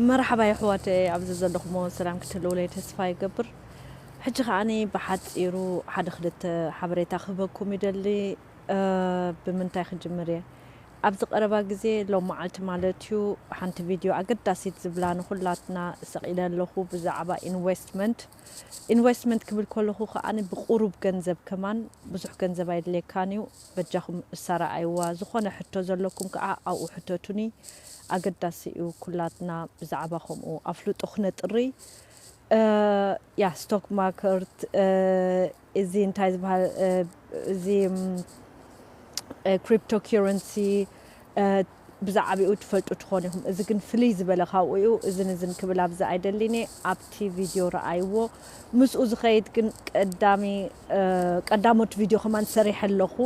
መርሓባ የሕዋተይ፣ ኣብዚ ዘለኹሞ ሰላም ክትህልውለይ ተስፋ ይገብር። ሕጂ ከዓኒ ብሓጺሩ ሓደ ክልተ ሓበሬታ ክህበኩም ይደሊ። እ፣ ብምንታይ ክጅምር እየ? ኣብዚ ቀረባ ግዜ፣ ሎም መዓልቲ ማለት እዩ፣ ሓንቲ ቪድዮ ኣገዳሲት ዝብላ ንኹላትና ሰቒለ ኣለኹ ብዛዕባ ኢንቨስትመንት። ኢንቨስትመንት ክብል ከለኹ ከዓኒ ብቁሩብ ገንዘብ ከማን ብዙሕ ገንዘብ ኣይድልየካን እዩ። በጃኹም እሳ ረኣይዋ። ዝኾነ ሕቶ ዘለኩም ከኣ ኣብኡ ሕተቱኒ። ኣገዳሲ እዩ ኩላትና ብዛዕባ ከምኡ ኣፍልጦ ክነጥሪ። እ፣ ያ፣ ስቶክ ማርኬት፣ እ፣ እዚ እንታይ ዝበሃል፣ እ፣ እዚ፣ ም፣ እ፣ ክሪፕቶ ኪረንሲ፣ እ፣ ብዛዕባኡ ትፈልጡ ትኾኑ ኢኹም። እዚ ግን ፍልይ ዝበለ ካብኡ እዩ። እዝን እዝን ክብል ኣብዚ ኣይደሊን እየ። ኣብቲ ቪድዮ ረኣይዎ። ምስኡ ዝኸይድ ግን ቀዳሚ፣ እ፣ ቀዳሞት ቪድዮ ከማን ሰሪሐ ኣለኹ።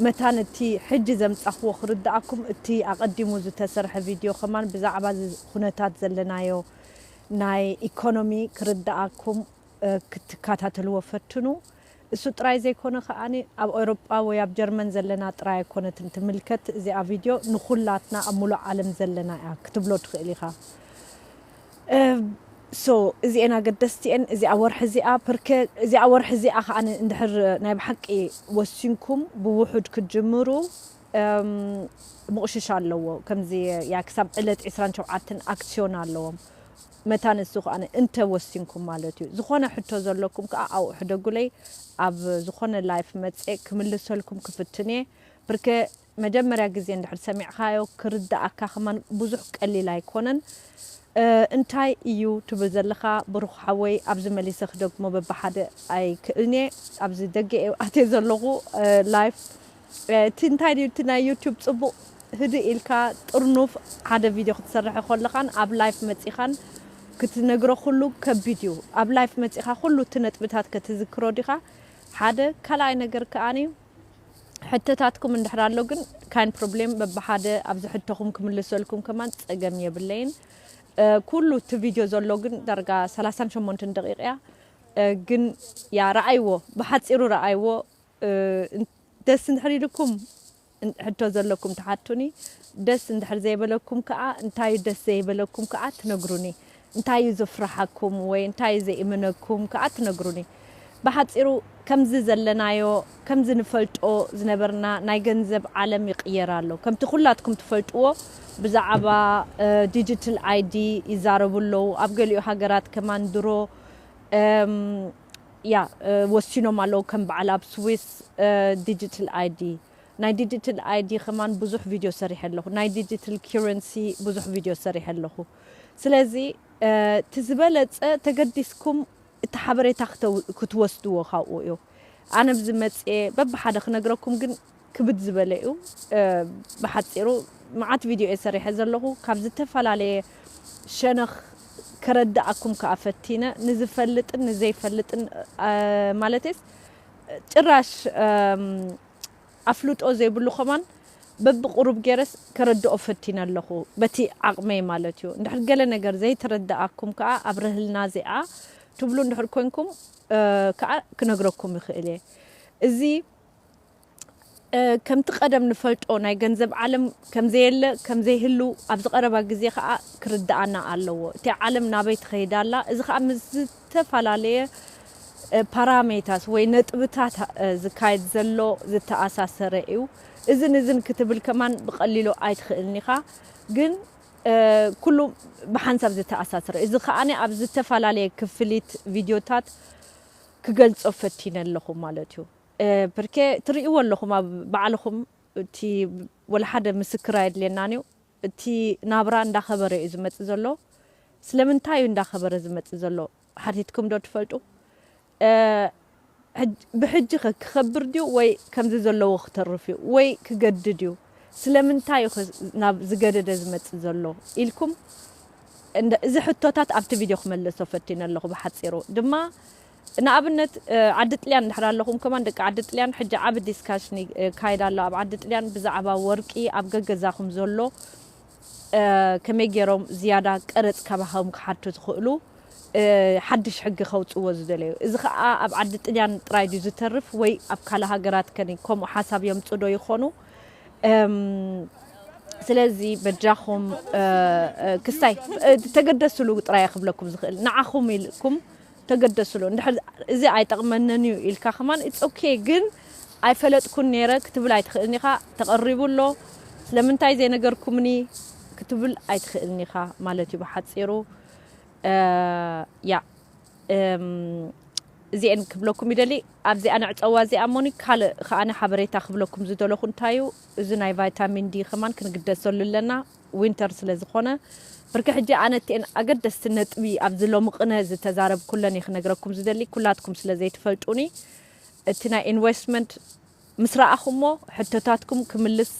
መታን እቲ ሕጂ ዘምጻኽዎ ክርድኣኩም፣ እቲ ኣቐዲሙ ዝተሰርሐ ቪድዮ ከማን ብዛዕባ እዚ ኩነታት ዘለናዮ ናይ ኢኮኖሚ ክርድኣኩም፣ እ፣ ክትከታተልዎ ፈትኑ። እሱ ጥራይ ዘይኮነ ከኣኒ ኣብ ኤውሮጳ ወይ ኣብ ጀርመን ዘለና ጥራይ ኣይኮነትን ትምልከት። እዚኣ ቪድዮ ንኹላትና ኣብ ሙሉእ ዓለም ዘለና እያ ክትብሎ ትኽእል ኢኻ። እ፣ ሶ፣ እዚኤን ኣገደስቲ እየን። እዚኣ ወርሒ እዚኣ፣ ፕርኬ፣ እዚኣ ወርሒ እዚኣ ከኣኒ እንድሕር ናይ ብሓቂ ወሲንኩም ብውሑድ ክትጅምሩ፣ እም፣ ምቑሽሽ ኣለዎ። ከምዚ፣ ያ፣ ክሳብ ዕለት ዕስራን ሸውዓተን ኣክስዮን ኣለዎም። መታን እሱ ከኣ እንተ ወሲንኩም ማለት እዩ። ዝኾነ ሕቶ ዘለኩም ከኣ ኣብኡ ሕደጉለይ። ኣብ ዝኾነ ላይፍ መጽኤ ክምልሰልኩም ክፍትን እየ። ብርከ መጀመርያ ግዜ እንድሕር ሰሚዕኻዮ ክርድኣካ ከማን ብዙሕ ቀሊል ኣይኮነን። እ፣ እንታይ እዩ ትብል ዘለኻ ብሩኽ ሓወይ? ኣብዚ መሊሰ ክደግሞ በብሓደ ኣይክእልን እየ። ኣብዚ ደገ እየ ኣትየ ዘለኹ፣ እ፣ ላይፍ። እ፣ እቲ እንታይ ድዩ እቲ ናይ ዩቱብ ጽቡቕ ህድእ ኢልካ ጥርኑፍ ሓደ ቪድዮ ክትሰርሕ ከለኻን ኣብ ላይፍ መጺኻን ክትነግሮ ኩሉ ከቢድ እዩ። ኣብ ላይፍ መጺኻ ኩሉ እቲ ነጥብታት ከትዝክሮ ዲኻ? ሓደ። ካልኣይ ነገር ከኣኒ ሕቶታትኩም እንድሕር ኣሎ ግን ካይን ፕሮብሌም በብሓደ ኣብዚ ሕቶኹም ክምልሰልኩም ከማን ጸገም የብለይን። እ፣ ኩሉ እቲ ቪድዮ ዘሎ ግን ዳርጋ ሰላሳን ሸሞንተን ደቂቕ እያ። እ፣ ግን ያ ረኣይዎ፣ ብሓጺሩ ረኣይዎ። እ፣ እን-፣ ደስ እንድሕር ኢልኩም እን-፣ ሕቶ ዘለኩም ትሓቱኒ። ደስ እንድሕር ዘይበለኩም ከኣ፣ እንታይ እዩ ደስ ዘይበለኩም ከኣ ትነግሩኒ። እንታይ እዩ ዘፍርሓኩም ወይ እንታይ እዩ ዘይእምነኩም ከኣ ትነግሩኒ። ብሓጺሩ ከምዚ ዘለናዮ፣ ከምዚ ንፈልጦ ዝነበርና ናይ ገንዘብ ዓለም ይቕየር ኣሎ። ከምቲ ኩላትኩም ትፈልጥዎ ብዛዕባ፣ እ፣ ዲጂታል ኣይዲ ይዛረቡ ኣለዉ። ኣብ ገሊኡ ሃገራት ከማን ድሮ፣ እም፣ ያ፣ እ፣ ወሲኖም ኣለዉ። ከም በዓል ኣብ ስዊስ፣ እ፣ ዲጂታል ኣይዲ፣ ናይ ዲጂታል ኣይዲ ከማን ብዙሕ ቪድዮ ሰሪሐ ኣለኹ። ናይ ዲጂታል ኪረንሲ ብዙሕ ቪድዮ ሰሪሐ ኣለኹ። ስለዚ፣ እ፣ እቲ ዝበለጸ ተገዲስኩም እቲ ሓበሬታ ክተው-፣ ክትወስድዎ ካብኡ እዩ። ኣነ ኣብዚ መጽኤ በብሓደ ክነግረኩም ግን ክብድ ዝበለ እዩ። እ፣ ብሓጺሩ መዓት ቪድዮ እየ ሰሪሐ ዘለኹ። ካብ ዝተፈላለየ ሸነኽ ከረድኣኩም ከኣ ፈቲነ፣ ንዝፈልጥን ንዘይፈልጥን፣ እ፣ ማለትስ ጭራሽ፣ እም፣ ኣፍልጦ ዘይብሉ ከማን በብቁሩብ ገይረስ ከረድኦ ፈቲነ ኣለኹ፣ በቲ ዓቕመይ ማለት እዩ። እንድሕር ገለ ነገር ዘይተረድኣኩም ከኣ ኣብ ርህልና እዚኣ ትብሉ እንድሕር ኮንኩም፣ እ፣ ከኣ ክነግረኩም ይኽእል እየ። እዚ፣ እ፣ ከምቲ ቀደም ንፈልጦ ናይ ገንዘብ ዓለም ከም ዘየለ፣ ከም ዘይህሉ ኣብዚ ቀረባ ግዜ ከኣ ክርድኣና ኣለዎ። እቲ ዓለም ናበይ ትኸይድ ኣላ? እዚ ከኣ ምስ ዝተፈላለየ፣ እ፣ ፓራሜታስ ወይ ነጥብታት፣ እ፣ ዝካየድ ዘሎ ዝተኣሳሰረ እዩ። እዝን እዝን ክትብል ከማን ብቐሊሉ ኣይትኽእልን ኢኻ። ግን፣ እ፣ ኩሉ ብሓንሳብ ዝተኣሳሰረ እዩ። እዚ ከኣኒ ኣብ ዝተፈላለየ ክፍሊት ቪድዮታት ክገልጾ ፈቲነ ኣለኹ ማለት እዩ። እ፣ ብርኬ ትርእይዎ ኣለኹም ኣብ ባዕልኹም፣ እቲ ወላ ሓደ ምስክር ኣየድልየናን እዩ። እቲ ናብራ እንዳኸበረ እዩ ዝመጽእ ዘሎ። ስለምንታይ እዩ እንዳኸበረ ዝመጽእ ዘሎ? ሓቲትኩም ዶ ትፈልጡ? እ፣ ሕጅ-፣ ብሕጂ ኸ ክኸብር ድዩ ወይ ከምዚ ዘለዎ ክተርፍ እዩ ወይ ክገድድ እዩ? ስለምንታይ እዩ ኸ ናብ ዝገደደ ዝመጽእ ዘሎ ኢልኩም እንደ-፣ እዚ ሕቶታት ኣብቲ ቪድዮ ክመልሶ ፈቲነ ኣለኹ። ብሓጺሩ ድማ ንኣብነት፣ እ፣ ዓዲ ጥልያን እንድሕር ኣለኹም ከማን ደቂ ዓዲ ጥልያን ሕጂ ዓቢ ዲስካሽን ይ-፣ እ፣ ካይድ ኣሎ ኣብ ዓዲ ጥልያን ብዛዕባ ወርቂ ኣብ ገገዛኹም ዘሎ፣ እ፣ ከመይ ገይሮም ዝያዳ ቀረጽ ካባኹም ክሓቱ ዝኽእሉ፣ እ፣ ሓድሽ ሕጊ ከውጽዎ ዝደለዩ። እዚ ኸኣ ኣብ ዓዲ ጥልያን ጥራይ ድዩ ዝተርፍ ወይ ኣብ ካልእ ሃገራት ከ ከምኡ ሓሳብ የምጽኡ ዶ ይኾኑ? እም፣ ስለዚ በጃኹም ክስታይ ተገደስሉ ጥራይ ክብለኩም ዝኽእል፣ ንዓኹም ኢልኩም ተገደስሉ። እንድሕር እዚ ኣይጠቕመንን እዩ ኢልካ ከማን it's okay፣ ግን ኣይፈለጥኩን ነይረ ክትብል ኣይትኽእልን ኢኻ። ተቐሪቡ ኣሎ፣ ስለምንታይ ዘይነገርኩምኒ ክትብል ኣይትኽእልን ኢኻ ማለት እዩ ብሓፂሩ። ያ እዚኤን ክብለኩም ይደሊ። ኣብዚኣ ንዕፀዋ እዚኣ እሞኒ ካልእ ከዓነ ሓበሬታ ክብለኩም ዝደለኹ እንታይ እዩ፣ እዚ ናይ ቫይታሚን ዲ ከማን ክንግደሰሉ ኣለና፣ ዊንተር ስለ ዝኾነ። ብርኪ ሕጂ ኣነ እቲኤን ኣገደስቲ ነጥቢ ኣብዚ ሎሚ ቅነ ዝተዛረብኩለን እየ ክነግረኩም ዝደሊ፣ ኩላትኩም ስለ ዘይትፈልጡኒ። እቲ ናይ ኢንቨስትመንት ምስ ረኣኹሞ ሕቶታትኩም ክምልስ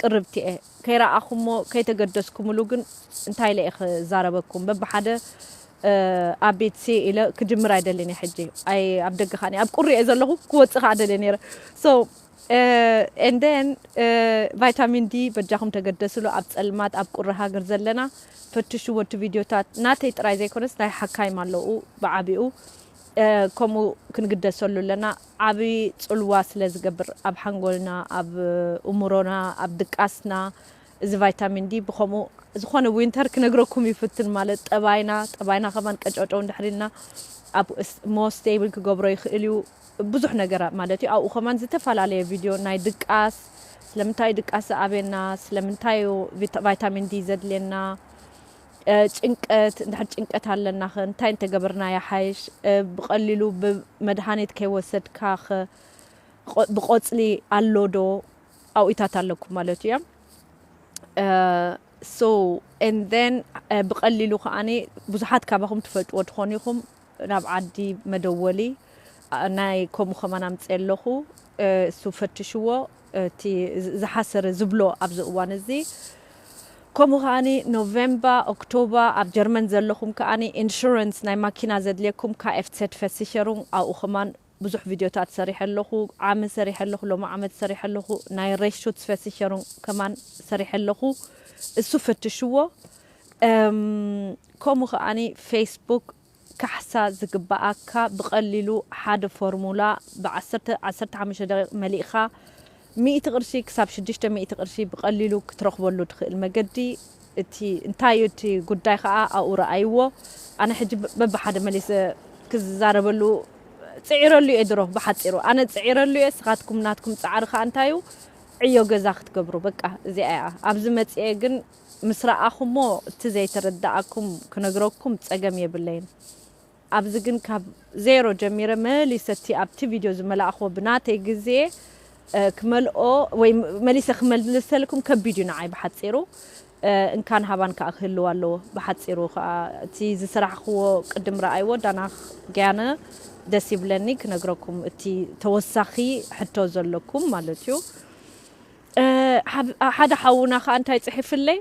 ቅርብቲ እየ። ከይረኣኹሞ ከይተገደስኩምሉ ግን እንታይ ኢለ እየ ክዛረበኩም? በብሓደ ኣብ ቤት ሲ ኢለ ክጅምር ኣይደልን እየ። ሕጂ ኣይ ኣብ ደገ ኻኒ ኣብ ቁሪ እየ ዘለኹ፣ ክወፅእ ኸዓ ደልየ ነይረ። So and then ቫይታሚን ዲ በጃኹም ተገደስሉ። ኣብ ፀልማት ኣብ ቁሪ ሃገር ዘለና ፈትሽዎ እቲ ቪድዮታት፣ ናተይ ጥራይ ዘይኮነስ ናይ ሓካይም ኣለዉ ብዓቢኡ። ከምኡ ክንግደሰሉ ኣለና። ዓቢ ጽልዋ ስለ ዝገብር ኣብ ሓንጎልና፣ ኣብ እምሮና፣ ኣብ ድቃስና፣ እዚ ቫይታሚን ዲ ብኸምኡ ዝኾነ ዊንተር ክነግረኩም ይፍትን፣ ማለት ጠባይና፣ ጠባይና ከማን ቀጨጨው እንድሕር ኢልና ኣብ ስ-፣ ሞ ስቴብል ክገብሮ ይኽእል እዩ። ብዙሕ ነገር ማለት እዩ። ኣብኡ ከማን ዝተፈላለየ ቪድዮ ናይ ድቃስ፣ ስለምንታይ ድቃስ ዝኣብየና፣ ስለምንታይ እዩ ቪታ-፣ ቫይታሚን ዲ ዘድልየና፣ እ፣ ጭንቀት፣ እንድሕር ጭንቀት ኣለና ኸ እንታይ እንተገበርና ይሓይሽ? እ፣ ብቐሊሉ ብመድሃኒት ከይወሰድካ ኸ ቖ-፣ ብቖጽሊ ኣሎ ዶ? ኣብኡታት ኣለኩም ማለት እዩ። እ፣ so and then፣ እ፣ ብቐሊሉ ከኣኒ ብዙሓት ካባኹም ትፈልጥዎ ትኾኑ ኢኹም። ናብ ዓዲ መደወሊ፣ ኣ፣ ናይ ከምኡ ከማን ኣምጽኤ ኣለኹ። እ፣ እሱ ፈትሽዎ። እቲ ዝ-፣ ዝሓሰረ ዝብሎ ኣብዚ እዋን እዚ። ከምኡ ከኣኒ ኖቬምባ፣ ኦክቶባ ኣብ ጀርመን ዘለኹም ከኣኒ ኢንሹራንስ ናይ ማኪና ዘድልየኩም ካ ኤፍ ዜድ ቨርሲቸሩንግ ኣብኡ ከማን ብዙሕ ቪድዮታት ሰሪሐ ኣለኹ። ዓሚ ሰሪሐ ኣለኹ፣ ሎሚ ዓመት ሰሪሐ ኣለኹ። ናይ ሬሹትስ ቨርሲቸሩንግ ከማን ሰሪሐ ኣለኹ። እሱ ፈትሽዎ። እም፣ ከምኡ ከኣኒ ፌስቡክ ካሕሳ ዝግበኣካ ብቐሊሉ ሓደ ፎርሙላ ብዓሰርተ፣ ዓሰርተ ሓሙሽተ ደቂቕ መሊእኻ ሚእቲ ቅርሺ ክሳብ ሽዱሽተ ሚእቲ ቅርሺ ብቐሊሉ ክትረኽበሉ ትኽእል መገዲ። እቲ እንታይ እዩ እቲ ጉዳይ ከኣ ኣብኡ ረኣይዎ። ኣነ ሕጂ በ-፣ በብሓደ መሊሰ ክዛረበሉ ጽዒረሉ እየ ድሮ ብሓጺሩ። ኣነ ጽዒረሉ እየ፣ ንስኻትኩም ናትኩም ጻዕሪ ከኣ እንታይ እዩ? ዕዮ ገዛ ክትገብሩ። በቃ እዚኣ እያ። ኣብዚ መጺኤ ግን ምስ ረኣኹሞ እቲ ዘይተረድኣኩም ክነግረኩም ጸገም የብለይን። ኣብዚ ግን ካብ ዜሮ ጀሚረ መሊሰ እቲ ኣብቲ ቪድዮ ዝመላእኽዎ ብናተይ ግዜ፣ እ፣ ክመልኦ ወይ መሊሰ ክመልሰልኩም ከቢድ እዩ ንዓይ ብሓጺሩ። እ፣ እንካን ሃባን ከኣ ክህልው ኣለዎ። ብሓጺሩ ከኣ እቲ ዝሰራሕኽዎ ቅድም ረኣይዎ ዳና ግያነ ደስ ይብለኒ ክነግረኩም እቲ ተወሳኺ ሕቶ ዘለኩም ማለት እዩ። እ፣ ሓብ-፣ ሓደ ሓውና ከኣ እንታይ ጽሒፍለይ?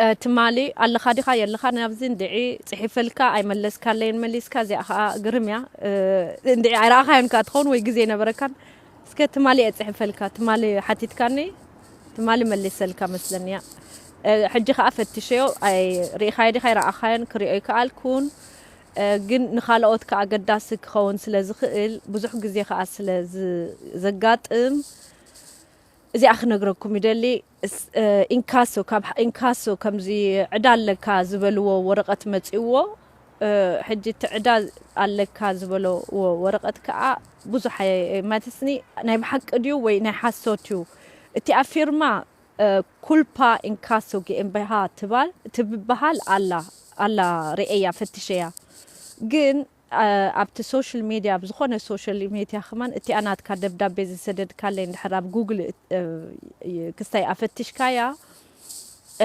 እ፣ ትማሊ ኣለኻ ዲኻ የለኻን ኣብዚ እንድዒ ጽሒፈልካ ኣይመለስካለይን መሊስካ፣ እዚኣ ኸኣ ግርም እያ። እ፣ እንድዒ ኣይረኣኻዮን ከኣ ትኸውን ወይ ግዜ ኣይነበረካን። እስከ ትማሊ እየ ጽሒፈልካ፣ ትማሊ ሓቲትካኒ፣ ትማሊ መሊሰልካ መስለኒ እያ። እ፣ ሕጂ ኸኣ ፈትሸዮ፣ ኣይ-፣ ርኢኻዮ ዲኻ ኣይረኣኻዮን፣ ክሪኦ ኣይከኣልኩን። እ፣ ግን ንኻልኦት ከኣ ኣገዳሲ ክኸውን ስለ ዝኽእል፣ ብዙሕ ግዜ ኸኣ ስለ ዝ-፣ ዘጋጥም፣ እዚኣ ክነግረኩም ይደሊ። እስ-፣ እ፣ ኢንካሶ፣ ካብ ኢንካሶ ከምዚ ዕዳ ኣለካ ዝበልዎ ወረቐት መጺእዎ። እ፣ ሕጂ እቲ ዕዳ ኣለካ ዝበልዎ ወረቐት ከኣ ብዙሕ ኣይ-፣ ማለትስኒ ናይ ብሓቂ ድዩ ወይ ናይ ሓሶት እዩ? እቲ ኣብ ፊርማ፣ እ፣ ኩልፓ ኢንካሶ ጊኤምቤሃ ትባል፣ ትብበሃል ኣላ፣ ኣላ ርእየያ፣ ፈትሸያ። ግን ኣ-፣ ኣብቲ ሶሻል ሚድያ፣ ኣብ ዝኾነ ሶሻል ሚድያ ከማን እቲኣ ናትካ ደብዳቤ ዝሰደድካለይ እንድሕር ኣብ ጉግል እ-፣ እ-፣ ክስታይ ኣፈቲሽካያ፣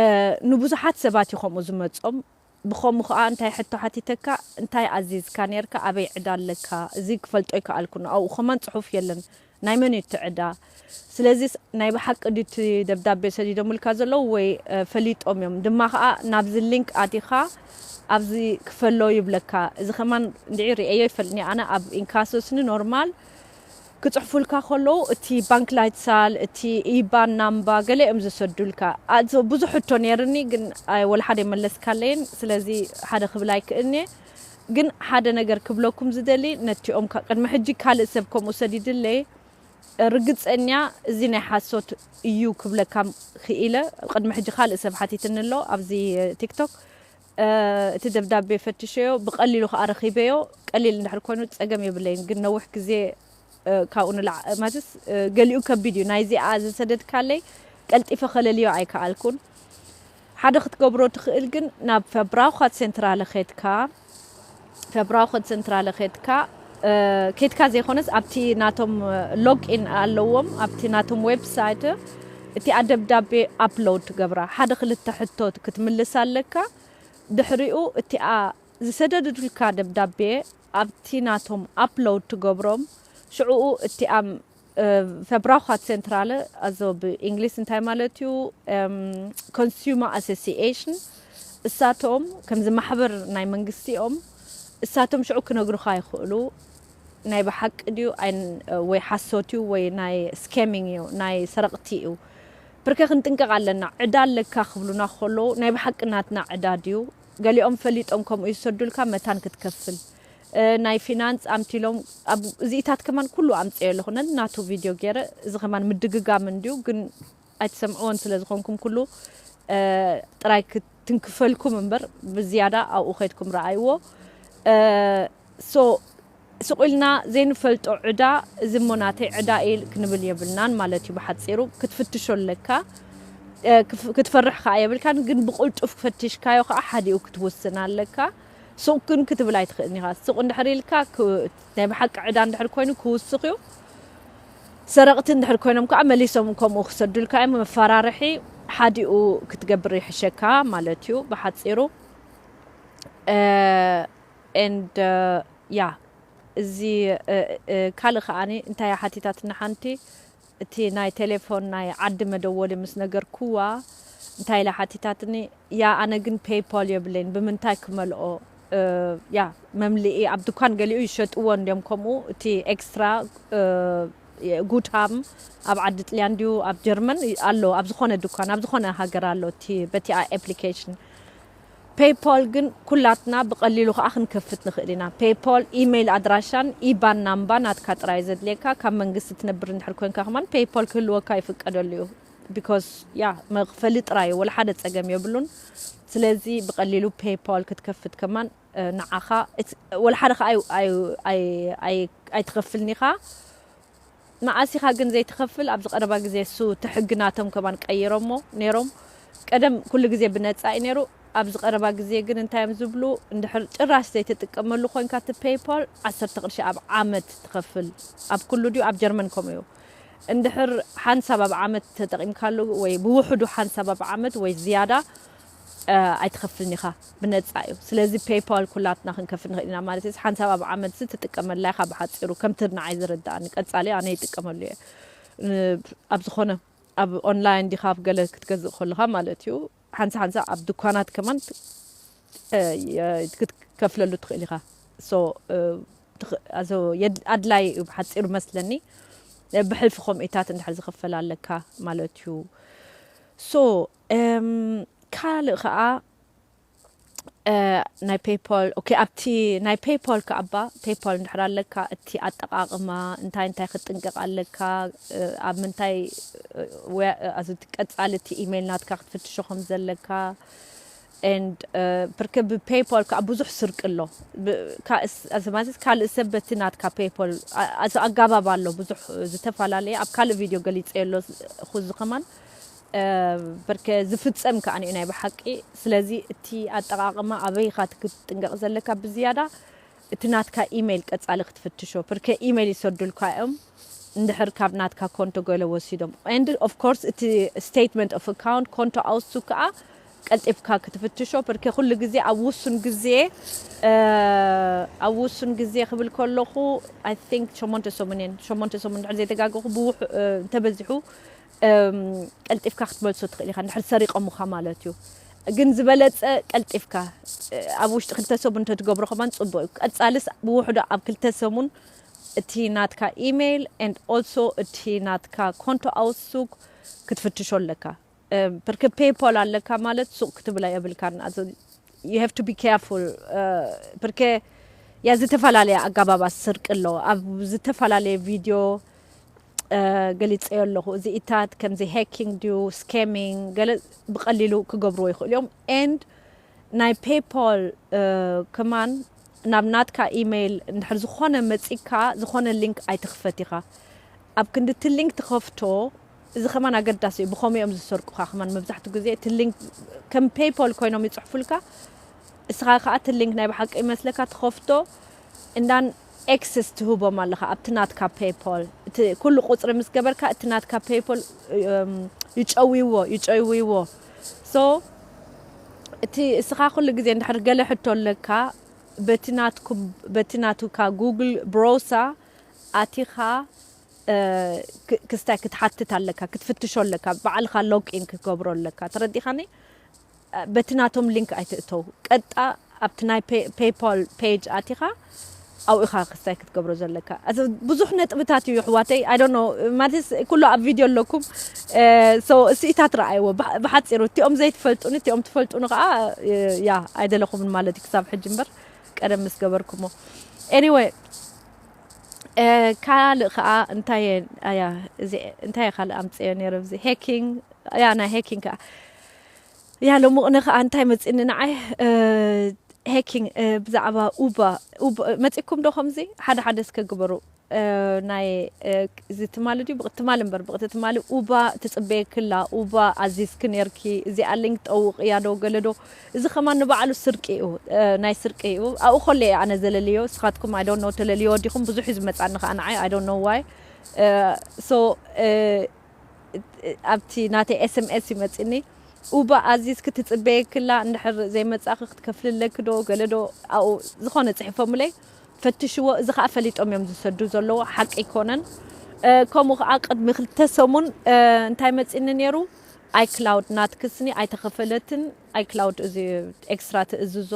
እ፣ ንብዙሓት ሰባት እዩ ከምኡ ዝመጾም። ብኸምኡ ኸኣ እንታይ ሕቶ ሓቲተካ፣ እንታይ ኣዚዝካ ኔርካ፣ ኣበይ ዕዳ ኣለካ፣ እዚ ክፈልጦ ኣይከኣልኩን። ኣብኡ ከማን ጽሑፍ የለን። ናይ መን እዩ እቲ ዕዳ? ስለዚስ ናይ ብሓቂ ድዩ እቲ ደብዳቤ ሰዲዶምልካ ዘለዉ ወይ፣ እ፣ ፈሊጦም እዮም? ድማ ኸኣ ናብዚ ሊንክ ኣቲኻ ኣብዚ ክፈሎ ይብለካ። እዚ ኸማን እንድዒ ርእየዮ ይፈልጥኒ። ኣነ ኣብ ኢንካሶስኒ ኖርማል ክጽሕፉልካ ከለዉ እቲ ባንክ ላይትሳል፣ እቲ ኢባን ናምባ ገለ እዮም ዝሰዱልካ። ኣዞ ብዙሕ ሕቶ ነይርኒ፣ ግን ኣይ፣ ወላ ሓደ ይመለስካለይን። ስለዚ ሓደ ክብል ኣይክእልኒ። ግን ሓደ ነገር ክብለኩም ዝደሊ፣ ነቲኦም ካ-፣ ቅድሚ ሕጂ ካልእ ሰብ ከምኡ ሰዲድለይ፣ ርግጸኛ እዚ ናይ ሓሶት እዩ ክብለካ ክኢለ። ቅድሚ ሕጂ ካልእ ሰብ ሓቲትኒ ኣሎ ኣብዚ ቲክቶክ። እቲ ደብዳቤ ፈትሸዮ፣ ብቐሊሉ ከዓ ረኺበዮ። ቀሊል እንድሕር ኮይኑ ጸገም የብለይን፣ ግን ነዊሕ ግዜ ካብኡ ንላዕ ማለትስ፣ ገሊኡ ከቢድ እዩ። ናይዚኣ ዝሰደድካለይ ቀልጢፈ ከለልዮ ኣይከኣልኩን። ሓደ ክትገብሮ ትኽእል ግን ናብ ፈብራውኻት ሴንትራለ ኸድካ፣ ፈብራውኻት ሴንትራለ ኸድካ፣ ኬድካ ዘይኮነስ ኣብቲ ናቶም ሎግኢን ኣለዎም፣ ኣብቲ ናቶም ዌብሳይት እቲኣ ደብዳቤ ኣፕሎድ ትገብራ። ሓደ ክልተ ሕቶ ክትምልስ ኣለካ። ድሕሪኡ እቲኣ ዝሰደዱልካ ደብዳቤ ኣብቲ ናቶም ኣፕሎድ ትገብሮም። ሽዕኡ እቲኣም ፈብራውኻት ሴንትራለ፣ ኣዞ ብእንግሊዝ እንታይ ማለት እዩ፣ ኮንሱመር ኣሶሲኤሽን፣ እሳቶም ከምዚ ማሕበር ናይ መንግስቲ እዮም። እሳቶም ሽዑ ክነግሩኻ ይኽእሉ፣ ናይ ብሓቂ ድዩ ወይ ሓሶት እዩ ወይ ናይ ስካሚንግ እዩ፣ ናይ ሰረቕቲ እዩ። ብርከ ክንጥንቀቕ ኣለና። ዕዳ ኣለካ ክብሉና ከለዉ ናይ ብሓቂ ናትና ዕዳ ድዩ? ገሊኦም ፈሊጦም ከምኡ ይሰዱልካ መታን ክትከፍል። ናይ ፊናንስ ኣምቲሎም እዚኢታት ከማን ኩሉ ኣምፅዮ ኣለኹ ነን ናቱ ቪድዮ ገይረ። እዚ ከማን ምድግጋም እንድዩ፣ ግን ኣይትሰምዕዎን ስለ ዝኾንኩም ኩሉ ጥራይ ክትንክፈልኩም እምበር ብዝያዳ ኣብኡ ከይድኩም ረኣይዎ። ሶ ስቑልና ዘይንፈልጦ ዕዳ፣ እዚ እሞ ናተይ ዕዳ ኢል ክንብል የብልናን ማለት እዩ። ብሓጺሩ ክትፍትሾ ኣለካ። ክትፈርሕ ከኣ የብልካን፣ ግን ብቕልጡፍ ፈቲሽካዮ ከኣ ሓዲኡ ክትውስን ኣለካ። ሱቕ ግን ክትብል ኣይትኽእልን ኢኻ። ሱቕ እንድሕር ኢልካ፣ ናይ ብሓቂ ዕዳ እንድሕር ኮይኑ ክውስኽ እዩ። ሰረቕቲ እንድሕር ኮይኖም ከኣ መሊሶም ከምኡ ክሰዱልካ እዮም። መፈራርሒ ሓዲኡ ክትገብር ይሕሸካ ማለት እዩ ብሓጺሩ። And yeah፣ እዚ ካልእ ከኣኒ እንታይ ሓቲታትና ሓንቲ፣ እቲ ናይ ቴሌፎን ናይ ዓዲ መደወሊ ምስ ነገርኩዋ እንታይ ኢላ ሓቲታትኒ፣ ያ ኣነ ግን ፔይፖል የብለይን፣ ብምንታይ ክመልኦ? ያ መምልኢ ኣብ ድኳን ገሊኡ ይሸጥዎ እንዲዮም። ከምኡ እቲ ኤክስትራ ጉታም ኣብ ዓዲ ጥልያን ድዩ ኣብ ጀርመን ኣሎ፣ ኣብ ዝኾነ ድኳን ኣብ ዝኾነ ሃገር ኣሎ እቲ በቲኣ ኣፕሊኬሽን። ፔይፖል ግን ኩላትና ብቐሊሉ ከኣ ክንከፍት ንኽእል ኢና። ፔይፖል ኢሜይል ኣድራሻን ኢባን ናምባ ናትካ ጥራይ ዘድልየካ፣ ካብ መንግስቲ ትነብር እንድሕር ኮንካ ከማን ፔይፖል ክህልወካ ይፍቀደሉ እዩ። ቢኮዝ ያ መኽፈሊ ጥራይ እዩ፣ ወላ ሓደ ጸገም የብሉን። ስለዚ ብቐሊሉ ፔይፖል ክትከፍት ከማን ንዓኻ ወላ ሓደ ከኣ ኣይትኸፍልኒኻ። መዓስ ኢኻ ግን ዘይትኸፍል? ኣብዚ ቀረባ ግዜ እሱ እቲ ሕጊ ናቶም ከማን ቀይሮሞ ነይሮም። ቀደም ኩሉ ግዜ ብነጻ እዩ ነይሩ። ኣብዚ ቀረባ ግዜ ግን እንታይ እዮም ዝብሉ? እንድሕር ጭራሽ ዘይትጥቀመሉ ኮንካ እቲ ፔይፖል ዓሰርተ ቅርሺ ኣብ ዓመት ትኸፍል። ኣብ ኩሉ ድዩ? ኣብ ጀርመን ከምኡ እዩ። እንድሕር ሓንሳብ ኣብ ዓመት ተጠቒምካሉ ወይ ብውሕዱ ሓንሳብ ኣብ ዓመት ወይ ዝያዳ ኣይትኸፍልን ኢኻ፣ ብነጻ እዩ። ስለዚ ፔይፓል ኩላትና ክንከፍል ንኽእል ኢና ማለት እዩ። ሓንሳብ ኣብ ዓመት ትጥቀመላ ኢኻ ብሓጺሩ፣ ከምቲ ንዓይ ዝርድኣኒ። ቀጻሊ ኣነ ይጥቀመሉ እየ። ኣብ ዝኾነ ኣብ ኦንላይን ዲኻ ኣብ ገለ ክትገዝእ ከለኻ ማለት እዩ። ሓንሳ ሓንሳ ኣብ ድኳናት ከማን ክትከፍለሉ ትኽእል ኢኻ። ኣድላይ እዩ ብሓጺሩ መስለኒ። ብሕልፊ ከምኡታት እንድሕር ዝኽፈል ኣለካ ማለት እዩ። ሶ ካልእ ኸዓ ናይ ፔይፖል ኦኬ፣ ኣብቲ ናይ ፔይፖል ከኣባ ፔይፖል እንድሕር ኣለካ እቲ ኣጠቓቕማ እንታይ እንታይ ክትጥንቀቕ ኣለካ፣ ኣብ ምንታይ ቀጻሊ እቲ ኢሜይል ናትካ ክትፍትሾ ከም ዘለካ። And ብርክ ብፔይፖል ከዓ ብዙሕ ስርቂ ኣሎ። ማለት ካልእ ሰብ በቲ ናትካ ፔይፖል ኣጋባብ ኣሎ፣ ብዙሕ ዝተፈላለየ ኣብ ካልእ ቪድዮ ገሊፀ ኣሎ። ኹዚ ከማን ብርክ ዝፍፀም ከዓ ናይ ብሓቂ። ስለዚ እቲ ኣጠቃቅማ ኣበይካ ክትጥንቀቅ ዘለካ ብዝያዳ እቲ ናትካ ኢሜይል ቀጻሊ ክትፍትሾ፣ ብርክ ኢሜይል ይሰዱልካ እዮም። እንድሕር ካብ ናትካ ኮንቶ ገለ ወሲዶም። And of course እቲ statement of account ኮንቶ ኣውሱ ከዓ ቀልጢፍካ ክትፍትሾ፣ ብርክ ኩሉ ግዜ ኣብ ውሱን ግዜ ኣብ ውሱን ግዜ ክብል ከለኹ I think ሸሞንተ ሰሙን እየን፣ ሸሞንተ ሰሙን እንድሕር ዘይተጋገኹ ብውሕ እንተበዚሑ ቀልጢፍካ ክትመልሶ ትኽእል ኢኻ፣ እንድሕር ሰሪቆሙኻ ማለት እዩ። ግን ዝበለጸ ቀልጢፍካ ኣብ ውሽጢ ክልተ ሰሙን እንተትገብሮ ከማን ጽቡቅ እዩ። ቀጻልስ ብውሕዶ ኣብ ክልተ ሰሙን እቲ ናትካ ኢሜይል and also እቲ ናትካ ኮንቶ ኣውሱግ ክትፍትሾ ኣለካ። ብርክ ፔይፖል ኣለካ ማለት ሱቅ ክትብላ የብልካን። You have to be careful። ብርክ ያ ዝተፈላለየ ኣጋባባት ስርቂ ኣሎ። ኣብ ዝተፈላለየ ቪድዮ ገሊፀዮ ኣለኹ። እዚኢታት ከምዚ ሃኪንግ ድዩ ስካሚንግ ገለ ብቐሊሉ ክገብርዎ ይኽእሉ እዮም። And ናይ ፔይፓል ከማን ናብ ናትካ ኢሜይል እንድሕር ዝኾነ መፂካ ዝኾነ ሊንክ ኣይትኽፈት ኢኻ። ኣብ ክንዲ እቲ ሊንክ ትኸፍቶ፣ እዚ ከማን ኣገዳሲ እዩ። ብኸምኡ እዮም ዝሰርቁኻ። ከማን መብዛሕትኡ ግዜ እቲ ሊንክ ከም ፔይፓል ኮይኖም ይፅሕፉልካ። እስኻ ከዓ እቲ ሊንክ ናይ ብሓቂ ይመስለካ ትኸፍቶ እንዳን ኤክሰስ ትህቦም ኣለኻ ኣብቲ ናትካ ፔይፓል። እቲ ኩሉ ቁፅሪ ምስ ገበርካ እቲ ናትካ ፔይፓል ይጨውይዎ ይጨውይዎ። So እቲ እስኻ ኩሉ ግዜ እንድሕር ገለ ሕቶ ኣለካ በቲ ናትኩ በቲ ናቱካ ጉግል ብሮሳ ኣቲኻ ክስታይ ክትሓትት ኣለካ ክትፍትሾ ኣለካ ባዕልኻ ሎግ ኢን ክትገብሮ ኣለካ። ተረዲኻኒ? በቲ ናቶም ሊንክ ኣይትእተው። ቀጣ ኣብቲ ናይ ፔይፓል ፔጅ ኣቲኻ ኣብኡ ኢኻ ክስታይ ክትገብሮ ዘለካ። ብዙሕ ነጥብታት እዩ ኣሕዋተይ። I don't know ማለት ኩሉ ኣብ ቪድዮ ኣለኩም። So እስኢታት ረኣይዎ ብሓፂሩ። እቲኦም ዘይትፈልጡኒ እቲኦም ትፈልጡኒ ከዓ ያ ኣይደለኹምን ማለት እዩ ክሳብ ሕጂ እምበር ቀደም ምስ ገበርኩሞ። Anyway ካልእ ከዓ እንታይ እየ ካልእ ኣምፅዮ ነይረ እዚ ሃኪንግ። ያ ናይ ሃኪንግ ከዓ ያ ሎሚ ቅነ ከዓ እንታይ መፅኒ ንዓይ ሃኪንግ ብዛዕባ ኡባ መፂኩም ዶ ከምዚ ሓደ ሓደ እስከ ግበሩ። ናይ እዚ ትማሊ ድዩ ትማሊ እምበር ብቅቲ ትማሊ ኡባ ትፅበየክላ ኡባ ኣዚዝኪ ነርኪ እዚኣ ሊንክ ጠውቅ እያ ዶ ገለ ዶ። እዚ ከማን ንባዕሉ ስርቂ እዩ። ናይ ስርቂ እዩ ኣብኡ ከሎ እየ ኣነ ዘለልዮ እስኻትኩም I don't know ተለልዮ ዲኹም ብዙሕ እዩ ዝመፃኒ ከዓ ንዓይ I don't know why። So ኣብቲ ናተይ ኤስኤምኤስ ይመፅኒ ኡባ ኣዚዝኪ ትፅበየክላ እንድሕር ዘይመፃኺ ክትከፍልለኪ ዶ ገለ ዶ ኣብኡ ዝኾነ ፅሒፎምለይ ፈትሽዎ። እዚ ከዓ ፈሊጦም እዮም ዝሰዱ ዘለዎ ሓቂ ኣይኮነን። ከምኡ ከዓ ቅድሚ ክልተ ሰሙን እንታይ መፂኒ ነይሩ ኣይክላውድ ናትክስኒ ኣይተኸፈለትን። ኣይክላውድ እዚ ኤክስትራ ትእዝዞ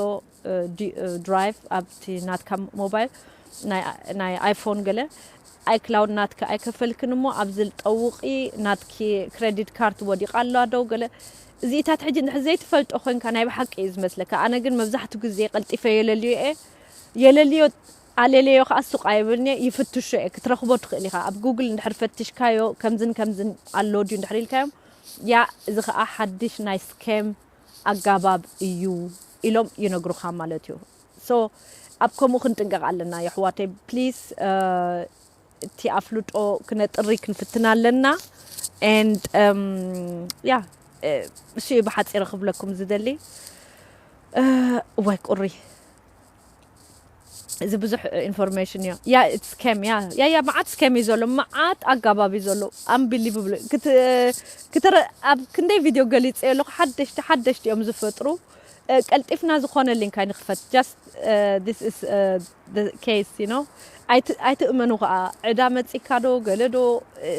ድራይቭ ኣብቲ ናትካ ሞባይል ናይ ኣይፎን ገለ ኣይክላውድ ናትኪ ኣይከፈልክን እሞ ኣብዚ ጠውቂ ናትኪ ክሬዲት ካርድ ወዲቃ ኣሎ ዶ ገለ። እዚኢታት ሕጂ እንድሕር ዘይትፈልጦ ኮንካ ናይ ብሓቂ እዩ ዝመስለካ። ኣነ ግን መብዛሕትኡ ግዜ ቀልጢፈ የለልዮ እየ የለልዮ ኣለለዮ ከዓ ሱቅ ኣይብልኒ ይፍትሾ እየ ክትረኽቦ ትኽእል ኢኻ ኣብ ጉግል እንድሕር ፈትሽካዮ ከምዝን ከምዝን ኣሎ ድዩ እንድሕር ኢልካዮም ያ እዚ ከዓ ሓድሽ ናይ ስኬም ኣጋባብ እዩ ኢሎም ይነግሩኻ ማለት እዩ። So ኣብ ከምኡ ክንጥንቀቕ ኣለና የሕዋተይ please። እቲ ኣፍልጦ ክነጥሪ ክንፍትን ኣለና። And ያ እሱ ብሓፂረ ክብለኩም ዝደሊ። እዋይ ቁሪ እዚ ብዙሕ ኢንፎርሜሽን እዮ ያ ስኬም ያ ያ ያ መዓት ስኬም እዩ ዘሎ መዓት ኣጋባብ እዩ ዘሎ። ኣምቢሊብብል ክትረ ኣብ ክንደይ ቪድዮ ገሊፀ ኣለኹ ሓደሽቲ ሓደሽቲ እዮም ዝፈጥሩ። ቀልጢፍና ዝኾነ ሊንክ ኣይንኽፈት just this is case you know። ኣይትእመኑ ከዓ ዕዳ መፂካ ዶ ገለ ዶ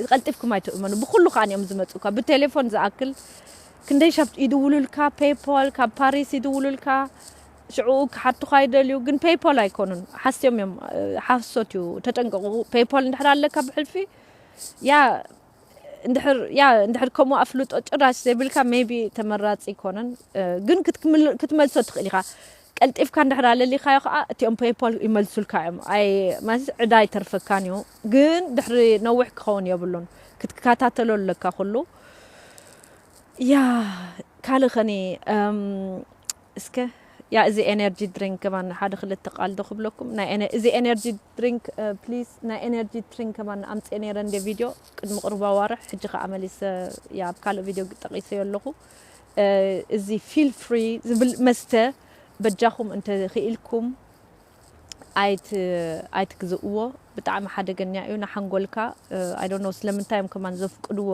ቀልጢፍኩም ኣይትእመኑ። ብኩሉ ከዓ እዮም ዝመፁካ ብቴሌፎን ዝኣክል ክንደይ ሻብ ይድውሉልካ ፔይፓል ካብ ፓሪስ ይድውሉልካ ሽዑ ክሓቱኻ ይደልዩ ግን ፔይፓል ኣይኮኑን ሓስዮም እዮም። ሓሶት እዩ ተጠንቀቁ። ፔይፓል እንድሕር ኣለካ ብሕልፊ ያ እንድሕር ያ እንድሕር ከምኡ ኣፍልጦ ጭራሽ ዘይብልካ maybe ተመራፂ ኣይኮነን። ግን ክትመልሶ ትኽእል ኢኻ። ቀልጢፍካ እንድሕር ኣለሊኻዮ ከዓ እቲኦም ፔይፓል ይመልሱልካ እዮም። ኣይ ማለት ዕዳ ኣይተርፈካን እዩ። ግን ድሕሪ ነዊሕ ክኸውን የብሉን ክትከታተሎ ኣለካ ኩሉ። ያ ካልእ ኸኒ እስከ ያ እዚ ኤነርጂ ድሪንክ ከማን ሓደ ክልተ ቃል ዶ ክብለኩም ናይ እዚ ኤነርጂ ድሪንክ ፕሊዝ ናይ ኤነርጂ ድሪንክ ከማን ኣምፅእ ነይረ እንደ ቪድዮ ቅድሚ ቅርባ ዋርሕ ሕጂ ከዓ መሊሰ ያ ኣብ ካልእ ቪድዮ ጠቂሰዮ ኣለኹ። እዚ ፊል ፍሪ ዝብል መስተ በጃኹም እንተኽኢልኩም ኣይትግዝእዎ። ብጣዕሚ ሓደገኛ እዩ ንሓንጎልካ። I don't know ስለምንታይ እዮም ከማን ዘፍቅድዎ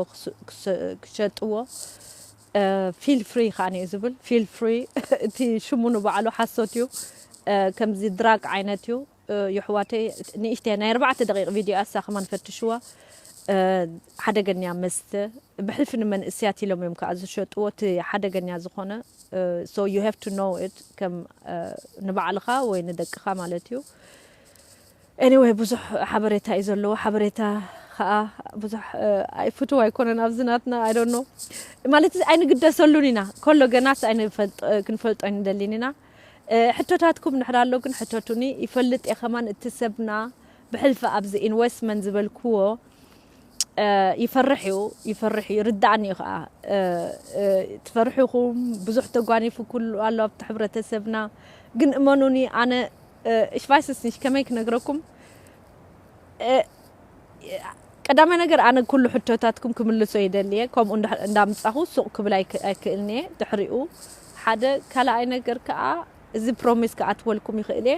ክሸጥዎ። ፊል ፍሪ ከዓ እዩ ዝብል ፊል ፍሪ። እቲ ሽሙ ንባዕሉ ሓሶት እዩ። ከምዚ ድራግ ዓይነት እዩ። የሕዋተይ ንእሽተይ ናይ ኣርባዕተ ደቂቕ ቪድዮ ኣሳ ከማን ፈትሽዋ። ሓደገኛ መስተ ብሕልፊ ንመንእስያት ኢሎም እዮም ከዓ ዝሸጥዎ እቲ ሓደገኛ ዝኾነ። So you have to know it ከም ንባዕልኻ ወይ ንደቅኻ ማለት እዩ። Anyway ብዙሕ ሓበሬታ እዩ ዘለዎ። ሓበሬታ ከዓ ብዙሕ ኣይፍትው ኣይኮነን ኣብዚ ናትና I don't know ማለት ኣይንግደሰሉን ኢና። ከሎ ገናስ ኣይንፈልጥ ክንፈልጦ ኣይንደልን ኢና። ሕቶታትኩም እንድሕር ኣሎ ግን ሕተቱኒ። ይፈልጥ እየ ከማን እቲ ሰብና ብሕልፊ ኣብዚ ኢንቨስትመንት ዝበልክዎ ይፈርሕ እዩ፣ ይፈርሕ እዩ፣ ይርዳእኒ እዩ ከዓ። ትፈርሑ ኢኹም፣ ብዙሕ ተጓኒፉ ኩሉ ኣሎ ኣብቲ ሕብረተሰብና። ግን እመኑኒ፣ ኣነ እሽቫይስስ ንሽ ከመይ ክነግረኩም? ቀዳማይ ነገር፣ ኣነ ኩሉ ሕቶታትኩም ክምልሶ ይደልየ። ከምኡ እንዳምፃኹ ሱቕ ክብል ኣይክእልንየ። ድሕሪኡ ሓደ ካልኣይ ነገር ከዓ፣ እዚ ፕሮሚስ ክኣትወልኩም ይኽእል እየ።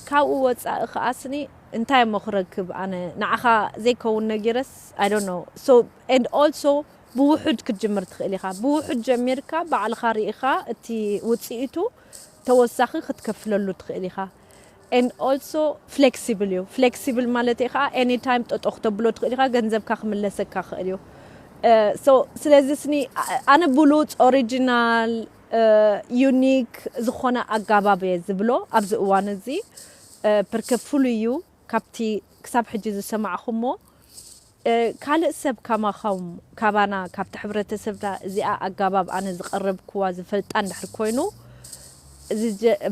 ካብኡ ወፃኢ ከዓ ስኒ እንታይ እሞ ክረክብ? ኣነ ንዓኻ ዘይከውን ነጊረስ፣ I don't know። So, and also ብውሑድ ክትጅምር ትኽእል ኢኻ። ብውሑድ ጀሚርካ ባዕልኻ ርኢኻ እቲ ውፅኢቱ ተወሳኺ ክትከፍለሉ ትኽእል ኢኻ። And also flexible እዩ። Flexible ማለት ከዓ any time ጠጦ ክተብሎ ትኽእል ኢኻ፣ ገንዘብካ ክምለሰካ ክኽእል እዩ። So ስለዚ ስኒ ኣነ ብሉፅ ኦሪጂናል ዩኒክ ዝኾነ ኣጋባብ እየ ዝብሎ ኣብዚ እዋን እዚ። ፕርከ ፍሉይ እዩ ካብቲ ክሳብ ሕጂ ዝሰማዕኹሞ። ካልእ ሰብ ከማኹም ካባና ካብቲ ሕብረተሰብና እዚኣ ኣጋባብ ኣነ ዝቐረብክዋ ዝፈልጣ እንድሕር ኮይኑ፣ እዚ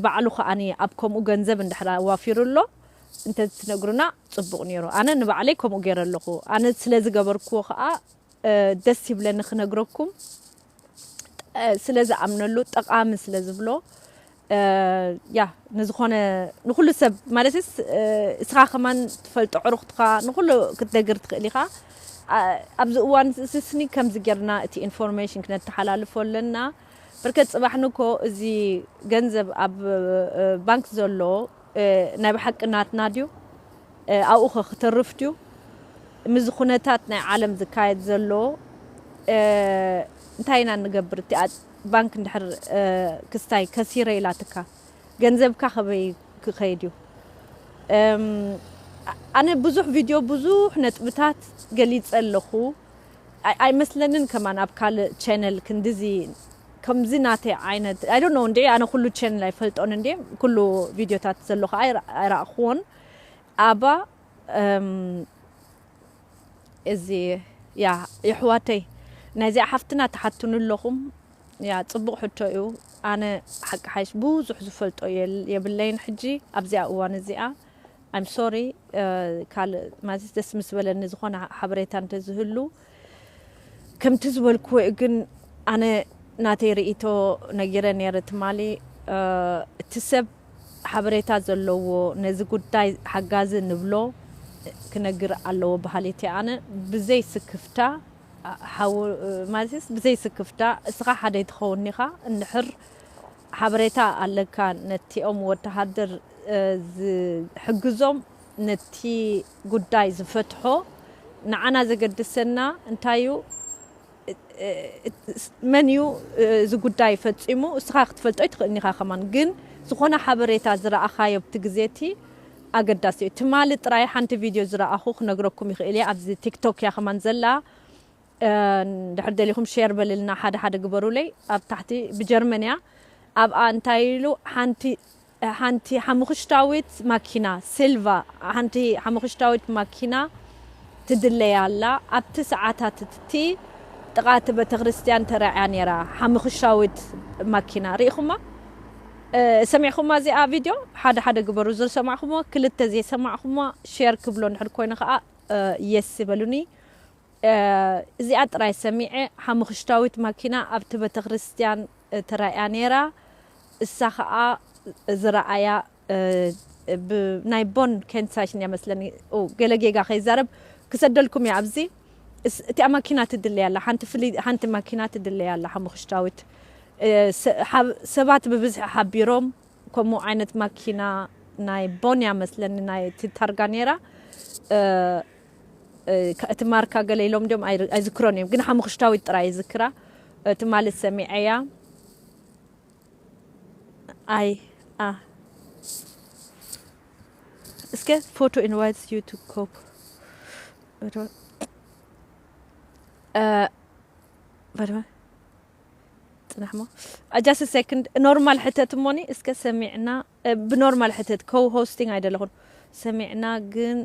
ባዕሉ ከዓኒ ኣብ ከምኡ ገንዘብ እንድሕር ኣዋፊሩ ኣሎ እንተትነግሩና ጽቡቕ ነይሩ። ኣነ ንባዕለይ ከምኡ ገይረ ኣለኹ። ኣነ ስለ ዝገበርክዎ ከኣ ደስ ይብለኒ ክነግረኩም። ስለ ዝኣምነሉ፣ ጠቓሚ ስለ ዝብሎ፣ ያ ንዝኾነ ንኹሉ ሰብ ማለትስ እስኻ ከማን ትፈልጦ ዕሩኽትኻ ንኹሉ ክትነግር ትኽእል ኢኻ። ኣብዚ እዋን ስስኒ ከምዚ ጌርና እቲ ኢንፎርሜሽን ክነተሓላልፎ ኣለና። በርከት ጽባሕ ንኮ እዚ ገንዘብ ኣብ ባንክ ዘሎ ናይ ብሓቂ ናትና ድዩ? ኣብኡ ኸ ክተርፍ ድዩ? ምስዚ ኩነታት ናይ ዓለም ዝካየድ ዘሎ እንታይ ኢና እንገብር? እቲኣ ባንክ እንድሕር ክስታይ ከሲረ ኢላትካ ገንዘብካ ከበይ ክኸይድ እዩ? ኣነ ብዙሕ ቪድዮ ብዙሕ ነጥብታት ገሊጸ ኣለኹ። ኣይመስለንን ከማን ኣብ ካልእ ቻነል ክንድዚ ከምዚ ናተይ ዓይነት I don't know እንዴ፣ ኣነ ኩሉ ቻነል ኣይፈልጦን እንዴ፣ ኩሉ ቪድዮታት ዘሎ ከዓ ኣይረኣኽዎን። ኣባ እዚ ያ የሕዋተይ ናይዚኣ ሓፍትና ትሓቱኒ ኣለኹም። ያ ጽቡቕ ሕቶ እዩ። ኣነ ሓቂ ሓይሽ ብዙሕ ዝፈልጦ የብለይን ሕጂ ኣብዚኣ እዋን እዚኣ። I'm sorry። ካልእ ማለት ደስ ምስ በለኒ ዝኾነ ሓበሬታ እንተዝህሉ። ከምቲ ዝበልክዎ እዩ፣ ግን ኣነ ናተይ ርእይቶ ነጊረ ነይረ ትማሊ። እቲ ሰብ ሓበሬታ ዘለዎ ነዚ ጉዳይ ሓጋዚ ንብሎ ክነግር ኣለዎ በሃሊት እየ ኣነ። ብዘይ ስክፍታ ሓው ማለትስ ብዘይ ስክፍታ እስኻ ሓደ ትኸውን ኢኻ። እንድሕር ሓበሬታ ኣለካ ነቲኦም ወተሃደር ዝሕግዞም ነቲ ጉዳይ ዝፈትሖ ንዓና ዘገድሰና እንታይ እዩ? መን እዩ እዚ ጉዳይ ፈጺሙ? እስኻ ክትፈልጦ ኣይትኽእልን ኢኻ ከማን። ግን ዝኾነ ሓበሬታ ዝረኣኻዮ ኣብቲ ግዜ እቲ ኣገዳሲ እዩ። ትማሊ ጥራይ ሓንቲ ቪድዮ ዝረኣኹ ክነግረኩም ይኽእል እየ። ኣብዚ ቲክቶክ እያ ከማን ዘላ። ድሕር ደሊኹም ሼር በልልና፣ ሓደ ሓደ ግበሩለይ። ኣብ ታሕቲ ብጀርመን እያ። ኣብኣ እንታይ ኢሉ ሓንቲ ሓንቲ ሓሙኽሽታዊት ማኪና ሲልቫ፣ ሓንቲ ሓሙኽሽታዊት ማኪና ትድለያ ኣላ። ኣብቲ ሰዓታት እቲ ጥቓ እቲ ቤተክርስትያን ተራእያ ነይራ ሓሙኽሽታዊት ማኪና። ርኢኹማ? ሰሚዕኹማ እዚኣ ቪድዮ? ሓደ ሓደ ግበሩ ዝሰማዕኹሞ። ክልተ ዘይሰማዕኹሞ ሼር ክብሎ እንድሕር ኮይኑ ከዓ የስ ይበሉኒ። እዚኣ ጥራይ ሰሚዐ። ሓሙኽሽታዊት ማኪና ኣብቲ ቤተክርስትያን ተራእያ ነይራ። እሳ ከዓ ዝረኣያ ናይ ቦን ኬንሳሽን እያ መስለኒ። ገለ ጌጋ ከይዛረብ ክሰደልኩም እያ። ኣብዚ እቲኣ ማኪና ትድለያ ኣላ፣ ሓንቲ ማኪና ትድለያ ኣላ ሓሙኽሽታዊት። ሰባት ብብዝሒ ሓቢሮም ከምኡ ዓይነት ማኪና ናይ ቦን እያ መስለኒ ናይ እቲ ታርጋ ነይራ። እቲ ማርካ ገለ ኢሎም ድዮም ኣይዝክሮን እዮም፣ ግን ሓሙኽሽታዊት ጥራይ ይዝክራ። ትማሊ ሰሚዐያ። ኣይ ኣ እስከ ፎቶ ኢንቫይትስ ዩ ቱ ኮፕ በድመ ጽናሕሞ ኣጃስ ሰክንድ ኖርማል ሕተት እሞኒ እስከ ሰሚዕና። ብኖርማል ሕተት ኮው ሆስቲንግ ኣይደለኹን። ሰሚዕና ግን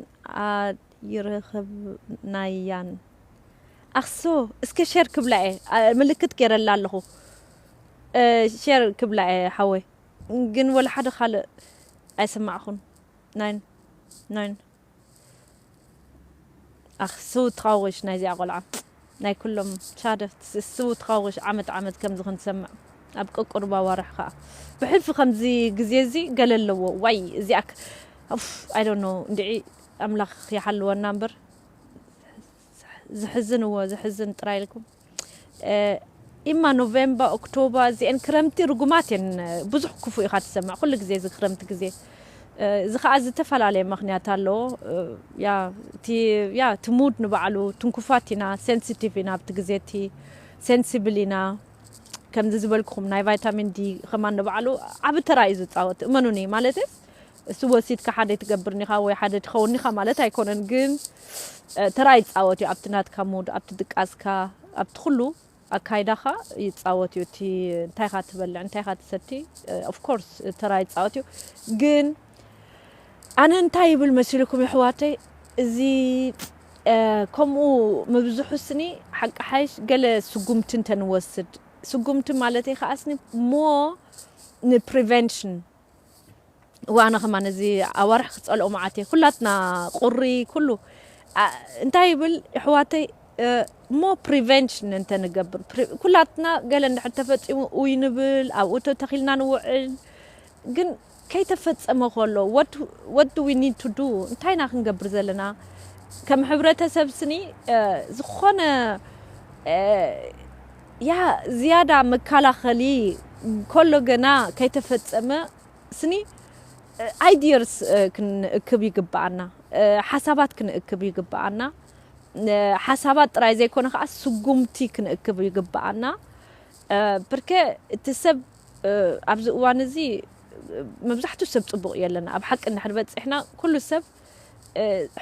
ኣይረኸብናያን። ኣኽሶ እስከ ሸር ክብላ እየ። ምልክት ገይረላ ኣለኹ። ሸር ክብላ እየ ሓወይ። ግን ወላ ሓደ ካልእ ኣይሰማዕኹን። ናይን ናይን ኣኽ ስውት ኻውሽ ናይዚኣ ቆልዓ ናይ ኩሎም ቻደ ስውት ኻውሽ ዓመት ዓመት ከምዚ ክንሰምዕ ኣብ ቅቁርባ ዋርሕ ከዓ ብሕልፊ ከምዚ ግዜ እዚ ገለ ኣለዎ ዋይ እዚኣ I don't know እንድዒ ኣምላኽ ይሓልወና እምበር ዝሕዝን እዎ ዝሕዝን ጥራይ ኢልኩም ኢማ ኖቬምበር ኦክቶበር እዚአን ክረምቲ ርጉማት እየን ብዙሕ ክፉእ ኢኻ ትሰምዕ ኩሉ ግዜ እዚ ክረምቲ ግዜ እዚ ከዓ ዝተፈላለየ ምክንያት ኣለዎ ያ እቲ ያ እቲ ሙድ ንባዕሉ ትንኩፋት ኢና ሴንሲቲቭ ኢና ኣብቲ ግዜ እቲ ሴንሲብል ኢና ከምዚ ዝበልኩኹም ናይ ቫይታሚን ዲ ከማን ንባዕሉ ዓብ ተራ እዩ ዝፃወት እመኑኒ ማለት እሱ ወሲድካ ሓደ ትገብር ኒኻ ወይ ሓደ ትኸውን ኒኻ ማለት ኣይኮነን ግን ተራ ይፃወት እዩ ኣብቲ ናትካ ሙድ ኣብቲ ድቃስካ ኣብቲ ኩሉ ኣካይዳኻ ይፃወት እዩ እቲ እንታይ ኻ ትበልዕ እንታይ ኻ ትሰቲ of course ተራ ይፃወት እዩ ግን ኣነ እንታይ ይብል መሲልኩም ይሕዋተይ እዚ ከምኡ ምብዝሑ ስኒ ሓቂ ሓይሽ ገለ ስጉምቲ እንተንወስድ ስጉምቲ ማለተይ ከዓስኒ ሞ ንፕሪቨንሽን ዋነ ከማን እዚ ኣዋርሕ ክፀልኦ መዓት እየ ኩላትና ቁሪ ኩሉ እንታይ ይብል ኣሕዋተይ እሞ ፕሪቨንሽን እንተንገብር ኩላትና ገለ እንድሕር ተፈፂሙ ውይ ንብል ኣብኡ ተተኺልና ንውዕል ግን ከይተፈፀመ ከሎ what do we need to do እንታይ ኢና ክንገብር ዘለና ከም ሕብረተሰብ ስኒ ዝኾነ ያ ዝያዳ መከላኸሊ ከሎ ገና ከይተፈፀመ ስኒ ideas ክንእክብ ይግብኣና ሓሳባት ክንእክብ ይግብኣና ሓሳባት ጥራይ ዘይኮነ ከዓ ስጉምቲ ክንእክብ ይግብኣና ብርከ እቲ ሰብ ኣብዚ እዋን እዚ መብዛሕትኡ ሰብ ፅቡቕ የለን ኣብ ሓቂ እንድሕር በፂሕና ኩሉ ሰብ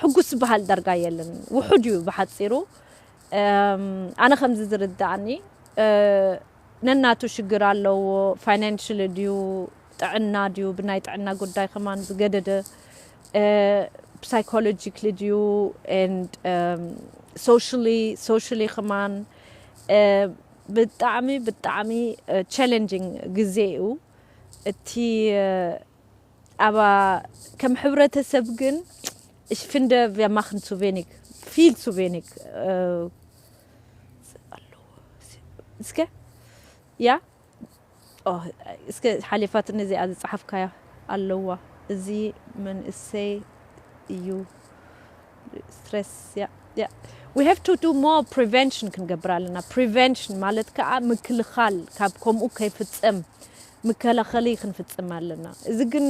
ሕጉስ ዝበሃል ዳርጋ የለን ውሑድ እዩ ብሓፂሩ ኣነ ከምዚ ዝርዳእኒ ነናቱ ሽግር ኣለዎ ፋይናንሽል ድዩ ጥዕና ድዩ ብናይ ጥዕና ጉዳይ ከማን ዝገደደ psychologically ድዩ and socially socially ከማን ብጣዕሚ ብጣዕሚ challenging ግዜ እዩ እቲ ኣብ ከም ሕብረተሰብ ግን ich finde wir machen zu wenig viel zu wenig እስከ ያ እስከ ሓሊፋትኒ እዚኣ ዝፀሓፍካያ ኣለዋ እዚ መንእሰይ እዩ stress yeah yeah we have to do more prevention ክንገብር ኣለና prevention ማለት ከዓ ምክልኻል ካብ ከምኡ ከይፍፀም ምከላኸሊ ክንፍፅም ኣለና እዚ ግን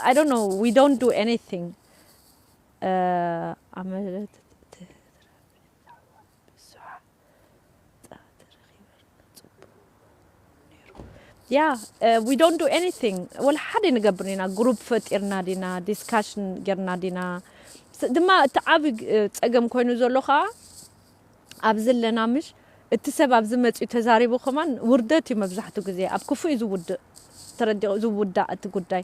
I don't know we don't do anything ኣመለት ብዙሓት ፃት ረኺበርና ፅቡቅ ነይሩ ያ we don't do anything ወላ ሓደ ንገብር ኢና ግሩፕ ፈጢርና ዲና ዲስካሽን ጌርና ዲና ድማ እቲ ዓብ ፀገም ኮይኑ ዘሎ ከዓ ኣብዚ ኣለና ምሽ እቲ ሰብ ኣብዚ መፅኡ ተዛሪቡ ከማን ውርደት እዩ መብዛሕትኡ ግዜ ኣብ ክፉእ እዩ ዝውድእ ተረዲቑ ዝውዳእ እቲ ጉዳይ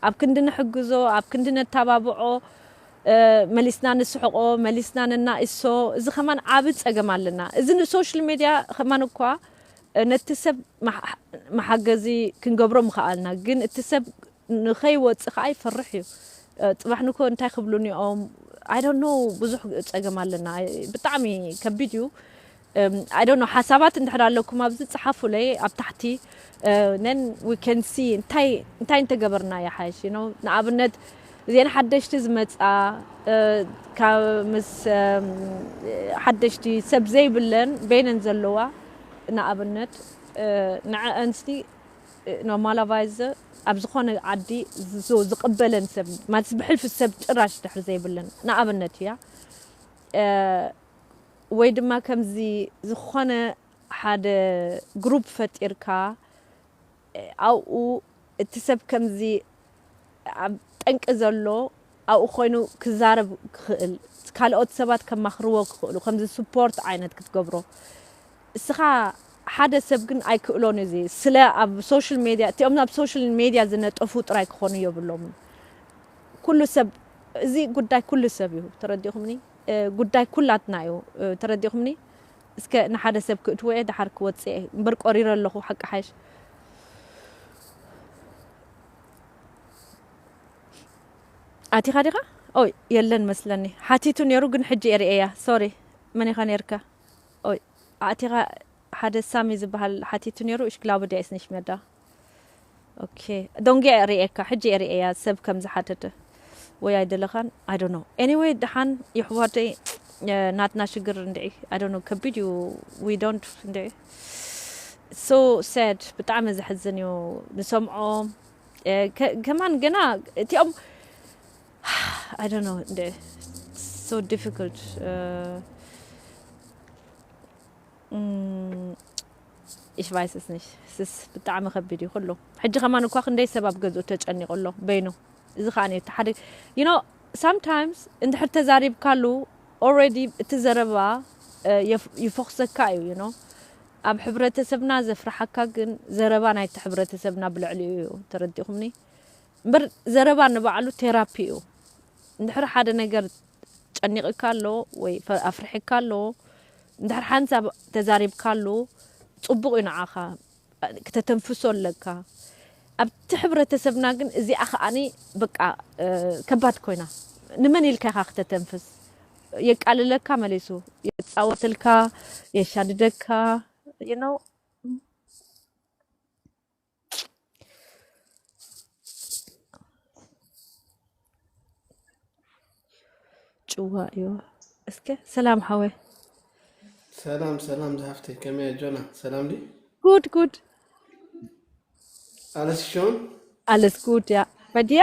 ኣብ ክንዲ ንሕግዞ ኣብ ክንዲ ነተባብዖ መሊስና ንስሕቆ መሊስና ነናእሶ እዚ ከማን ዓብ ፀገም ኣለና እዚ ንሶሻል ሜድያ ከማን እኳ ነቲ ሰብ መሓገዚ ክንገብሮ ምኸኣልና ግን እቲ ሰብ ንኸይወፅእ ከዓ ይፈርሕ እዩ ፅባሕ ንኮ እንታይ ክብሉኒ እዮም I don't know ብዙሕ ፀገም ኣለና ብጣዕሚ ከቢድ እዩ I don't know ሓሳባት እንድሕር ኣለኩም ኣብዚ ፀሓፉለይ ኣብ ታሕቲ then we can see እንታይ እንታይ እንተገበርና ይሓይሽ you know ንኣብነት እዚአን ሓደሽቲ ዝመፃ ካብ ምስ ሓደሽቲ ሰብ ዘይብለን በይነን ዘለዋ ንኣብነት ንዐአንስቲ normalize ኣብ ዝኾነ ዓዲ ዝቕበለን ሰብ ማለት ብሕልፊ ሰብ ጭራሽ ድሕር ዘይብለን ንኣብነት እያ ወይ ድማ ከምዚ ዝኾነ ሓደ ግሩፕ ፈጢርካ ኣብኡ እቲ ሰብ ከምዚ ኣብ ጠንቂ ዘሎ ኣብኡ ኮይኑ ክዛረብ ክኽእል ካልኦት ሰባት ከማኽርዎ ክኽእሉ ከምዚ ስፖርት ዓይነት ክትገብሮ እስኻ ሓደ ሰብ ግን ኣይክእሎን እዚ ስለ ኣብ ሶሻል ሜድያ እቲኦም ኣብ ሶሻል ሜድያ ዝነጠፉ ጥራይ ክኾኑ የብሎምን ኩሉ ሰብ እዚ ጉዳይ ኩሉ ሰብ እዩ ተረዲኹምኒ ጉዳይ ኩላትና እዩ ተረዲኹምኒ እስከ ንሓደ ሰብ ክእትዎ እየ ድሓር ክወፅእ እየ እምበር ቆሪረ ኣለኹ ሓቂ ሓይሽ ኣቲኻ ዲኻ ኦይ የለን መስለኒ። ሓቲቱ ነይሩ ግን ሕጂ እየ ርእያ። ሶሪ። መን ኢኻ ነይርካ? ኦይ ኣእቲኻ ሓደ ሳሚ ዝበሃል ሓቲቱ ነይሩ። Ich glaube, der ist nicht mehr da. ኦኬ። ዶንጌ ርእየካ ሕጂ እየ ርእያ ሰብ ከም ዝሓተተ ወይ ኣይደለኻን። I don't know. Anyway ደሓን የሕዋተይ። ናትና ሽግር እንድዒ። I don't know. ከቢድ እዩ። We don't እንድዒ. So sad. ብጣዕሚ ዘሕዝን እዩ ንሰምዖ። ከማን ገና እቲኦም I don't know. So difficult. Ich weiß es nicht. ስስ ብጣዕሚ ከቢድ እዩ ኩሉ። ሕጂ ከማን እኳ ክንደይ ሰብ ኣብ ገዝኡ ተጨኒቑ ኣሎ በይኑ። እዚ ከዓ እቲ ሓደ you know sometimes እንድሕር ተዛሪብካሉ already እቲ ዘረባ ይፎኽሰካ እዩ you know ኣብ ሕብረተሰብና ዘፍርሓካ ግን ዘረባ ናይቲ ሕብረተሰብና ብልዕሊኡ እዩ። ተረዲኹምኒ? እምበር ዘረባ ንባዕሉ ቴራፒ እዩ። እንድሕር ሓደ ነገር ጨኒቕካ ኣሎ ወይ ኣፍርሕካ ኣሎ እንድሕር ሓንሳብ ተዛሪብካሉ ጽቡቕ እዩ ንዓኻ። ክተተንፍሶ ኣለካ። ኣብቲ ሕብረተሰብና ግን እዚኣ ከዓኒ በቃ ከባድ ኮይና። ንመን ኢልካ ኢኻ ክተተንፍስ? የቃልለካ መሊሱ፣ የጻወተልካ፣ የሻድደካ you know ጭዋ እዩ። እስከ ሰላም ሓወይ። ሰላም ሰላም ዝሃፍተይ ከመይ ጆና ሰላም ዲ ጉድ ጉድ። ኣለስ ሾን ኣለስ ጉድ ያ በዲያ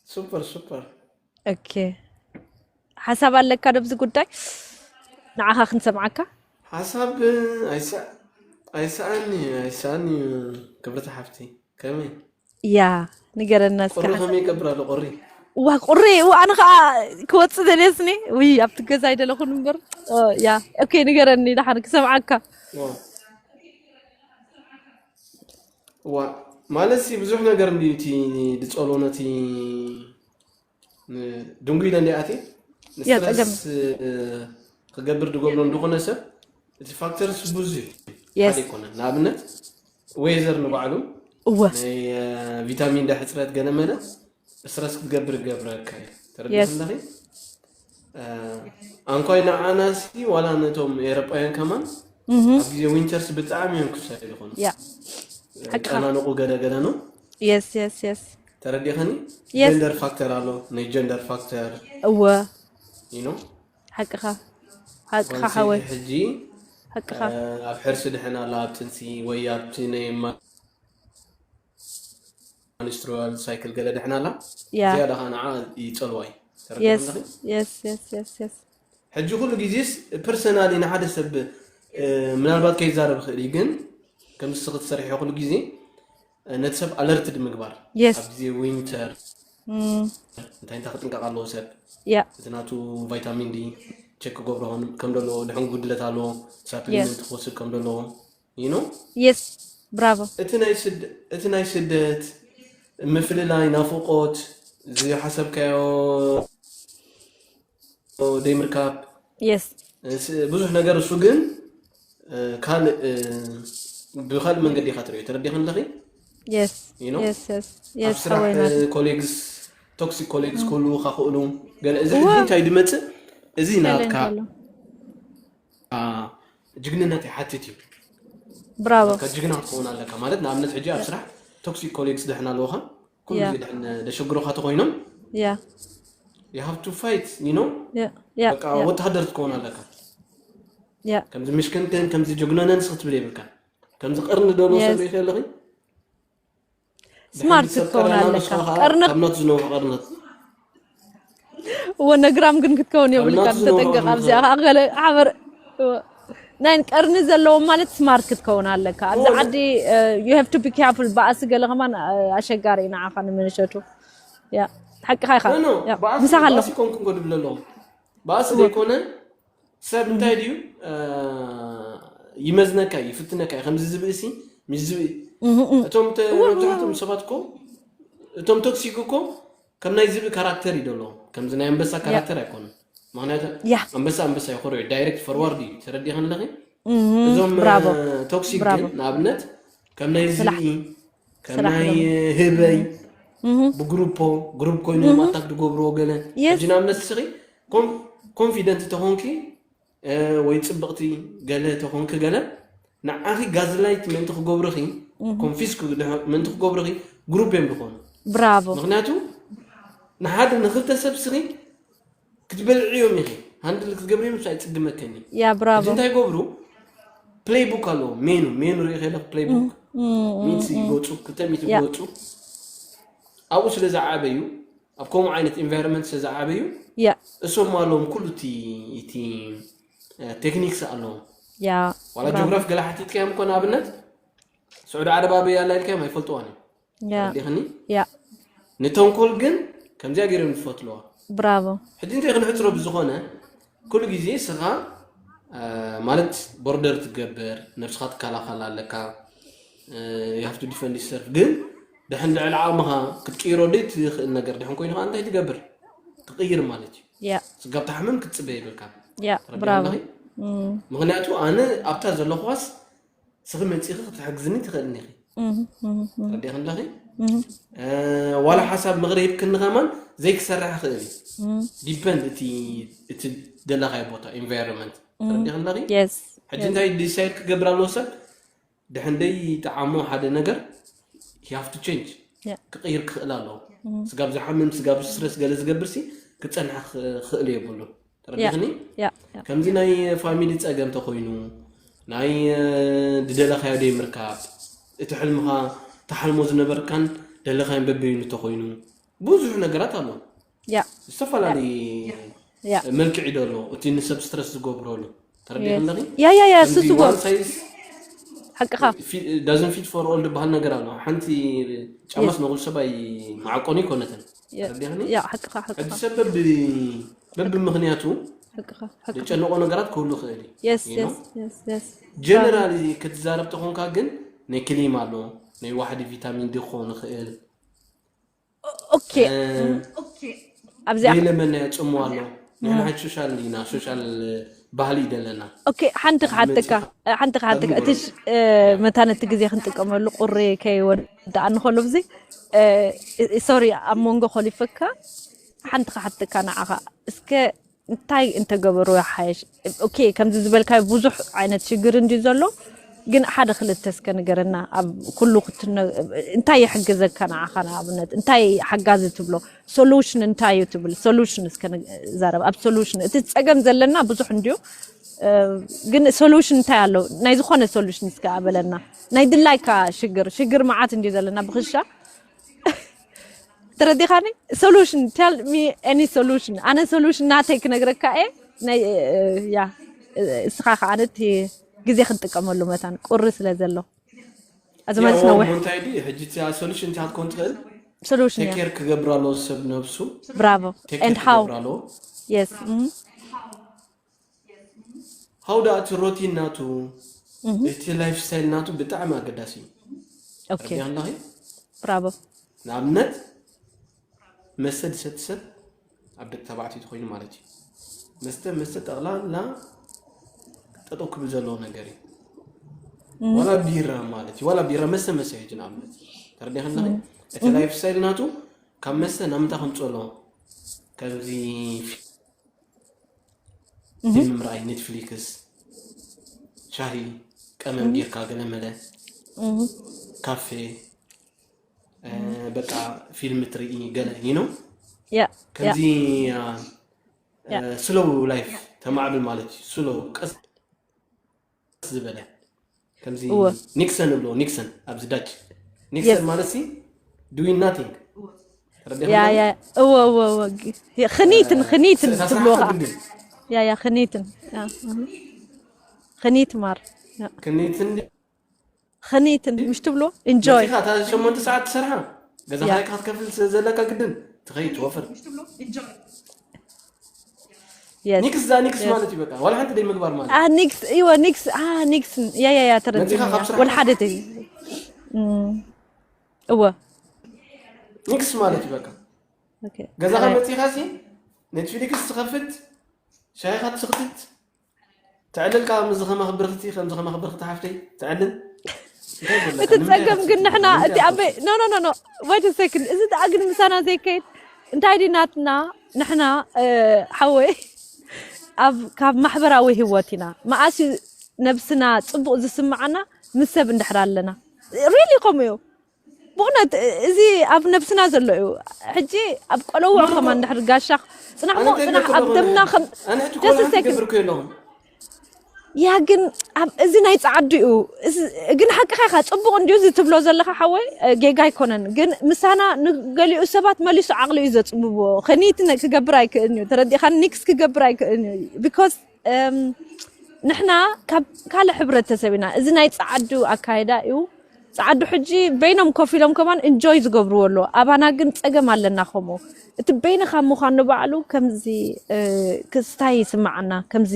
ሱፐር ሱፐር ኦኬ። ሓሳብ ኣለካ ዶብዚ ጉዳይ ንዓኻ ክንሰምዓካ? ሓሳብ ኣይሰኣኒ ኣይሰኣኒ ክብርቲ ሓፍቲ ከመይ ያ ንገረና እስኪ ቁሪ ሓሳብ። ከመይ ይገብር ኣሎ ቁሪ ዋ ቁሪ ዋ ኣነ ከዓ ክወፅእ ደልየስኒ ውይ ኣብቲ ገዛ ኣይደለኹን እምበር ኦ፣ ያ ኦኬ ንገረኒ ደሓን ክሰምዓካ። ዋ ማለት ሲ ብዙሕ ነገር እንዲ እቲ ድፀሎ ነቲ ድንጉ ኢለ እንዲ ኣቲ ያ ፀገም ንስትረስ ክገብር ድገብሮ እንድኾነ ሰብ እቲ ፋክተርስ ብዙ ሓደ የስ ይኮነ ንኣብነት ዌዘር ንባዕሉ እወ ናይ ቪታሚን ዳ ሕፅረት ገለ መለ ስትረስ ክትገብር ይገብረካ እዩ ተረዲኹ የስ ኣለኺ ኣንኳይ ንዓናሲ ዋላ ነቶም ኤሮጳውያን ከማን እህ ኣብ ግዜ ዊንተርስ ብጣዕሚ እዮም ክሳይ ዝኾኑ ያ ሓቅኻ ጨናንቑ ገለ ገለ ነው የስ የስ የስ ተረዲኸኒ የስ ጀንደር ፋክተር ኣሎ ናይ ጀንደር ፋክተር እወ ኖ ሓቅኻ ሓቅኻ ወንሲ ሓወይ ሕጂ ሓቅኻ ኣብ ሕርሲ ድሕን ኣላ ኣብ ጥንሲ ወይ ኣብቲ ናይ ማንስትሩዋል ሳይክል ገለ ድሕን ኣላ ያ ዝያዳ ከዓ ንዓ ይፀልዋ እዩ የስ ተረዲኸ የስ የስ የስ የስ ሕጂ ኩሉ ግዜስ ፐርሰናሊ ንሓደ ሰብ እ፣ ምናልባት ከይዛረብ ይኽእል እዩ ግን ከም ንስኺ ትሰርሕዮ ኩሉ ግዜ እ፣ ነቲ ሰብ ኣለርትድ ምግባር የስ ኣብ ግዜ ዊንተር እም፣ እንታይ እንታይ ክጥንቀቕ ኣለዎ ሰብ ያ እቲ ናቱ ቫይታሚን ዲ ቸክ ክገብሮ ከም- ከም ዘለዎ ድሕን ጉድለት ኣለዎ የስ ሳፕሊመንት ክወስድ ከም ዘለዎ ይኖ የስ ብራቮ እቲ ናይ ስደ- እቲ ናይ ስደት ምፍልላይ ናፍቆት ዝሓሰብካዮ ደይምርካብ የስ ስ- ብዙሕ ነገር እሱ ግን እ፣ ካልእ እ፣ ብካልእ መንገዲ ኢካ ትሪኦ ተረዲኸ ኣለኺ የስ you know የስ የስ ኣብ የስ ስራሕ ሓወይ ናት ኮሌግስ ቶክሲክ ኮሌግስ ክህልዉካ ክእሉ ገለ እዚ እወ ሕጂ እንታይ ድመፅእ እዚ ቻሌንጅ ናትካ ኣሎ አ፣ ጅግንነት ይሓትት እዩ ብራቮ ናትካ ጅግና ክትኸውን ኣለካ ማለት ንኣብነት ሕጂ ኣብ ስራሕ ቶክሲክ ኮሌግስ ድሕን ኣለውካ ኩሉ ያ ግዜ ድሕን ደሸግሩካ ተኮይኖም ያ you have to fight you know ያ ያ በቃ ያ ወታደር ትከውን ኣለካ ያ ከምዚ ምሽክንክን ከምዚ ጀግኖነን ስክትብል የብልካ ከምዚ ቀርኒ ደሎ ሰብ የስ ሪእኺ ኣለኺ ድሕን ስማርት ሰብ ክትከውን ቀርኒ ኣለካ ኣለስኻ ከዓ ቀርነት ካብ ናቱ ዝነውሑ ቀርነት እወ ነግራም ግን ክትከውን ካብ የብልካ ናቱ ዝነውሑ ተጠንቀቕ ቀርነት ኣብዚኣ ከዓ ገለ ሓበር እወ። ናይ ቀርኒ ዘለዎም ማለት ስማርት ክትከውን ኣለካ ኣብዚ እወ ዓዲ you have to be careful በኣሲ ገለ ከማን ኣሸጋሪ እዩ ንዓኻ ንምንሸቱ ያ ሓቅኻ ኢኻ ኖ ኖ ያ በኣሲ ምሳኻ ኣለኹ በኣሲ ኮንኩ ንጎድብለ ኣለኹ በኣሲ እወ ዘይኮነ ሰብ እንታይ ድዩ እ፣ ይመዝነካ እዩ ይፍትነካ እዩ ከምዚ ዝብኢ ሲ ምስ ዝብኢ እህ፣ እህ። እቶም ተ- እወ እወ መብዛሕትኦም እወ ሰባት እኮ እቶም ቶክሲክ እኮ ከም ናይ ዝብኢ ካራክተር እዩ ደለዎም ከምዚ ናይ ኣንበሳ ያ ካራክተር ኣይኮኑን ምክንያቱ ያ ኣንበሳ ኣንበሳ ይኮርዮ ዳይሬክት ፈርዋርድ እዩ ተረዲኸ ኣለኺ እህ፣ እዞም ብራቮ ቶክሲክ ብራቮ ግን ንኣብነት ከም ናይ ስራሕ ዝብኢ ከም ስራሕ ናይ ኢሎም ህበይ ብግሩፖ ግሩፕ ኮይኖም ኣታክ ዝገብርዎ ገለ። ሕጂ ንኣብነት እስኺ ኮንፊደንት ተኾንኪ ወይ ፅብቕቲ ገለ ተኾንኪ ገለ ንዓኺ ጋዝላይት ምእንቲ ክገብርኺ ኮንፊስ ምእንቲ ክገብርኺ ግሩፕ እዮም ዝኾኑ። ብራቮ። ምክንያቱ ንሓደ ንክልተ ሰብ ስኺ ክትበልዕዮም ኢኺ ሃንድል ክትገብርዮም ምስ ኣይፅግመከኒ። ያ ብራቮ። እንታይ ይገብሩ? ፕሌይ ቡክ ኣለዎ። ሜኑ ሜኑ ርኢ ከለክ ፕሌይ ቡክ ሚት ይገፁ ክልተ ሚት ይገፁ ኣብኡ ስለ ዝዓበዩ ኣብ ከምኡ ዓይነት ኢንቫይሮንመንት ስለ ዝዓበዩ ያ እሶም ኣለዎም ኩሉ እቲ እቲ ቴክኒክስ ኣለዎም። ያ ዋላ ጂኦግራፊ ገለ ሓቲትካዮም እኮ ንኣብነት ስዑዲ ዓረብ ኣበይ ኣላ ኢልካዮም ኣይፈልጥዋን እዮም። ያ ተረዲኽኒ? ያ ንተንኮል ግን ከምዚኣ ገይሮም ዝፈትልዋ። ብራቮ። ሕጂ እንታይ ክንሕፅሮ ብዝኾነ ኩሉ ግዜ ስኻ ማለት ቦርደር ትገብር ነብስኻ ትከላኸል ኣለካ። You have to defend yourself ግን ድሕን ልዕሊ ዓቕምኻ ክትቅይሮ ደይ ትኽእል ነገር ድሕን ኮይኑ ከዓ እንታይ ትገብር? ትቕይር ማለት እዩ። ያ ስጋብ ትሓምም ክትፅበ ይብልካ። ያ ተረዲኻ ብራቮ። ኣለኺ? ምክንያቱ ኣነ ኣብታ ዘለኹዋስ ስኺ መፂኺ ክትሕግዝኒ ትኽእል ኢኺ። ተረዲኺ ኣለኺ? ዋላ ሓሳብ ምኽሪ ሂብክኒ ከማን ዘይክሰርሕ ይኽእል እዩ። ዲፐንድ እቲ እቲ ደለኻዮ ቦታ ኢንቫይሮንመንት ተረዲኺ ኣለኺ? የስ ሕጂ እንታይ ዲሳይድ ክገብር ኣለዎ ሰብ ድሕንደይ ጠዓሞ ሓደ ነገር you have to change ያ ክቕይር ክኽእል ኣለዎ። ስጋብ ዝሓምም ስጋብ ስትረስ ገለ ዝገብር ሲ ክፀንሕ ክኽእል የብሉ። ተረዲኽኒ? ያ ያ ከምዚ ናይ ፋሚሊ ፀገም ተኮይኑ ናይ ድደለኻዮ ደይ ምርካብ እቲ ሕልምኻ ተሓልሞ ዝነበርካን ደለኻዮን በበይኑ ተኮይኑ ብዙሕ ነገራት ኣሎ። ያ ዝተፈላለዩ ያ መልክዕ ይደሎ እቲ ንሰብ ስትረስ ዝገብረሉ ተረዲኽ ኣለኺ? ያ ያ ያ እሱ ከምዚ ስጎ one size ሓቅኻ doesn't fit for all ዝበሃል ነገር ኣሎ። ሓንቲ ጫማስ ንኹሉ ሰብ ኣይመዓቆን ይኮነትን። ተረዲኽኒ? ያ ሓቅኻ ሓቅኻ ሕጂ ሰብ በቢ በቢ ምክንያቱ ሓቅኻ ሓቅኻ ዝጨነቆ ነገራት ክህሉ ይኽእል እዩ። የስ You know? የስ የስ የስ ጀነራሊ ክትዛረብ ተኾንካ ግን ናይ ክሊም ኣሎ ናይ ዋሕዲ ቪታሚን ዲ ክኸውን ይኽእል። ኦኬ ኣብዚኣ ዘይለመና የፅሙ ኣሎ። ንሕና ሕጂ ሶሻል ኢና ሶሻል ባህሊ እዩ ዘለና። ኦኬ ሓንቲ ክሓተካ ሓንቲ ክሓተካ እቲ ሽ- እ፣ መታን እቲ ግዜ ክንጥቀመሉ ቁሪ ከይወዳኣ ንኸሎ ብዚ ሶሪ ኣብ መንጎ ኮሊፈካ ሓንቲ ክሓተካ ንዓኻ እስከ እንታይ እንተገበሩ ይሓየሽ? ኦኬ ከምዚ ዝበልካዮ ብዙሕ ዓይነት ሽግር እንድዩ ዘሎ ግን ሓደ ክልተ እስከ ንገረና ኣብ ኩሉ ክትነ እንታይ ይሕግዘካ ንዓኻ ንኣብነት እንታይ ሓጋዚ ትብሎ ሶሉሽን እንታይ እዩ ትብል ሶሉሽን እስከ ንዛረብ ኣብ ሶሉሽን እቲ ፀገም ዘለና ብዙሕ እንድዩ እ፣ ግን ሶሉሽን እንታይ ኣሎ ናይ ዝኾነ ሶሉሽን እስከ ኣበለና ናይ ድላይካ ሽግር ሽግር መዓት እንድዩ ዘለና ብክሻ ተረዲኻኒ solution tell me any solution ኣነ solution ናተይ ክነግረካ እየ ናይ እ፣ ያ እ፣ እስኻ ከዓ ነቲ ግዜ ክንጥቀመሉ መታን ቁሪ ስለ ዘሎ ኣዝማሪስ ነዊሕ እንታይ ዲ ሕጂ እቲያ ሶሉሽን እቲያ ክትኮን ትኽእል solution እያ ቴኬር ክገብር ኣለዎ ሰብ ነብሱ ብራቮ ቴኬር and how ክገብር ኣለዎ። yes ሃው ዳ እቲ ሮቲን ናቱ እቲ ላይፍ ስታይል ናቱ ብጣዕሚ ኣገዳሲ እዩ። okay ረዲያ ኣለኺ ብራቮ ንኣብነት መስተ ዝሰቲ ሰብ ኣብ ደቂ ተባዕትዮ ተኮይኑ ማለት እዩ። መስተ መስተ ጠቕላላ ጠጠው ክብል ዘለዎ ነገር እዩ። ዋላ ቢራ ማለት እዩ ዋላ ቢራ መስተ መስተ ሕጂ ንኣብነት ተረዲያ ከለኺ እቲ ላይፍ ስታይል ናቱ ካብ መስተ ናብ ምንታይ ከምፅኦ ኣለዎ ከምዚ ፊልም ምርኣይ ኔትፍሊክስ ሻሂ ቀመም ጌርካ ገለመለ ካፌ በቃ ፊልም ትርኢ ገለ you know yeah yeah ከምዚ ስሎው ላይፍ ተማዕብል ማለት እዩ። ስሎው ቀስ ዝበለ ከምዚ እወ ኒክሰን እብሎ ኒክሰን ኣብዚ ዳች ኒክሰን Yes. ማለት ሲ doing nothing ተረዲኻ yeah ማለት yeah እወ እወ እወ ግ- የ- ኽኒትን ኽኒትን ስራሕ ትብልዎ ከዓ ግድን yeah yeah ኽኒትን yeah እህ። ኽኒት ማር yeah. ክንይትን ኽኒትን ምሽ ትብልዎ enjoy መፂኻ እታ ሸሞንተ ሰዓት ትሰርሓ ገዛኻ Yeah. ኢኻ ክትከፍል ስለ ዘለካ ግድን ትኸይድ ትወፍር yes ኒክስ እዛ ኒክስ Yes. ማለት እዩ በቃ ዋላ ሓንቲ ደይ ምግባር ማለት ah ኒክስ እወ ኒክስ ah ኒክስ yeah yeah yeah ተረዲኒ መፂኻ ካብ ስራሕ ወላ ሓደ ተይ እም፣ እወ ኒክስ ማለት እዩ በቃ okay ገዛኻ right. መፂኻ ሲ ኔትፍሊክስ ትኸፍት ሻሂኻ ትስኽትት ተዕልል ከዓ ከምዚ ከማኺ ብርኽቲ ከምዚ ከማኺ ብርኽቲ ሓፍተይ ተዕልል እቲ ጸገም ግን ንሕና እቲ ኣበይ no no no no wait a second እዚ ደኣ ግን ምሳና ዘይከይድ እንታይ ድዩ ናትና ንሕና ሓወይ ኣብ ካብ ማሕበራዊ ህይወት ኢና መኣስ ነብስና ጽቡቕ ዝስምዓና ምስ ሰብ እንድሕር ኣለና really ከምኡ እዩ ብእውነት እዚ ኣብ ነብስና ዘሎ እዩ ሕጂ ኣብ ቆለውዕ ከማን እንድሕር ጋሻ ጽናሕሞ ጽናሕ ኣብ ደምና ከም just a second ያ ግን ኣብ እዚ ናይ ጸዓዱ እዩ ግን ሓቅኻ ኢኻ ጽቡቕ እንድዩ እዚ ትብሎ ዘለኻ ሓወይ ጌጋ ኣይኮነን ግን ምሳና ንገሊኡ ሰባት መሊሱ ዓቕሊ እዩ ዘጽብቦ ከኒት ክገብር ኣይክእልን እዩ ተረዲኻ ኒክስ ክገብር ኣይክእልን እዩ because ንሕና ካብ ካልእ ሕብረተሰብ ኢና እዚ ናይ ጸዓዱ ኣካይዳ እዩ ጸዓዱ ሕጂ በይኖም ኮፍ ኢሎም ከማን እንጆይ ዝገብርዎ ኣሎ ኣባና ግን ጸገም ኣለና ከምኡ እቲ በይንኻ ምዃን ንባዕሉ ከምዚ ክስታይ ይስምዓና ከምዚ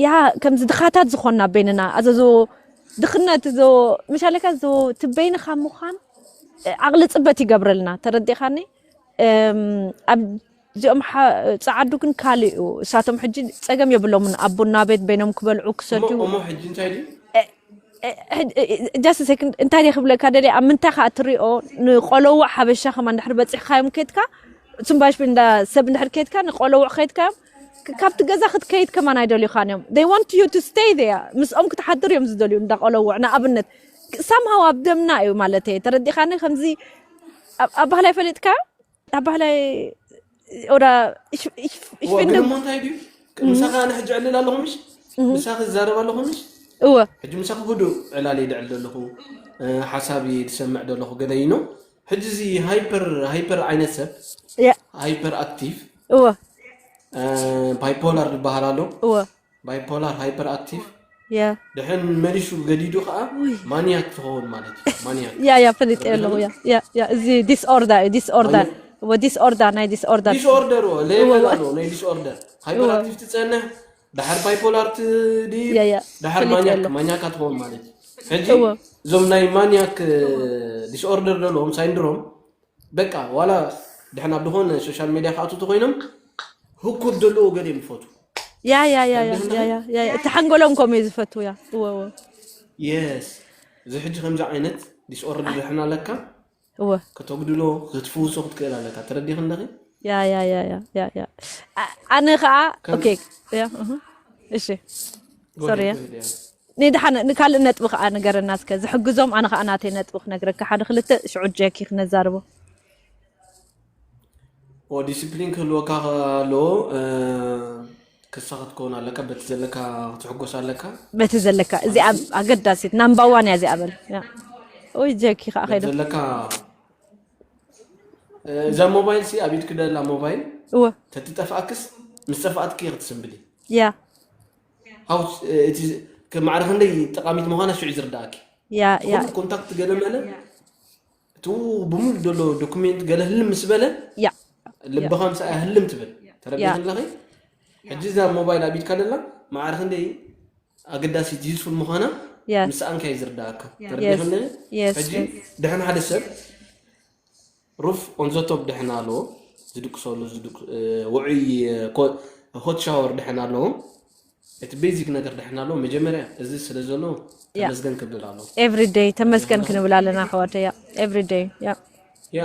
ያ ከምዚ ድኻታት ዝኾንና በይንና ኣዘዞ ድኽነት ዞ ምሻለካ ዞ ትበይንኻ ምዃን ዓቕሊ ፅበት ይገብረልና ተረዲኻኒ ኣብ እዚኦም ፀዓዱ ግን ካልእ እዩ እሳቶም ሕጂ ፀገም የብሎምን ኣብ ቡና ቤት በይኖም ክበልዑ ክሰትዩ እሞ ሕጂ እንታይ ድዩ just second እንታይ ደ ክብለካ ደለ ኣብ ምንታይ ከዓ ትሪኦ ንቆለዋ ሓበሻ ከማ እንድሕር በፂሕካዮም ከድካ እሱም ባሽቢ እንዳ ሰብ እንድሕር ከድካ ንቆለውዕ ከድካዮም ካብቲ ገዛ ክትከይድ ከማን ኣይደልዩኻን እዮም they want you to stay there ምስኦም ክትሓድር እዮም ዝደልዩ እንዳ ቆለውዕ ንኣብነት ሳምሃው ኣብ ደምና እዩ ማለት እየ ተረዲኻኒ ከምዚ ኣብ ባህላይ ፈሊጥካዮ ኣብ ባህላይ ኦዳ ግን እሞ እንታይ ድዩ ምሳኻ ኣነ ሕጂ ዕልል ኣለኹ ምሽ ምሳኺ ዝዛረብ ኣለኹ ምሽ እወ ሕጂ ምሳኺ ህዱእ ዕላል ይድዕል ዘለኹ ሓሳብ ዝሰምዕ ዘለኹ ገለ ኢኖ ሕጂ እዚ ሃይፐር ሃይፐር ዓይነት ሰብ ያ ሃይፐር ኣክቲቭ እወ ባይፖላር ዝበሃል ኣሎ እወ ባይፖላር ሃይፐር ኣክቲቭ ያ ድሕን መሊሱ ገዲዱ ከዓ ማንያክ ትኸውን ማለት እዩ ማንያክ ያ ያ ፈሊጠ ኣለኹ ያ ያ ያ እዚ ዲስኦርዳ እዩ ዲስኦርዳ እወ ዲስኦርዳ ናይ ዲስኦርዳ ዲስኦርደር ዎ ሌቨል ኣሎ ናይ ዲስኦርደር ሃይፐር ኣክቲቭ ትፀንሕ ዳሓር ባይፖላር ትድይብ ያ ያ ዳሓር ፈሊጠ ማንያክ ኣለኹ ማንያካ ትኸውን ማለት እዩ ሕጂ እወ እዞም ናይ ማንያክ ዲስኦርደር ዘለዎም ሳይንድሮም በቃ ዋላ ድሕን ኣብ ዝኾነ ሶሻል ሜድያ ክኣቱ ተኮይኖም ህኩት ዘለዎ ገሊኦም ይፈቱ ያ ያ ያ ያ ያ ያ ያ ያ እቲ ሓንጎሎም ከምኡ እዩ ዝፈትው ያ እወ እወ የስ እዚ ሕጂ ከምዚ ዓይነት ዲስኦርደር ድሕን ኣለካ እወ ከተጉድሎ ክትፍውሶ ክትክእል ኣለካ ተረዲኽ ኣለኺ ያ ያ ያ ያ ያ ያ አ- ኣነ ከዓ ከም- ኦኬ ያ እህ። እሺ ሶሪ ያ ንድሓን ንካልእ ነጥቢ ከዓ ንገረና እስከ ዝሕግዞም ኣነ ከዓ ናተይ ነጥቢ ክነግረካ ሓደ ክልተ ሽዑ ጀኪ ክነዛርቦ ኦ ዲስፕሊን ክህልወካ ኣለዎ ክሳ ክትከውን ኣለካ በቲ ዘለካ ክትሕጎስ ኣለካ በቲ ዘለካ እዚ ኣብ ኣገዳሲት ናምባዋን እያ እዚኣ በል ያ። ወይ ጀኪ ከዓ ከይደ ዘለካ እዛ ሞባይል ሲ ኣብ ኢድክ ደላ ሞባይል እወ ተትጠፍኣክስ ምስ ጠፍኣትክ ክትስንብሊ ያ ሃው እቲ ማዕረ ክንደይ ጠቃሚት ምዃና ሽዑ ዝርዳእኪ ያ ያ ኮንታክት ገለ መለ እቲ ብሙሉ ዘሎ ዶኩሜንት ገለ ህልም ምስ በለ ያ ልብኻ ምስኣ ህልም ትብል ተረዲኺ ኣለኺ ሕጂ እዛ ሞባይል ኣብ ኢድካ ደላ ማዕረ ክንደይ ኣገዳሲት ዩዝፉል ምዃና Yes. ምስኣንካ እዩ ዝርዳእካ Yes. ተረዲኽኒ Yes. ሕጂ ድሕን ሓደ ሰብ ሩፍ ኦንዘቶፕ ድሕን ኣለዎ ዝድቅሰሉ ዝድቅ- እ፣ ውዑይ ሆት ሻወር ድሕን ኣለዎ እቲ ቤዚክ ነገር ድሕን ኣለዎ መጀመርያ እዚ ስለ ዘሎ Yeah. ተመስገን ክብል ኣለዎ Every day ተመስገን ክንብል ኣለና ኣሕዋተይ ያ every day ያ ያ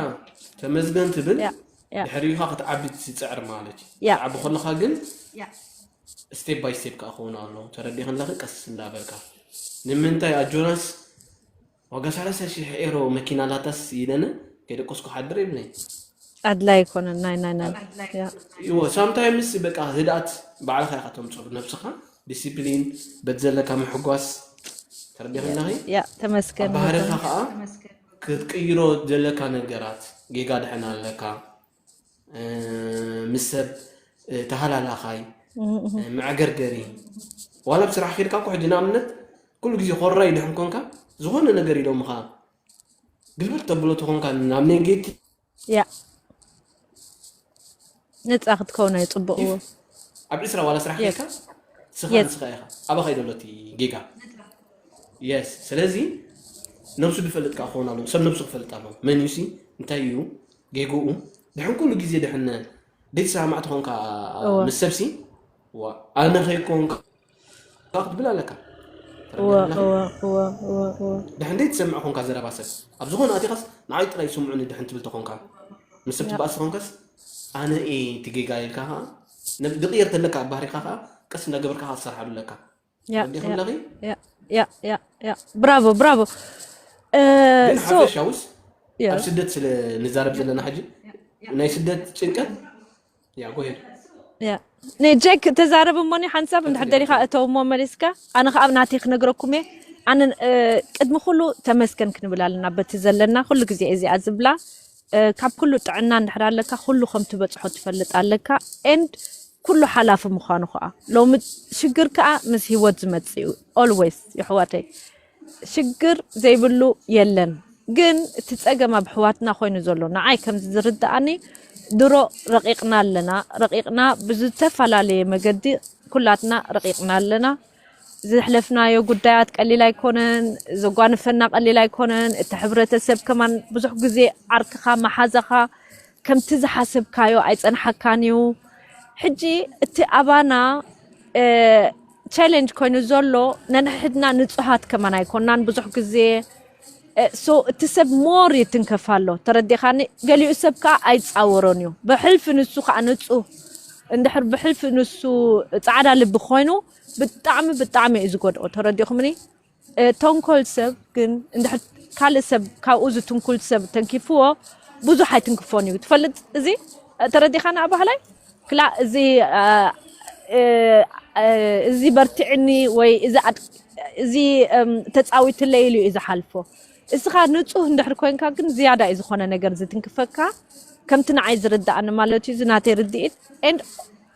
ተመስገን ትብል ያ ያ ድሕሪኻ ክትዓቢ ትፅዕር ማለት እዩ ያ። ትዓቢ ከለኻ ግን ያ ስቴፕ ባይ ስቴፕ ከዓ ክኸውን ኣሎ ተረዲኸ ኣለኺ ቀስ እንዳበልካ ንምንታይ ኣጆናስ ዋጋ ሰላሳ ሺሕ ኤሮ መኪና ላታስ ኢለነ ከይደቀስኩ ሓድር ይብለኝ ኣድላይ ኣይኮነን ናይ ናይ ናይ ያ ይዎ ሳምታይምስ በቃ ህድኣት ባዕልኻ ኢኻ ተምፅኦ ነብስኻ ዲሲፕሊን በት ዘለካ ምሕጓስ ተረዲኸ ኣለኺ ያ ተመስገን ኣብ ባህርኻ ከዓ ክትቅይሮ ዘለካ ነገራት ጌጋ ድሕን ኣለካ እ፣ ምስ ሰብ እ፣ ተሃላላኻይ እ፣ መዕገርገሪ ዋላ ብስራሕ ኬድካ እኮ ሕጂ ንኣብነት ኩሉ ግዜ ኮራይ ድሕን ኮንካ ዝኾነ ነገር ኢሎምኻ ግልብጥ ተብሎ ተኾንካ ናብ ኔጌቲ ያ ነፃ ክትከውን ኣዩ ፅቡቅ እዎ ኣብ ዕስራ ዋላ ስራሕ Yes. ኬድካ ስኻ Yes. ንስኻ ኢኻ ኣባኻ ይደሎ እቲ ጌጋ የስ ስለዚ ነብሱ ዝፈልጥ ከዓ ክኸውን ኣለዎ ሰብ ነብሱ ክፈልጥ ኣለዎ መን ዩሲ እንታይ እዩ ጌግኡ ድሕን ኩሉ ግዜ ድሕን ዘይተሰማማዕ ተኾንካ እወ። ምስ ሰብሲ ዋ፣ ኣነ ከይኮንካ ክትብል ኣለካ እወ እወ እወ እወ እወ። ድሕን ደይ ትሰምዕ ኮንካ ዘረባ ሰብ፣ ኣብ ዝኾነ ኣቲኻስ ንዓይ ጥራይ ስምዑኒ ድሕን ትብል ተኾንካ፣ ምስ ሰብ ትበኣስ ተኾንካስ፣ ኣነ እየ እቲ ጌጋ ኢልካ ኸዓ፣ ነብ-፣ ድቕየር ተለካ ኣብ ባህሪኻ ኸዓ፣ ቀስ እንዳገበርካ ኸዓ ትሰርሓሉ ኣለካ። ያ ተረዲኹም ኣለኺ? ያ ያ ያ ያ። ብራቮ ብራቮ። እ፣ ግን so ሓፈሻውስ ኣብ yes ስደት ስለ ንዛረብ ዘለና ሕጂ፣ ናይ ስደት ጭንቀት፣ ያ ጎሄድ ያ። ናይ ጀክ ተዛረብ እሞኒ ሓንሳብ እንድሕር ደሊኻ እተው እሞ መሊስካ፣ ኣነ ኸዓ ኣብ ናተይ ክነግረኩም እየ። ኣነ እ፣ ቅድሚ ኩሉ ተመስገን ክንብል ኣለና በቲ ዘለና ኩሉ ግዜ እዚኣ ዝብላ። እ፣ ካብ ኩሉ ጥዕና እንድሕር ኣለካ ኩሉ ከም ትበጽሖ ትፈልጥ ኣለካ። And ኩሉ ሓላፊ ምዃኑ ኸዓ ሎሚ ሽግር ከኣ ምስ ህይወት ዝመጽእ እዩ። Always የሕዋተይ ሽግር ዘይብሉ የለን። ግን እቲ ጸገም ኣብ ኣሕዋትና ኮይኑ ዘሎ ንዓይ ከም ዝርድኣኒ ድሮ ረቂቕና ኣለና። ረቂቕና ብዝተፈላለየ መገዲ ኩላትና ረቂቕና ኣለና። ዘሕለፍናዮ ጉዳያት ቀሊል ኣይኮነን፣ ዘጓንፈና ቀሊል ኣይኮነን። እቲ ሕብረተሰብ ከማን ብዙሕ ግዜ ዓርክኻ መሓዛኻ ከምቲ ዝሓሰብካዮ ኣይጸንሓካን እዩ። ሕጂ እቲ ኣባና ቻለንጅ ኮይኑ ዘሎ ነንሕድና ንጹሃት ከማን ኣይኮናን ብዙሕ ግዜ። So እቲ ሰብ ሞር ይትንከፍ ኣሎ፣ ተረዲኻኒ? ገሊኡ ሰብ ከዓ ኣይጻወሮን እዩ። ብሕልፊ ንሱ ከዓ ንጹህ እንድሕር ብሕልፊ ንሱ ጻዕዳ ልቢ ኮይኑ ብጣዕሚ ብጣዕሚ እዩ ዝጎድኦ፣ ተረዲኹምኒ? እ፣ ተንኮል ሰብ ግን እንድሕር ካልእ ሰብ ካብኡ ዝትንኩል ሰብ ተንኪፍዎ ብዙሕ ኣይትንክፎን እዩ። ትፈልጥ እዚ እ፣ ተረዲኻና ኣባህላይ ክላ እዚ እ፣ እ፣ እ፣ እዚ በርትዕኒ ወይ እዚ ኣድ- እዚ እም፣ ተጻዊትለይ ኢሉ እዩ ዝሓልፎ። እስኻ ንጹህ እንድሕር ኮንካ ግን ዝያዳ እዩ ዝኾነ ነገር ዝትንክፈካ፣ ከምቲ ንዓይ ዝርድኣኒ ማለት እዩ። እዚ ናተይ ርድኢት and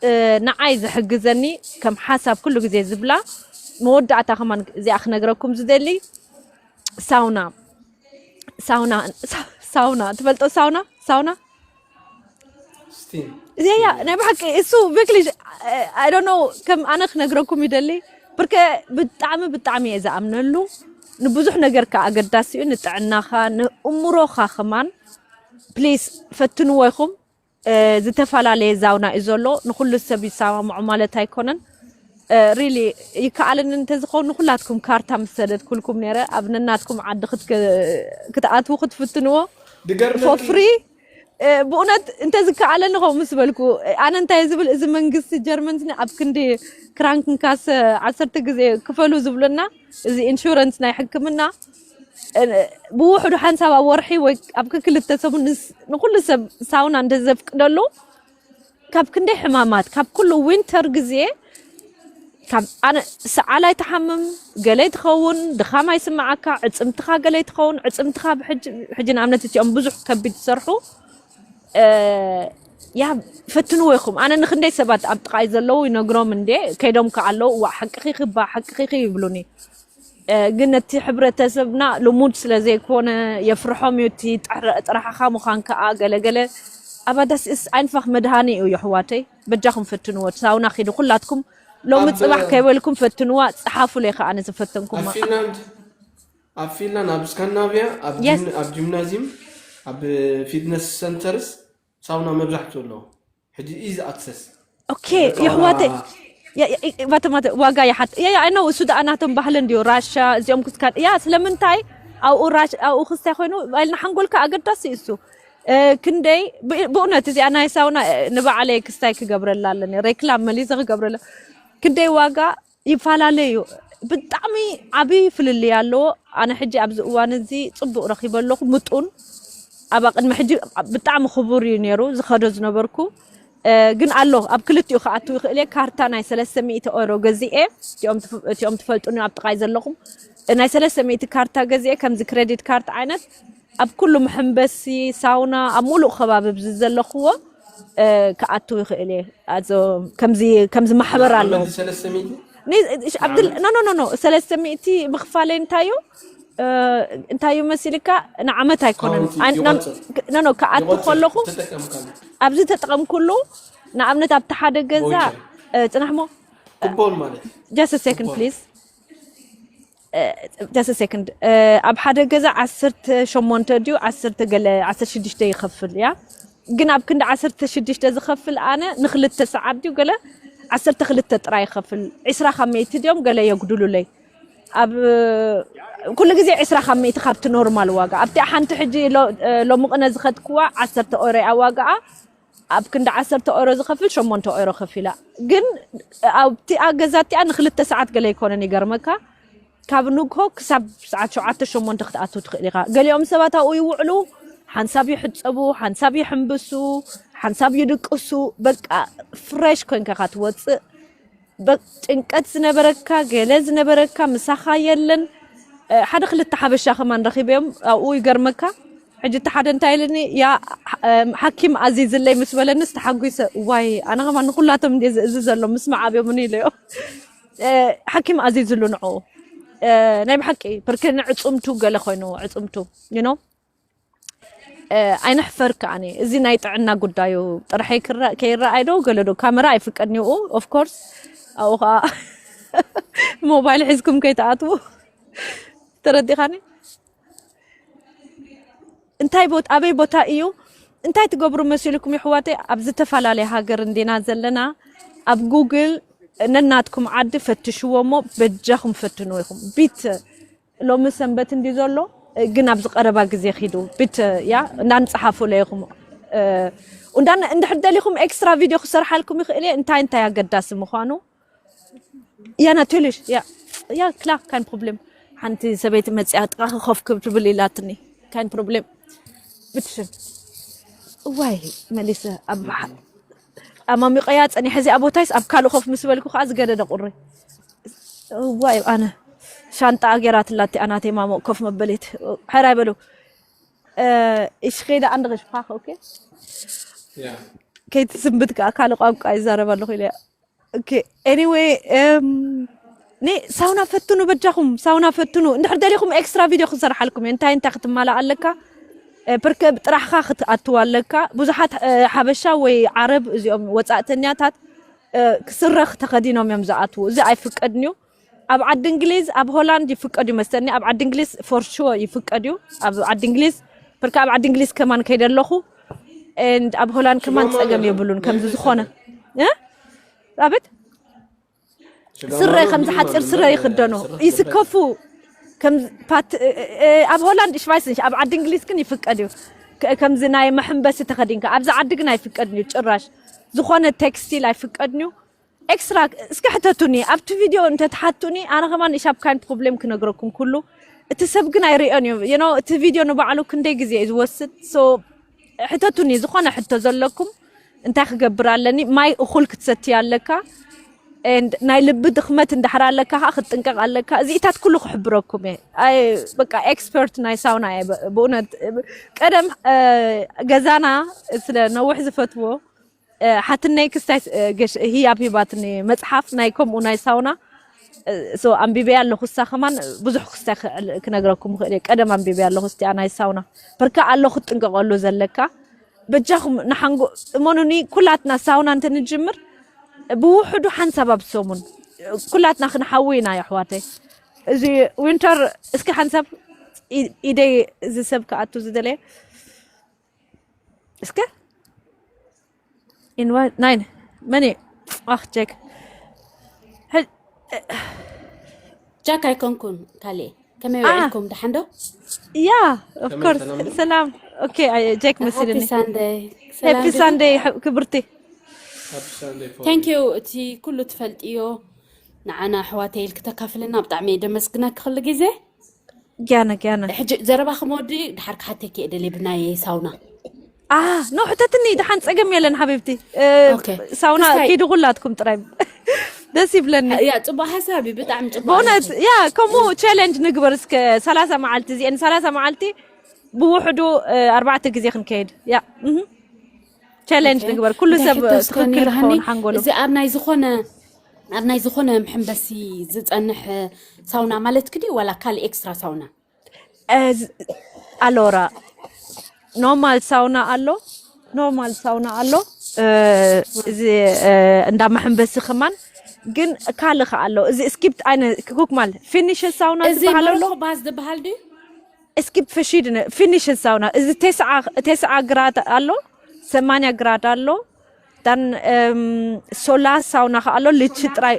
እ፣ ንዓይ ዝሕግዘኒ ከም ሓሳብ ኩሉ ግዜ ዝብላ መወዳእታ ከማን እዚኣ ክነግረኩም ዝደሊ ሳውና ሳውና ሳውና ትፈልጦ ሳውና ሳውና ስቲም እዚያ ናይ ብሓቂ እሱ ቪክሊ I don't know ከም ኣነ ክነግረኩም ይደሊ ብርከ ብጣዕሚ ብጣዕሚ እየ ዝኣምነሉ ንብዙሕ ነገር ከዓ ኣገዳሲ እዩ ንጥዕናኻ ንእምሮኻ ከማን ፕሊስ ፈትንዎ ኢኹም ዝተፈላለየ ዛውና እዩ ዘሎ ንኩሉ ሰብ ይሰማምዖ ማለት ኣይኮነን ሪሊ ይከኣልን እንተዝኸውን ንኩላትኩም ካርታ ምስ ሰደድኩልኩም ነረ ኣብ ነናትኩም ዓዲ ክትኣትዉ ክትፍትንዎ ድገርመኪ ፎፍሪ ብእውነት እንተዝከኣለኒ ከምኡ ምስ በልኩ ኣነ እንታይ ዝብል እዚ መንግስቲ ጀርመን ስኒ ኣብ ክንዲ ክራንክንካስ ዓሰርተ ግዜ ክፈሉ ዝብሉና እዚ ኢንሹረንስ ናይ ሕክምና ብውሕዱ ሓንሳብ ኣብ ወርሒ ወይ ኣብ ክክልተ ሰሙን ንስ- ንኩሉ ሰብ ሳውና እንተዘፍቅደሉ ካብ ክንደይ ሕማማት ካብ ኩሉ ዊንተር ግዜ ካብ ኣነ ሰዓል ኣይትሓምም ገለ ትኸውን ድኻም ኣይስምዓካ ዕፅምትኻ ገለ ትኸውን ዕፅምትኻ ብሕጂ ሕጂ ንኣብነት እቲኦም ብዙሕ ከቢድ ዝሰርሑ እ፣ ያ ፈትንዎ ኢኹም ኣነ ንክንደይ ሰባት ኣብ ጥቓይ ዘለዉ ይነግሮም እንዴ ከይዶም ከዓ ኣለዉ እዋ ሓቅኺ ክባ ሓቅኺ ይብሉኒ እ፣ ግን ነቲ ሕብረተሰብና ልሙድ ስለ ዘይኮነ የፍርሖም እዩ እቲ ጥራሕ- ጥራሕኻ ምዃን ከዓ ገለገለ ኣባዳስእስ ኣይንፋኽ መድሃኒ እዩ የሕዋተይ በጃኹም ፈትንዎ ሳውና ኪዱ ኩላትኩም ሎሚ ኣብ ፅባሕ ከይበልኩም ፈትንዋ ፀሓፉለይ ከዓ ኣነ ዝፈተንኩማ ኣብ ፊንላንድ ኣብ ፊንላንድ ኣብ ስካንዲናቪያ ኣብ የስ ጂም- ኣብ ጂምናዚየም ኣብ ፊትነስ ሰንተርስ ሳውና መብዛሕትኡ ኣለዎ ሕጂ ኢዚ ኣክሰስ ኦኬ የሕዋተይ ባተማተ ዋጋ ይሓት ያ ያ ነው እሱ ደኣ ናቶም ባህሊ እንዲዩ ራሻ እዚኦም ክስካድ ያ ስለምንታይ ኣብኡ ራሽ ኣብኡ ክስታይ ኮይኑ ባይልና ሓንጎልካ ኣገዳሲ እዩ እሱ እ፣ ክንደይ ብ- ብእውነት እዚኣ ናይ ሳውና እ፣ ንባዕለይ ክስታይ ክገብረላ ኣለኒ ሬክላም መሊዘ ክገብረላ ክንደይ ዋጋ ይፈላለ እዩ ብጣዕሚ ዓብዪ ፍልልይ ኣለዎ ኣነ ሕጂ ኣብዚ እዋን እዚ ፅቡቅ ረኪበ ኣለኹ ምጡን ኣብ ቅድሚ ሕጂ ብጣዕሚ ክቡር እዩ ነይሩ ዝኸዶ ዝነበርኩ እ፣ ግን ኣሎ ኣብ ክልቲኡ ክኣትው ይኽእል እየ ካርታ ናይ ሰለስተ ሚእቲ ኦሮ ገዚኤ እቲኦም ትፍ- እቲኦም ትፈልጡኒ ኣብ ጥቃይ ዘለኹም እ፣ ናይ ሰለስተ ሚእቲ ካርታ ገዚኤ ከምዚ ክሬዲት ካርድ ዓይነት ኣብ ኩሉ መሐንበሲ ሳውና ኣብ ሙሉእ ከባቢ ብዚ ዘለኽዎ እ፣ ክኣትው ይኽእል እየ ኣዞ- ከምዚ ከምዚ ማሕበር ኣለዉ ዓመት ሰለስተ ሚእቲ ኒ- እሽ- ኣብድል ዓመት ኖ ኖ ኖ ኖ ሰለስተ ሚእቲ ምኽፋለይ እንታይ እዩ እ፣ እንታይ እዩ መሲልካ ንዓመት ኣይኮነን ካውንቲ ኣይ- ኖ- ይቆፅር ኖ ኖ ክኣቱ ይቆፅር ከለኹ ተጠቀምካሉ ኣብዚ ተጠቐምኩሉ ንኣብነት ኣብቲ ሓደ ገዛ ቮይቸር እ፣ ፅናሕሞ ኩፖን ማለት just a second ኩፖን please just a second ኣብ ሓደ ገዛ ዓሰርተ ሸሞንተ ድዩ ዓሰርተ ገለ ዓሰርተ ሽዱሽተ ይኸፍል እያ ግን ኣብ ክንዲ ዓሰርተ ሽዱሽተ ዝኸፍል ኣነ ንክልተ ሰዓት ድዩ ገለ ዓሰርተ ክልተ ጥራይ ይኸፍል ዒስራ ካብ መይቲ ድዮም ገለ የጉድሉለይ ኣብ ኩሉ ግዜ ዕስራ ካብ ሚእቲ ካብቲ ኖርማል ዋጋ ኣብቲ ሓንቲ ሕጂ ሎ- ሎሚ ቅነ ዝኸድክዋ ዓሰርተ ኦሮ እያ ዋጋኣ። ኣብ ክንዲ ዓሰርተ ኦሮ ዝኸፍል ሸሞንተ ኦሮ ከፊላ። ግን ኣብቲኣ ገዛ እቲኣ ንክልተ ሰዓት ገለ ኣይኮነን ይገርመካ። ካብ ንግሆ ክሳብ ሰዓት ሸውዓተ ሸሞንተ ክትኣቱ ትኽእል ኢኻ። ገሊኦም ሰባት ኣብኡ ይውዕሉ፣ ሓንሳብ ይሕጸቡ፣ ሓንሳብ ይሕንብሱ፣ ሓንሳብ ይድቅሱ። በቃ ፍሬሽ ኮንካ ኢኻ ትወጽእ። በ- ጭንቀት ዝነበረካ ገለ ዝነበረካ ምሳኻ የለን። ሓደ ክልተ ሓበሻ ከማን ረኺበዮም ኣብኡ ይገርመካ። ሕጂ እቲ ሓደ እንታይ ኢልኒ ያ ሓኪም ኣዚዝለይ ምስ በለንስ ተሓጒሰ። ዋይ ኣነ ከማን ንኩላቶም እንደ እዚ ዘሎ ምስ መዓብዮምኒ ኢለዮ። ሓኪም ኣዚዝሉ ንዑ ናይ ብሓቂ ብርክ ንዕፁምቱ ገለ ኮይኑ ዕፁምቱ you know ኣይንሕፈር ከኣኒ እዚ ናይ ጥዕና ጉዳዩ ጥርሐይ ከይረኣይ ዶ ገለ ዶ ካሜራ ኣይፍቀድን እዩ of course ኣብኡ ከዓ ሞባይል ሒዝኩም ከይትኣትዉ ተረዲኻኒ እንታይ ቦታ ኣበይ ቦታ እዩ እንታይ ትገብሩ መሲልኩም ይሕዋተይ ኣብ ዝተፈላለየ ሃገር እንዲና ዘለና ኣብ ጉግል ነናትኩም ዓዲ ፈትሽዎ እሞ በጃኹም ፈትኑ ኢኹም ቢት ሎሚ ሰንበት እንዲ ዘሎ ግን ኣብዚ ቀረባ ግዜ ኪዱ ብት ያ እንዳንጽሓፉ ለይኹም እንድሕር ደሊኹም ኤክስትራ ቪድዮ ክሰርሓልኩም ይኽእል እየ እንታይ እንታይ ኣገዳሲ ምዃኑ ያ ናትልሽ ያ ያ ክላ ካን ፕሮብሌም ሓንቲ ሰበይቲ መፅያ ጥቃ ኮፍ ክብ ትብል ኢላትኒ ካን ፕሮብሌም ብትሽን እዋይ መሊሰ ኣብ ኣማሚቀያ ፀኒሐ እዚኣ ቦታይስ ኣብ ካልእ ኮፍ ምስ በልኩ ከዓ ዝገደደ ቁሪ እዋይ ኣነ ሻንጣ ገይራትላ እቲኣ ናተይ ማሞ ኮፍ መበሊት ሕራይ በሉ እሺ ከይዳ ኣንድ غش ፋኽ ኦኬ ከይትስንብት ከዓ ካልእ ቋንቋ ይዛረብ ኣለኹ ኢለ ኦኬ anyway ኒ ሳውና ፈትኑ በጃኹም ሳውና ፈትኑ እንድሕር ደሊኹም ኤክስትራ ቪድዮ ክንሰርሓልኩም እየ እንታይ እንታይ ክትማላእ ኣለካ ፕርከ ጥራሕኻ ክትኣትዋ ኣለካ ብዙሓት ሓበሻ ወይ ዓረብ እዚኦም ወፃእተኛታት ክስረኽ ተኸዲኖም እዮም ዝኣትዉ እዚ ኣይፍቀድን እዩ ኣብ ዓዲ እንግሊዝ ኣብ ሆላንድ ይፍቀድ እዩ መስተኒ ኣብ ዓዲ እንግሊዝ for sure ይፍቀድ እዩ ኣብ ዓዲ እንግሊዝ ብርካ ኣብ ዓዲ እንግሊዝ ከማን ከይደ ኣለኹ and ኣብ ሆላንድ ከማን ፀገም የብሉን ከምዚ ዝኾነ እ? ኣቤት ስረ ከምዚ ሓፂር ስረ ይኽደኖ ይስከፉ ከም ፓት እ- እ- ኣብ ሆላንድ ሽቫይስንሽ ኣብ ዓዲ እንግሊዝ ግን ይፍቀድ እዩ ከ- ከምዚ ናይ መሐንበሲ ተኸዲንካ ኣብዚ ዓዲ ግን ኣይፍቀድን እዩ ጭራሽ ዝኾነ ቴክስቲል ኣይፍቀድን እዩ ኤክስትራ እስኪ ሕተቱኒ ኣብቲ ቪድዮ እንተትሓቱኒ ኣነ ከማን ኢሻብ ካይን ፕሮብሌም ክነግረኩም ኩሉ እቲ ሰብ ግን ኣይርእዮን እዩ you know እቲ ቪድዮ ንባዕሉ ክንደይ ግዜ እዩ ዝወስድ so ሕተቱኒ ዝኾነ ሕቶ ዘለኩም እንታይ ክገብር ኣለኒ ማይ እኹል ክትሰቲ ኣለካ and ናይ ልቢ ድኽመት እንዳሕር ኣለካ ከዓ ክትጥንቀቕ ኣለካ እዚኢታት ኩሉ ክሕብረኩም እየ ኣይ በቃ ኤክስፐርት ናይ ሳውና እየ ብ- ብእውነት ብ- ቀደም እ፣ ገዛና ስለ ነውሕ ዝፈትዎ ሓትነይ ክስታይ ገሽ ህያብ ሂባትኒ መፅሓፍ ናይ ከምኡ ናይ ሳውና so ኣንቢበያ ኣለኹ እሳ ከማን ብዙሕ ክስታይ ክነግረኩም ክእል እየ ቀደም ኣንቢበያ ኣለኹ ስቲኣ ናይ ሳውና በርካ ኣሎ ክትጥንቀቀሉ ዘለካ በጃኹም ንሓንጎ እመኑኒ ኩላትና ሳውና እንተ ንጅምር ብውሕዱ ሓንሳብ ኣብ ሰሙን ኩላትና ክንሓዊ ኢና የሕዋተይ እዚ ዊንተር እስኪ ሓንሳብ ኢደይ እዚ ሰብ ክኣቱ ዝደለየ እስከ ኢንቫይት ናይን መን እዩ ኣኽ ቼክ ጃክ ኣይኮንኩን ካሌ ከመይ ውዒልኩም ደሓን ዶ ያ of course ሰላም okay ቼክ መሲልኒ ሳንደይ happy Sunday ክብርቲ thank you እቲ ኩሉ ትፈልጥዮ ንዓና ኣሕዋተይ ኢልክ ተካፍልና ብጣዕሚ እየ ደመስግነክ ክሉ ግዜ ጊያነ ጊያነ ሕጂ ዘረባ ክመወዲ ድሓር ክሓተኪ እየ ደልየ ብናይ ሳውና ኖ ሕተትኒ ደሓን ፀገም የለን ሓቢብቲ ሳውና ኪዱ ኩላትኩም ጥራይ ደስ ይብለኒ ያ ፅቡቅ ሓሳብ እዩ ብጣዕሚ ፅቡቅ በእውነት ያ ከምኡ ቻለንጅ ንግበር እስከ ሰላሳ መዓልቲ እዚአን ሰላሳ መዓልቲ ብውሕዱ ኣርባዕተ ግዜ ክንከይድ ያ ቻለንጅ ንግበር ኩሉ ሰብ ትክክል ክኸውን ሓንጎሉ እዚ ኣብ ናይ ዝኾነ ኣብ ናይ ዝኾነ መሐንበሲ ዝፀንሕ ሳውና ማለት ክዲ ዋላ ካልእ ኤክስትራ ሳውና ኣሎራ ኖርማል ሳውና ኣሎ ኖርማል ሳውና ኣሎ እዚ እንዳ መሐንበሲ ከማን ግን ካልእ ከ ኣሎ እዚ ስኪፕት ኣይነ ኩክማል ፊኒሽ ሳውና እዚ ዝበሃል ኣሎ ሞሮኮ ባዝ ዝበሃል ድዩ እስኪ ፍሺድነ ፊኒሽን ሳውና እዚ ቴስዓ ቴስዓ ግራት ኣሎ ሰማንያ ግራት ኣሎ ዳን ሶላ ሳውና ከ ኣሎ ልቺ ጥራይ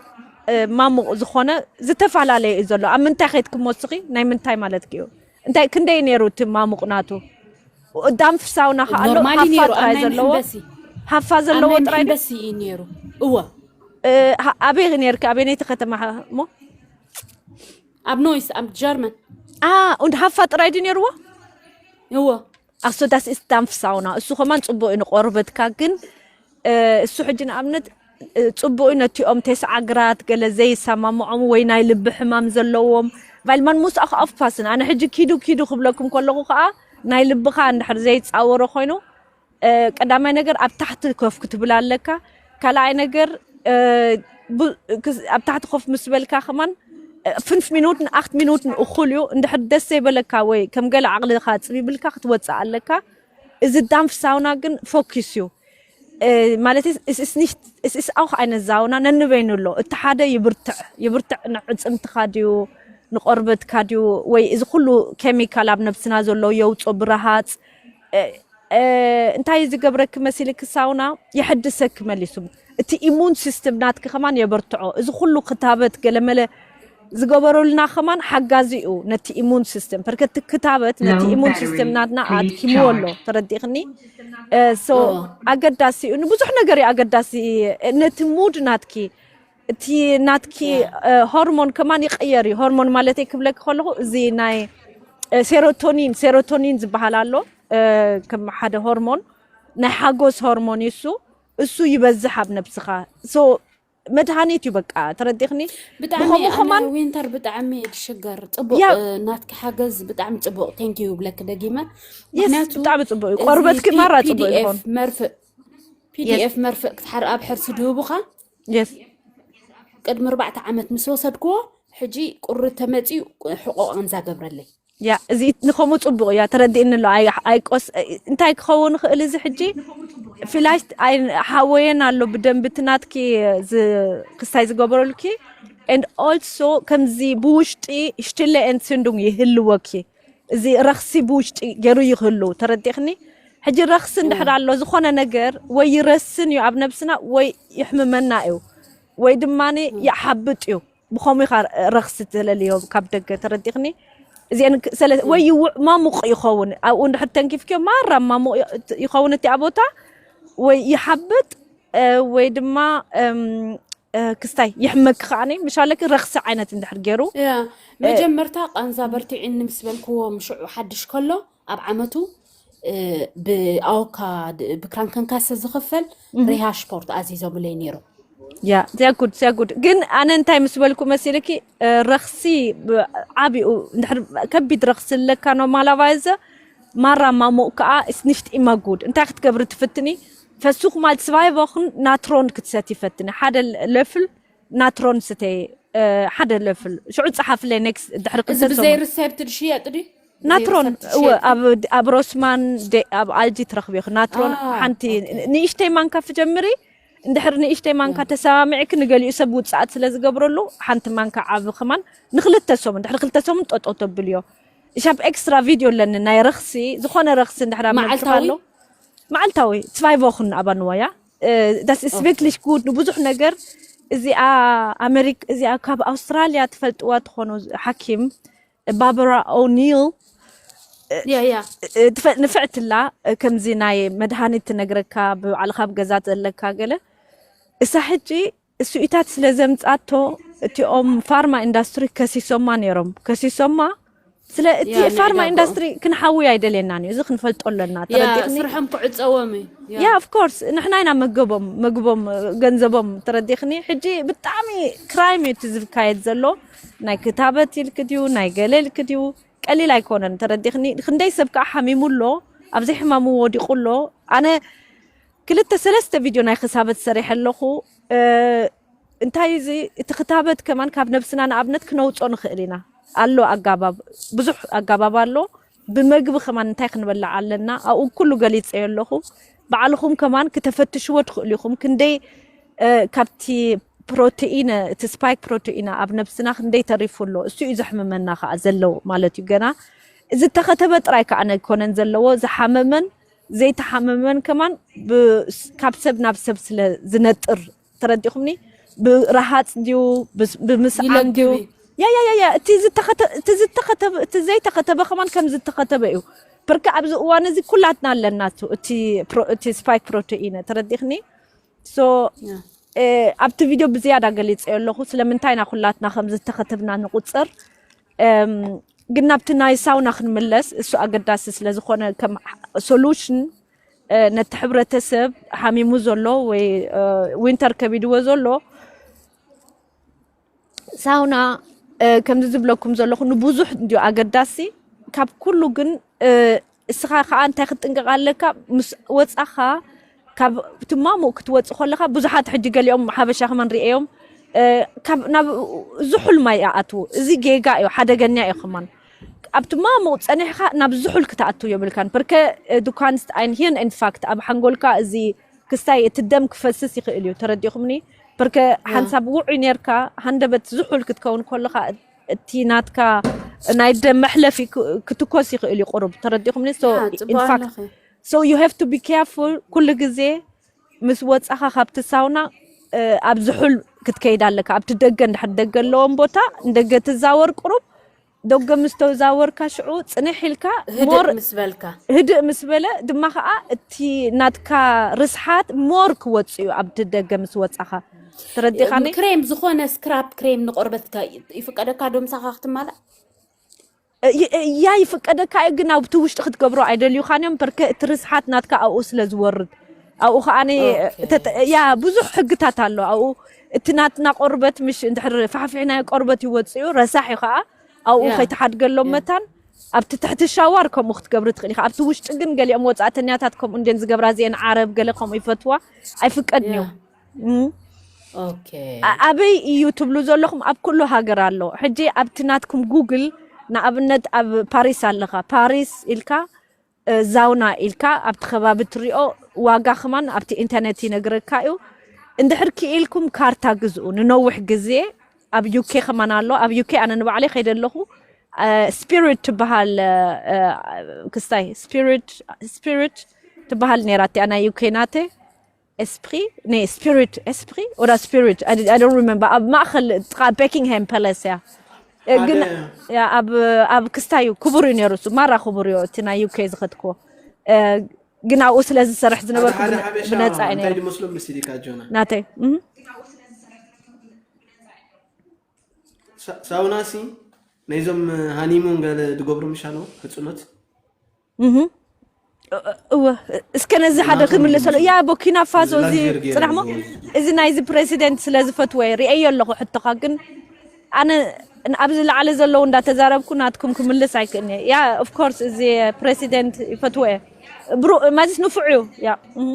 ማሙቕ ዝኾነ ዝተፈላለየ እዩ ዘሎ። ኣብ ምንታይ ከይድክሞ እስኺ ናይ ምንታይ ማለት እዩ? እንታይ ክንደይ ነይሩ እቲ ማሙቕ ናቱ? ዳምፍ ሳውና ከ ኣሎ? ኖርማሊ ሃፋ ነይሩ ኣብ ጥራይ ናይ ዘለዎ? ምሕንበሲ ሃፋ ኣብ ዘለዎ ናይ ጥራይ ድዩ? ምሕንበሲ እዩ ነይሩ። እወ እ፣ ሃ- ኣበይ ነርኪ? ኣበይ ነይቲ ከተማ እሞ? ኣብ ኖይስ ኣብ ጀርመን አ und ሃፋ ጥራይ ድዩ ነይርዎ? እወ ኣሶ ዳስ ኢስ ዳምፍ ሳውና እሱ ከማን ጽቡቅ እዩ ንቆርበትካ። ግን እ፣ እሱ ሕጂ ንኣብነት እ፣ ጽቡቅ እዩ ነቲኦም ተስዓግራት ገለ ዘይሰማምዖም ወይ ናይ ልቢ ሕማም ዘለዎም። Weil man muss auch aufpassen። ኣነ ሕጂ ኪዱ ኪዱ ክብለኩም ከለኹ ከዓ ናይ ልብኻ እንድሕር ዘይጻወሮ ኮይኑ እ፣ ቀዳማይ ነገር ኣብ ታሕቲ ኮፍ ክትብል ኣለካ። ካልኣይ ነገር እ፣ ቡ- ክስ- ኣብ ታሕቲ ኮፍ ምስ በልካ ከማን እ፣ ፍንፍ ሚኑትን ኣክት ሚኑትን እኩል እዩ። እንድሕር ደስ ዘይበለካ ወይ ከም ገለ ዓቕልኻ ጽቢብልካ ክትወፅእ ኣለካ። እዚ ዳምፍ ሳውና ግን ፎኪስ እዩ ማለት es ist nicht es ist auch eine Sauna ነንበይኑ ኣሎ። እቲ ሓደ ይብርትዕ ይብርትዕ ንዕፅምትኻ ድዩ ንቆርበትካ ድዩ ወይ እዚ ኩሉ ኬሚካል ኣብ ነብስና ዘሎ የውፅኦ ብረሃፅ እ፣ እ፣ እንታይ ዝገብረኪ መሲልኪ ሳውና የሐድሰኪ መሊሱ እቲ ኢሙን ሲስተም ናትኪ ከማን የበርትዖ። እዚ ኩሉ ክታበት ገለመለ ዝገበሩልና ከማን ሓጋዚ እዩ ነቲ ኢሙን ሲስተም። ፐርከቲ ክታበት ነቲ ኢሙን ሲስተም ናትና ኣድኪምዎ ኣሎ። ተረዲእክኒ? እ፣ so ኣገዳሲ እዩ፣ ንብዙሕ ነገር እዩ ኣገዳሲ። ነቲ ሙድ ናትኪ እቲ ናትኪ እ፣ ሆርሞን ከማን ይቀየር እዩ። ሆርሞን ማለት ክብለኪ ከለኹ እዚ ናይ እ፣ ሴሮቶኒን ሴሮቶኒን ዝበሃል ኣሎ እ፣ ከም ሓደ ሆርሞን ናይ ሓጎስ ሆርሞን እዩ እሱ። እሱ ይበዝሕ ኣብ ነብስኻ። So መድሃኒት እዩ በቃ። ተረዲእክኒ? ብጣዕሚ ብኸምኡ ኣነ ከማን ዊንተር ብጣዕሚ ድሽገር ጽቡቅ ያ እ፣ ናትኪ ሓገዝ ብጣዕሚ ጽቡቅ thank you ብለኪ ደጊመ። የስ ምክንያቱ ብጣዕሚ ጽቡቅ እዩ። እዚ ቆርበትኪ ማራ ጽቡቅ ፒዲኤፍ ይኸውን። መርፍእ የስ ፒዲኤፍ መርፍእ ክትሓር ኣብ ሕርሲ ድህቡኻ የስ ቅድሚ ኣርባዕተ ዓመት ምስ ወሰድክዎ ሕጂ ቁሪ ተመፅዩ ሕቆ ቃንዛ ገብረለይ። ያ እዚ ንኸምኡ ጽቡቅ እያ። ተረዲእኒ ኣሎ። ኣይ ኣይቆስ እንታይ ክኸውን ይኽእል እዚ ሕጂ ፍላሽት ኣይ ሓወየን ኣሎ ብደንቢ እቲ ናትኪ ዝ- ክስታይ ዝገበረልኪ and also ከምዚ ብውሽጢ ሽትለ and ስንዱን ይህልወኪ። እዚ ረኽሲ ብውሽጢ ገይሩ ይህሉ። ተረዲእክኒ? ሕጂ ረኽሲ እንድሕር ኣሎ ዝኾነ ነገር ወይ ይረስን እዩ ኣብ ነብስና ወይ ይሕምመና እዩ ወይ ድማ ይሓብጥ እዩ። ብኸምኡ ኢኻ ረኽሲ ትለልዮ ካብ ደገ። ተረዲእክኒ? እዚአን ክ- ሰለ ወይ ይውዕ ማሙቕ ይኸውን። ኣብኡ እንድሕር ተንኪፍክዮ ማራ ማሙቕ ይ- ይኸውን እቲኣ ቦታ ወይ ይሓብጥ እ፣ ወይ ድማ እም፣ እ፣ ክስታይ ይሕመኪ ከዓኒ ምሻለኪ ረኽሲ ዓይነት እንድሕር ገይሩ ያ መጀመርታ ቃንዛ በርቲዕኒ ምስ በልክዎ ምሽዑ ሓድሽ ከሎ ኣብ ዓመቱ እ፣ ብኣወካ ድ- ብክራንከንካሰ ዝኽፈል ሪሃ ስፖርት ኣዚዞምለይ ነይሮም። ያ sehr gut sehr gut። ግን ኣነ እንታይ ምስ በልኩ መሲልኪ እ፣ ረኽሲ ብ- ዓቢኡ እንድሕር ከቢድ ረኽሲ ኣለካ normalerweise ማራ ማሙቕ ከዓ ist nicht immer gut። እንታይ ክትገብሪ ትፍትኒ? Versuch mal zwei Wochen Natron ክትሰቲ ፈትኒ። ሓደ ለፍል ናትሮን ስተይ እ፣ ሓደ ለፍል ሽዑ ፀሓፍለይ next ድሕሪ እዚ ክልተ ብዘይ ሰሙን ሪሴፕት ድሽየጥ ድዩ? ብዘይ ናትሮን ሪሴፕት እወ ድሽየጥ ድዩ? ኣብ ኣብ ሮስማን ደ- ኣብ ኣልጂ ትረኽቢ ኢኺ። ናትሮን አ፣ ሓንቲ ኦኬ። ንእሽተይ ማንካ ፍጀምሪ እንድሕር ንእሽተይ ማንካ ተሰማሚዕኪ ንገሊኡ ሰብ ውፅኣት ስለ ዝገብረሉ ሓንቲ ማንካ ዓቢ ከማን ንክልተ ሰሙን ድሕሪ ክልተ ሰሙን ጠጠው ተብልዮ። ሻብ ኤክስትራ ቪድዮ ኣለኒ ናይ ረኽሲ ዝኾነ ረኽሲ እንድሕር ኣመልክት መዓልታዊ? ኣሎ መዓልታዊ zwei Wochen aber nur ja das ist wirklich gut ንብዙሕ ነገር። እዚኣ ኣሜሪክ እዚኣ ካብ ኣውስትራልያ ትፈልጥዋ ትኾኑ ሓኪም ባርባራ ኦኒል ያ ያ ንፍዕትላ ከምዚ ናይ መድሃኒት ትነግረካ ብባዕልካ ኣብ ገዛ ዘለካ ገለ እሳ ሕጂ እሱኢታት ስለ ዘምጻቶ እቲኦም ፋርማ ኢንዳስትሪ ከሲሶማ ነይሮም። ከሲሶማ ስለ እቲ ያ ፋርማ ምዕዳግኦም ኢንዳስትሪ ክንሓዊ ኣይደልየናን እዩ። እዚ ክንፈልጦ ኣለና። ያ ተረዲእክኒ? ስርሖም ክዕፀዎም እዩ። ያ Yeah of course ንሕና ኢና መገቦም መግቦም ገንዘቦም። ተረዲእክኒ? ሕጂ ብጣዕሚ ክራይም እዩ እቲ ዝካየድ ዘሎ። ናይ ክታበት ኢልክ ድዩ ናይ ገለ ኢልክ ድዩ ቀሊል ኣይኮነን። ተረዲእክኒ? ክንደይ ሰብ ከዓ ሓሚሙ ኣሎ፣ ኣብዚ ሕማሙ ወዲቑ ኣሎ። ኣነ ክልተ ሰለስተ ቪድዮ ናይ ክሳበት ሰሪሐ ኣለኹ። እ፣ እንታይ እዚ እቲ ክታበት ከማን ካብ ነብስና ንኣብነት ክነውጾ ንኽእል ኢና። ኣሎ ኣጋባብ፣ ብዙሕ ኣጋባብ ኣሎ። ብመግቢ ከማን እንታይ ክንበልዕ ኣለና ኣብኡ ኩሉ ገሊጸዮ ኣለኹ። ባዕልኹም ከማን ክተፈትሽዎ ትኽእሉ ኢኹም። ክንደይ እ፣ ካብቲ ፕሮቲኢን እቲ ስፓይክ ፕሮቲኢን ኣብ ነብስና ክንደይ ተሪፉ ኣሎ እሱ እዩ ዘሕምመና ከዓ ዘሎ ማለት እዩ። ገና እዚ ተኸተበ ጥራይ ከዓ ኣይኮነን ዘለዎ ዝሓመመን ዘይተሓመመን ከማን ብ- ካብ ሰብ ናብ ሰብ ስለ ዝነጥር ተረዲኹምኒ። ብረሃፅ ድዩ፣ ብስ- ብምስዓም ድዩ? ይለግብ እዩ። ያ ያ ያ ያ እቲ ዝተኸተ- እቲ ዝተኸተበ እቲ ዘይተኸተበ ከማን ከም ዝተኸተበ እዩ። ብርክ ኣብዚ እዋን እዚ ኩላትና ኣለና እቱ እቲ ፕሮ- እቲ ስፓይክ ፕሮቴኢን ተረዲኽኒ። So ያ። እ፣ ኣብቲ ቪድዮ ብዝያዳ ገሊፀዮ ኣለኹ ስለምንታይ ኢና ኩላትና ከም ዝተኸተብና ንቁፅር። እም፣ ግን ናብቲ ናይ ሳውና ክንምለስ እሱ ኣገዳሲ ስለ ዝኾነ ከም ሶሉሽን ነቲ ሕብረተሰብ ሓሚሙ ዘሎ ወይ እ፣ ዊንተር ከቢድዎ ዘሎ ሳውና እ፣ ከምዚ ዝብለኩም ዘለኹ ንብዙሕ እንድዩ ኣገዳሲ። ካብ ኩሉ ግን እ፣ እስኻ ከዓ እንታይ ክትጥንቀቕ ኣለካ? ምስ ወፃኻ ካብ ትማሙእ ክትወፅእ ከለኻ ብዙሓት ሕጂ ገሊኦም ሓበሻ ከማን ርእዮም እ፣ ካብ ናብ ዝሑል ማይ ይኣትዉ። እዚ ጌጋ እዩ፣ ሓደገኛ እዩ ከማን። ኣብ ትማሙእ ፀኒሕካ ናብ ዝሑል ክትኣትው የብልካን። ብርከ እ፣ ዱካንስት ኣይን ሂን ኢንፋክት ኣብ ሓንጎልካ እዚ ክስታይ እቲ ደም ክፈስስ ይኽእል እዩ። ተረዲኹምኒ? ብርከ ሓንሳብ ውዑይ ነርካ ሃንደበት ዝሑል ክትከውን ከለኻ እቲ ናትካ ናይ ደም መሕለፊ ክ- ክትኮስ ይኽእል እዩ ቁሩብ። ተረዲኹምኒ? So ያ፣ ጽቡቕ ኢንፋክት ኣለኺ። So you have to be careful ኩሉ ግዜ ምስ ወጻኻ ካብቲ ሳውና እ፣ ኣብ ዝሑል ክትከይድ ኣለካ። ኣብቲ ደገ እንድሕር ደገ ኣለዎም ቦታ ንደገ ትዛወር ቁሩብ ደገ ምስ ተዛወርካ ሽዑ ጽንሕ ኢልካ ህድእ ሞር ምስ በልካ። ህድእ ምስ በለ ድማ ከዓ እቲ ናትካ ርስሓት ሞር ክወጽእ እዩ ኣብቲ ደገ ምስ ወጻኻ ተረዲኻኒ። ክሬም ዝኾነ ስክራፕ ክሬም ንቆርበትካ ይፍቀደካ ዶ ምሳኻ ክትማላእ? እ፣ ይ- እ፣ ያ ይፍቀደካ እዩ ግን ኣብቲ ውሽጢ ክትገብሮ ኣይደልዩኻን እዮም በርከ እቲ ርስሓት ናትካ ኣብኡ ስለ ዝወርድ ኣብኡ ከዓ ኦኬ። ያ ብዙሕ ሕግታት ኣሎ ኣብኡ እቲ ናትና ቆርበት ምሽ እንድሕር ፋሕፊሕናዮ ቆርበት ይወፅእ እዩ ረሳሕ እዩ ከዓ ኣብኡ ያ። ከይትሓድገሎም ያ። መታን ኣብቲ ትሕቲ ሻዋር ከምኡ ክትገብሪ ትኽእል ኢኻ ኣብቲ ውሽጢ ግን ገሊኦም ወፃእተኛታት ከምኡ እንድን ዝገብራ እዚአን ዓረብ ገለ ከምኡ ይፈትዋ ኣይፍቀድን እዩ ያ። እም። ኦኬ። ኣ- ኣበይ እዩ ትብሉ ዘለኹም ኣብ ኩሉ ሃገር ኣሎ ሕጂ ኣብቲ ናትኩም ጉግል ንኣብነት ኣብ ፓሪስ ኣለኻ ፓሪስ ኢልካ እ፣ ዛውና ኢልካ ኣብቲ ከባቢ ትሪኦ ዋጋ ከማን ኣብቲ ኢንተርነት ይነግረካ እዩ እንድሕር ክኢልኩም ካርታ ግዝኡ ንነዊሕ ግዜ ኣብ ዩኬ ከማን ኣሎ ኣብ ዩኬ ኣነ ንባዕለይ ከይደ ኣለኹ እ፣ ስፒሪት ትበሃል እ፣ እ፣ ክስታይ ስፒሪት ስፒሪት ትበሃል ነይራ እቲኣ ናይ ዩኬ ናተ ኤስፕሪ ነ ስፒሪት ኤስፕሪ ወዳ ስፒሪት I don't remember ኣብ ማእኸል ጥቓ ቤኪንግሃም ፓላስ እያ እ፣ ግን ሓደ ያ ኣብ ኣብ ክስታይ እዩ ክቡር እዩ ነይሩ እሱ ማራ ክቡር እዩ እቲ ናይ ዩኬ ዝኸድክዎ እ፣ ግን ኣብኡ ስለ ዝሰርሕ ሓደ ዝነበርኩ ሓደ ብነ- ሓበሻ ብነፃ እዩ እንታይ ነይሩ ድመስሎም መሲልካ ጆና ናተይ እህ። ሳ- ሳውናሲ ነይዞም ሃኒሙን ገለ ዝገብሩ ምሻለው ሕፅኖት እህ። እወ እስከ ነዚ ሓደ ክምልሰሉ እያ ቦኪና ፋሶ እዚ ላግዜር ገይረ ጽናሕሞ ዝገብሩ። እዚ ናይዚ ፕሬዚደንት ስለ ዝፈትወ ርእየዮ ኣለኹ ሕቶኻ ግን ኣነ ን- ኣብዚ ላዕሊ ዘለዉ እንዳተዛረብኩ ናትኩም ክምልስ ኣይክእልኒ ያ ኦፍኮርስ እዚ ፕሬዚደንት ይፈትወ እየ ብሩ ማዚስ ንፉዕ እዩ ያ እህ።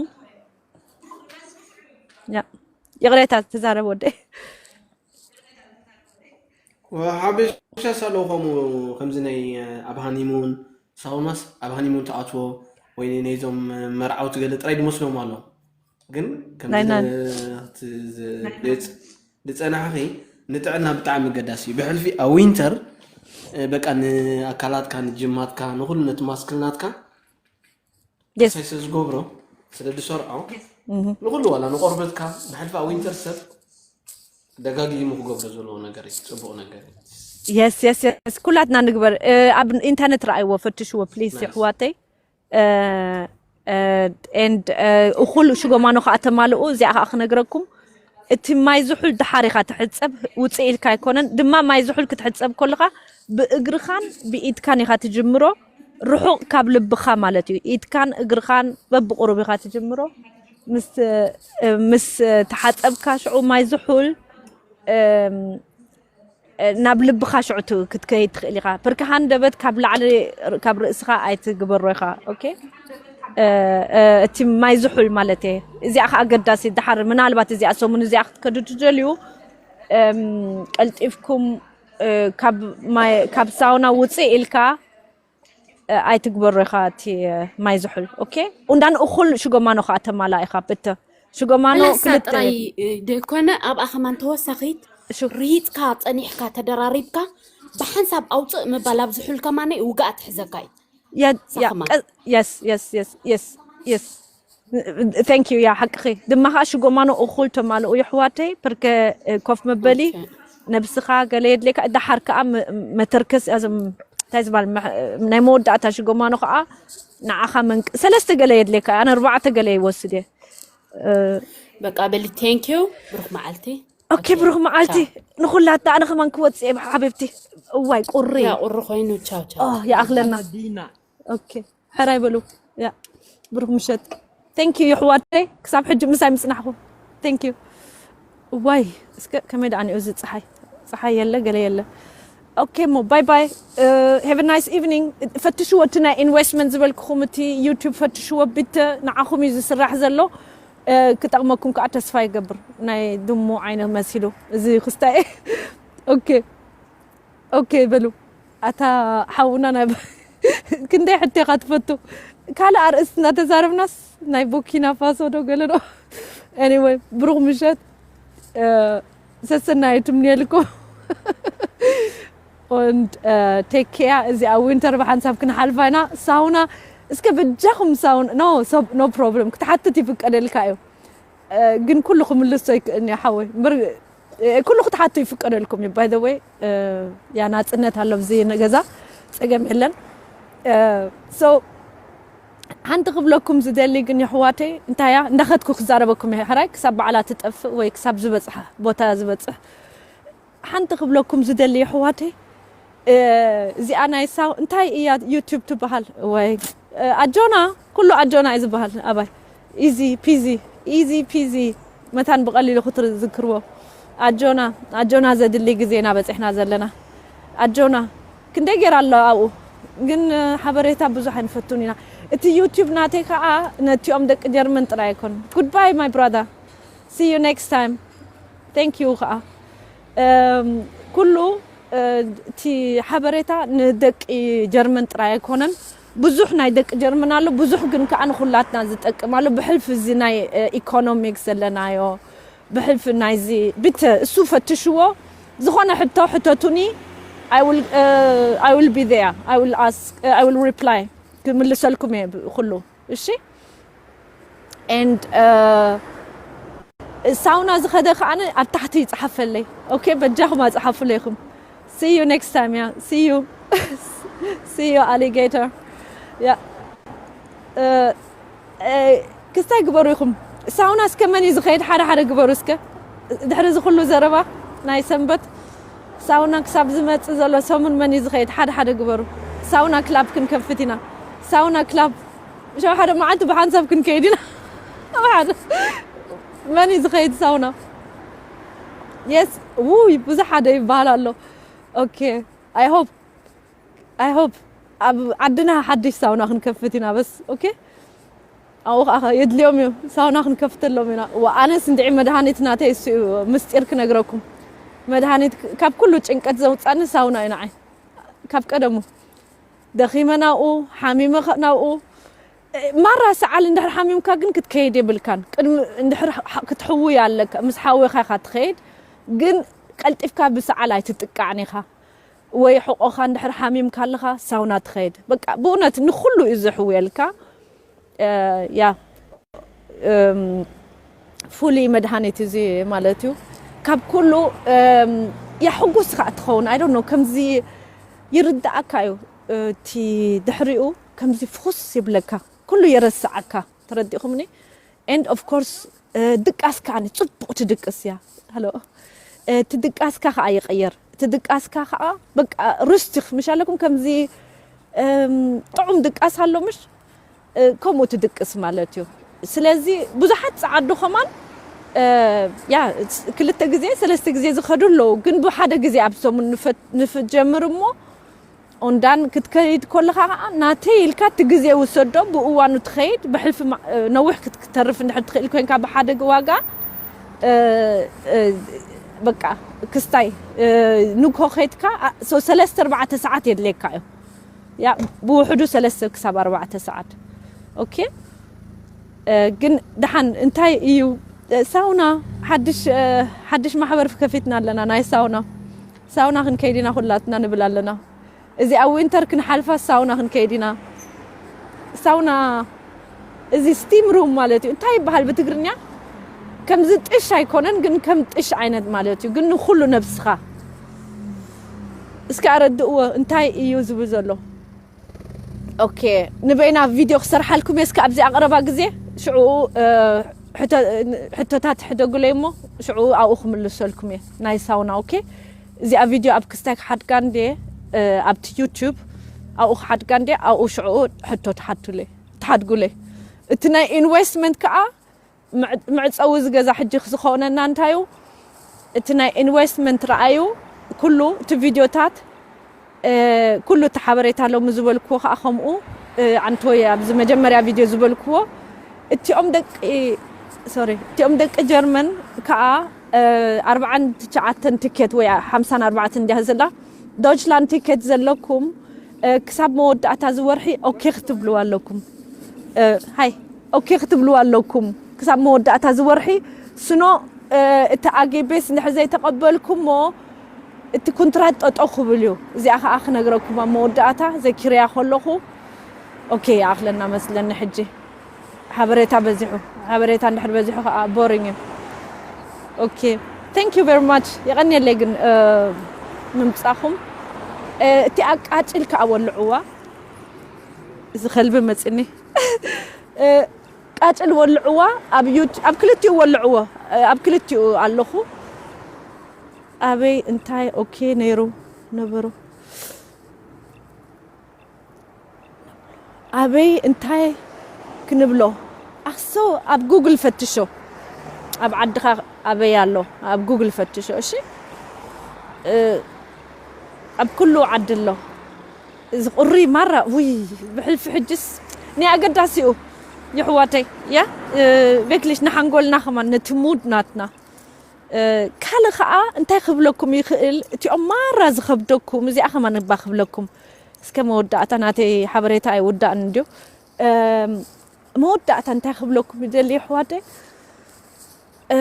ያ ይቕሬታ ተዛረብ ወደ ሓበሻ ሳለው ከምኡ ከምዚ ናይ ኣብ ሃኒሙን ሳውናስ ኣብ ሃኒሙን ተኣትዎ ወይ ነይዞም መርዓውቲ ገለ ጥራይ ድመስሎም ኣሎ ግን ከምዚ ናይ ናን ነ- እቲ ዝ- ድጽ- ድጸናሕኺ ንጥዕና ብጣዕሚ ገዳሲ እዩ ብሕልፊ ኣብ ዊንተር እ፣ በቃ ንኣካላትካ ንጅማትካ ንኩሉ ነቲ ማስክል ናትካ የስ ሳይሰ ዝገብሮ ስለ ዝሰርዖ ንኩሉ ዋላ ንቆርበትካ ብሕልፊ ኣብ ዊንተር ሰብ ደጋጊሙ ክገብሮ ዘለዎ ነገር እዩ ፅቡቅ ነገር እዩ የስ የስ የስ ኩላትና ንግበር እ፣ ኣብ ኢንተርነት ረኣይዎ ፈትሽዎ ፕሊስ ናይስ የሕዋተይ እ፣ እ፣ ኤንድ እ፣ እኹል ሽጎማኖ ከዓ ተማልኡ እዚኣ ከዓ ክነግረኩም እቲ ማይ ዝሑል ደሓር ኢኻ ትሕፀብ ውፅእ ኢልካ ኣይኮነን ድማ ማይ ዝሑል ክትሕፀብ ከለኻ ብእግርኻን ብኢድካን ኢኻ ትጅምሮ ርሑቕ ካብ ልብኻ ማለት እዩ ኢድካን እግርኻን በብቁሩብ ኢኻ ትጅምሮ ምስ እ፣ ምስ ተሓፀብካ ሽዑ ማይ ዝሑል እም፣ እ፣ ናብ ልብኻ ሽዑ ት- ክትከይድ ትኽእል ኢኻ ብርኪ ሃንደበት ካብ ላዕሊ ር- ካብ ርእስኻ ኣይትግበሮ ኢኻ ኦኬ እ፣ እ፣ እቲ ማይ ዝሑል ማለት እየ እዚኣ ከዓ ኣገዳሲ ድሓር ምናልባት እዚኣ ሰሙን እዚኣ ክትከዱ ትደልዩ እም፣ ቀልጢፍኩም እ፣ ካብ ማይ- ካብ ሳውና ውፅእ ኢልካ እ፣ ኣይትግበሮ ኢኻ እቲ እ፣ ማይ ዝሑል ኦኬ ኡንዳን እኹል ሽጎማኖ ከዓ ተማላ ኢኻ ብተ ሽጎማኖ መለሳ ክልተ ጥራይ እ፣ ደይኮነ ኣብኣ ከማን ተወሳኺት ሹ ርሂፅካ ፀኒሕካ ተደራሪብካ ብሓንሳብ ኣውፅእ ምባል ኣብ ዝሑል ከማነይ ውግኣ ትሕዘካ እዩ ያ ሳ ያ ከማን ቀ- yes yes yes yes yes Thank you። ያ ሓቅኺ ድማ ከዓ ሽጎማኖ እኹል ተማልኡ የሕዋተይ። ፕርከ ኮፍ መበሊ ነብስኻ ገለ የድልየካ። እዳሓር ከዓ መተርከስ ያዘም እንታይ ዝበሃል ናይ መወዳእታ ሽጎማኖ ከዓ ንዓኻ መንቅ ሰለስተ ገለ የድልየካ። ኣነ ኣርባዕተ ገለ ይወስድ እየ። በቃ በሊ thank you። ብሩክ መዓልቲ። ኦኬ ብሩክ መዓልቲ። ንኹላታ ኣነ ከማን ክወፅእ እየ ሓቢብቲ። እዋይ ቁሪ። ያ ቁሪ ኮይኑ ቻው ቻው። ይኣኽለና። ኦኬ ሕራይ በሉ። ያ ብሩክ ምሸት። Thank you የሕዋተይ ክሳብ ሕጂ ምሳይ ምፅናሕኹም። Thank you። እዋይ እስከ ከመይ ደኣ ንኡ እዚ ፀሓይ ፀሓይ የለ ገለ የለ። ኦኬ እሞ bye bye። Have a nice evening። ፈትሽዎ እቲ ናይ ኢንቨስትመንት ዝበልክኹም እቲ ዩቱብ ፈትሽዎ። ቢተ ንዓኹም እዩ ዝስራሕ ዘሎ። ክጠቕመኩም ከዓ ተስፋ ይገብር። ናይ ድሙ ዓይነት መሲሉ እዚ ክስታይ። ኦኬ ኦኬ በሉ። ኣታ ሓውና ናይ ክንደይ ሕቶ ኢኻ ትፈቱ? ካልእ ኣርእስቲ እናተዛረብናስ ናይ ቦኪና ፋሶ ዶ ገለ ዶ? Anyway ብሩኽ ምሸት። ሰሰናዩ ትምንየልኩም። Und take care። እዚኣ ዊንተር ብሓንሳብ ክንሓልፋ ኢና። ሳውና እስከ በጃኹም ሳውና። No problem። ክትሓትት ይፍቀደልካ እዩ። ግን ኩሉ ክምልሶ ይክእልኒ ሓወይ እምበር ኩሉ ክትሓቱ ይፍቀደልኩም እዩ። By the way ያ ናፅነት ኣሎ ብዚ ነገዛ ፀገም የለን። So ሓንቲ ክብለኩም ዝደሊ ግን የሕዋተይ እንታያ እንዳኸድኩ ክዛረበኩም እየ ሕራይ ክሳብ በዓላ ትጠፍእ ወይ ክሳብ ዝበፅሓ ቦታ ዝበፅሕ ሓንቲ ክብለኩም ዝደሊ የሕዋተይ። እዚኣ ናይ ሳው እንታይ እያ ዩቱብ ትበሃል ወይ ኣጆና ኩሉ ኣጆና እዩ ዝበሃል ኣባይ ኢዚ ፒዚ ኢዚ ፒዚ መታን ብቐሊሉ ክትዝክርዎ ኣጆና ኣጆና ዘድሊ ግዜና በፂሕና ዘለና ኣጆና ክንደይ ገይራ ኣሎ ኣብኡ ግን ሓበሬታ ብዙሕ ኣይንፈቱን ኢና እቲ ዩቱብ ናተይ ከዓ ነቲኦም ደቂ ጀርመን ጥራይ ኣይኮን Goodbye my brother see you next time thank you ከዓ ኩሉ እቲ ሓበሬታ ንደቂ ጀርመን ጥራይ ኣይኮነን ብዙሕ ናይ ደቂ ጀርመን ኣሎ ብዙሕ ግን ከዓ ንኩላትና ዝጠቅም ኣሎ ብሕልፊ እዚ ናይ ኢኮኖሚክስ ዘለናዮ ብሕልፊ ናይዚ ብተ እሱ ፈትሽዎ ዝኾነ ሕቶ ሕተቱኒ I will be there I will reply ክምልሰልኩም እየ ኩሉ እሺ and ሳውና ዝኸደ ከዓ ኣብ ታሕቲ ይፅሓፈለይ okay በጃኹም ኣፅሓፉለይኹም see you next time yeah see you see you alligator yeah ክስታይ ግበሩ ኢኹም ሳውና እስከ መን እዩ ዝኸይድ ሓደ ሓደ ግበሩ እስከ ድሕሪ እዚ ኩሉ ዘረባ ናይ ሰንበት ሳውና ክሳብ ዝመፅእ ዘሎ ሰሙን መን እዩ ዝኸይድ ሓደ ሓደ ግበሩ ሳውና ክላብ ክንከፍት ኢና ሳውና ክላብ ሸው ሓደ መዓልቲ ብሓንሳብ ክንከይድ ኢና ሓደ መን እዩ ዝኸይድ ሳውና yes ውይ ብዙሕ ሓደ ይበሃል ኣሎ okay I hope I hope ኣብ ዓድና ሓድሽ ሳውና ክንከፍት ኢና በስ okay ኣብኡ ከዓ የድልዮም እዩ ሳውና ክንከፍተሎም ኢና ኣነስ እንድዒ መድሃኒት ናተይ እሱ እዩ ምስጢር ክነግረኩም መድሃኒት ካብ ኩሉ ጭንቀት ዘውፃኒ ሳውና እዩ ንዓይ ካብ ቀደሙ ደኺመ ናብኡ ሓሚመ ናብኡ ማራ ሰዓል እንድሕር ሓሚምካ ግን ክትከይድ የብልካን ቅድሚ እንድሕር ክትሕውይ ኣለካ ምስ ሓወኻ ኢኻ ትኸይድ ግን ቀልጢፍካ ብሰዓል ኣይትጥቃዕን ኢኻ ወይ ሕቆኻ እንድሕር ሓሚምካ ኣለኻ ሳውና ትኸይድ በቃ ብእውነት ንኩሉ እዩ ዘሕውየልካ ያ ፍሉይ መድሃኒት እዚ ማለት እዩ ካብ ኩሉ የሕጉስ ከዓ ትኸውን I don't know ከምዚ ይርዳእካ እዩ እቲ ድሕሪኡ ከምዚ ፍኹስ ይብለካ ኩሉ የረስዓካ ተረዲእኹምኒ and of course ድቃስ ከዓ ጽቡቅ ትድቅስ እያ ሎ እቲ ድቃስካ ከዓ ይቀየር እቲ ድቃስካ ከዓ በቃ ሩስቲክ ምሽ ኣለኩም ከምዚ ጥዑም ድቃስ ኣሎ ምሽ ከምኡ ትድቅስ ማለት እዩ ስለዚ ብዙሓት ፀዓዱ ከማን ያ ክልተ ግዜ ሰለስተ ግዜ ዝኸዱ ኣለዉ ግን ብሓደ ግዜ ኣብ ሰሙን ንፍጀምር እሞ ኦንዳን ክትከይድ ከለኻ ከዓ ናተይ ኢልካ እቲ ግዜ ውሰዶ ብእዋኑ ትኸይድ ብሕልፊ ነዊሕ ክትተርፍ እንድሕር ትኽእል ኮይንካ ብሓደ ዋጋ በቃ ክስታይ ንኮ ከይድካ ሰለስተ ኣርባዕተ ሰዓት የድልየካ እዩ ያ ብውሕዱ ሰለስተ ክሳብ ኣርባዕተ ሰዓት ኦኬ ግን ደሓን እንታይ እዩ ሳውና ሓድሽ ሓድሽ ማሕበር ከፊትና ኣለና ናይ ሳውና ሳውና ክንከይድ ኢና ኩላትና ንብል ኣለና እዚ ኣብ ዊንተር ክንሓልፋ ሳውና ክንከይድ ኢና ሳውና እዚ steam room ማለት እዩ። እንታይ ይበሃል ብትግርኛ? ከምዚ ጥሽ ኣይኮነን፣ ግን ከም ጥሽ ዓይነት ማለት እዩ። ግን ንኹሉ ነብስኻ እስኪ ኣረድእዎ፣ እንታይ እዩ ዝብል ዘሎ? ኦኬ፣ ንበይና ቪድዮ ክሰርሓልኩም እየ። እስኪ ኣብዚ ኣቕረባ ግዜ ሽዑ፣ እ፣ ሕቶ-፣ ሕቶታት ሕደጉለይ እሞ ሽዑ ኣብኡ ክምልሰልኩም እየ። ናይ ሳውና፣ ኦኬ። እዚኣ ቪድዮ ኣብ ክስታይ ክሓድጋ እንዴ፣ እ፣ ኣብቲ ዩቱብ ኣብኡ ክሓድጋ እንዴ፣ ኣብኡ ሽዑ ሕቶ ትሓቱለይ፣ ትሓድጉለይ። እቲ ናይ ኢንቨስትመንት ከዓ ምዕ-፣ መዕጸዊ እዚ ገዛ ሕጂ ዝኾነና እንታዩ? እቲ ናይ ኢንቨስትመንት ረኣዩ፣ ኩሉ እቲ ቪድዮታት፣ እ፣ ኩሉ እቲ ሓበሬታ ሎሚ ዝበልክዎ ከዓ ከምኡ፣ እ፣ ዓንቶይ ኣብዚ መጀመርያ ቪድዮ ዝበልክዎ፣ እቲኦም ደቂ፣ ሶሪ፣ እቲኦም ደቂ ጀርመን ከዓ፣ እ፣ ኣርብዓን ትሽዓተን ትኬት ወይ ሓምሳን ኣርባዕተን እንዲያ ዘላ፣ ዶይችላንድ ትኬት ዘለኩም፣ እ፣ ክሳብ መወዳእታ እዚ ወርሒ ኦኬ ክትብልዋ ኣለኩም። እ፣ ሃይ፣ ኦኬ ክትብልዋ ኣለኩም። ክሳብ መወዳእታ እዚ ወርሒ ስኖ፣ እ፣ እቲ ኣጌቤስ እንድሕር ዘይተቐበልኩሞ፣ እቲ ኩንትራት ጠጠው ክብል እዩ። እዚኣ ከዓ ክነግረኩም ኣብ መወዳእታ ዘኪርያ ከለኹ። ኦኬ፣ ይኣኽለና መስለኒ ሕጂ። ሓበሬታ በዚሑ፣ ሓበሬታ እንድሕር በዚሑ ከዓ ቦሪንግ እዩ። ኦኬ፣ thank you very much። የቐንየለይ ግን፣ እ፣ ምምጻኹም። እ፣ እቲ ኣቃጭል ከዓ ወልዕዋ። እዚ ከልቢ መጺኒ። እ፣ ቃጭል ወልዕዋ፣ ኣብ ዩት-፣ ኣብ ክልቲኡ ወልዕዎ፣ እ፣ ኣብ ክልቲኡ ኣለኹ። ኣበይ እንታይ ኦኬ ነይሩ ነበሩ። ኣበይ እንታይ ክንብሎ? ኣኽሶ ኣብ ጉግል ፈትሾ። ኣብ ዓድኻ ኣበይ ኣሎ? ኣብ ጉግል ፈትሾ፣ እሺ? እ፣ ኣብ ኩሉ ዓዲ ኣሎ። እዚ ቁሪ ማራ፣ ውይ፣ ብሕልፊ ሕጅስ ናይ ኣገዳሲኡ የሕዋተይ፣ ያ፣ እ፣ ቬክሊሽ ንሓንጎልና ከማን ነቲ ሙድ ናትና። እ፣ ካልእ ኸኣ እንታይ ክብለኩም ይኽእል፣ እቲኦም ማራ ዝኸብደኩም፣ እዚኣ ከማን እባ ክብለኩም። እስከ መወዳእታ ናተይ ሓበሬታ ኣይውዳእን እንድዩ። እም፣ መወዳእታ እንታይ ክብለኩም ይደሊ የሕዋተይ? እ፣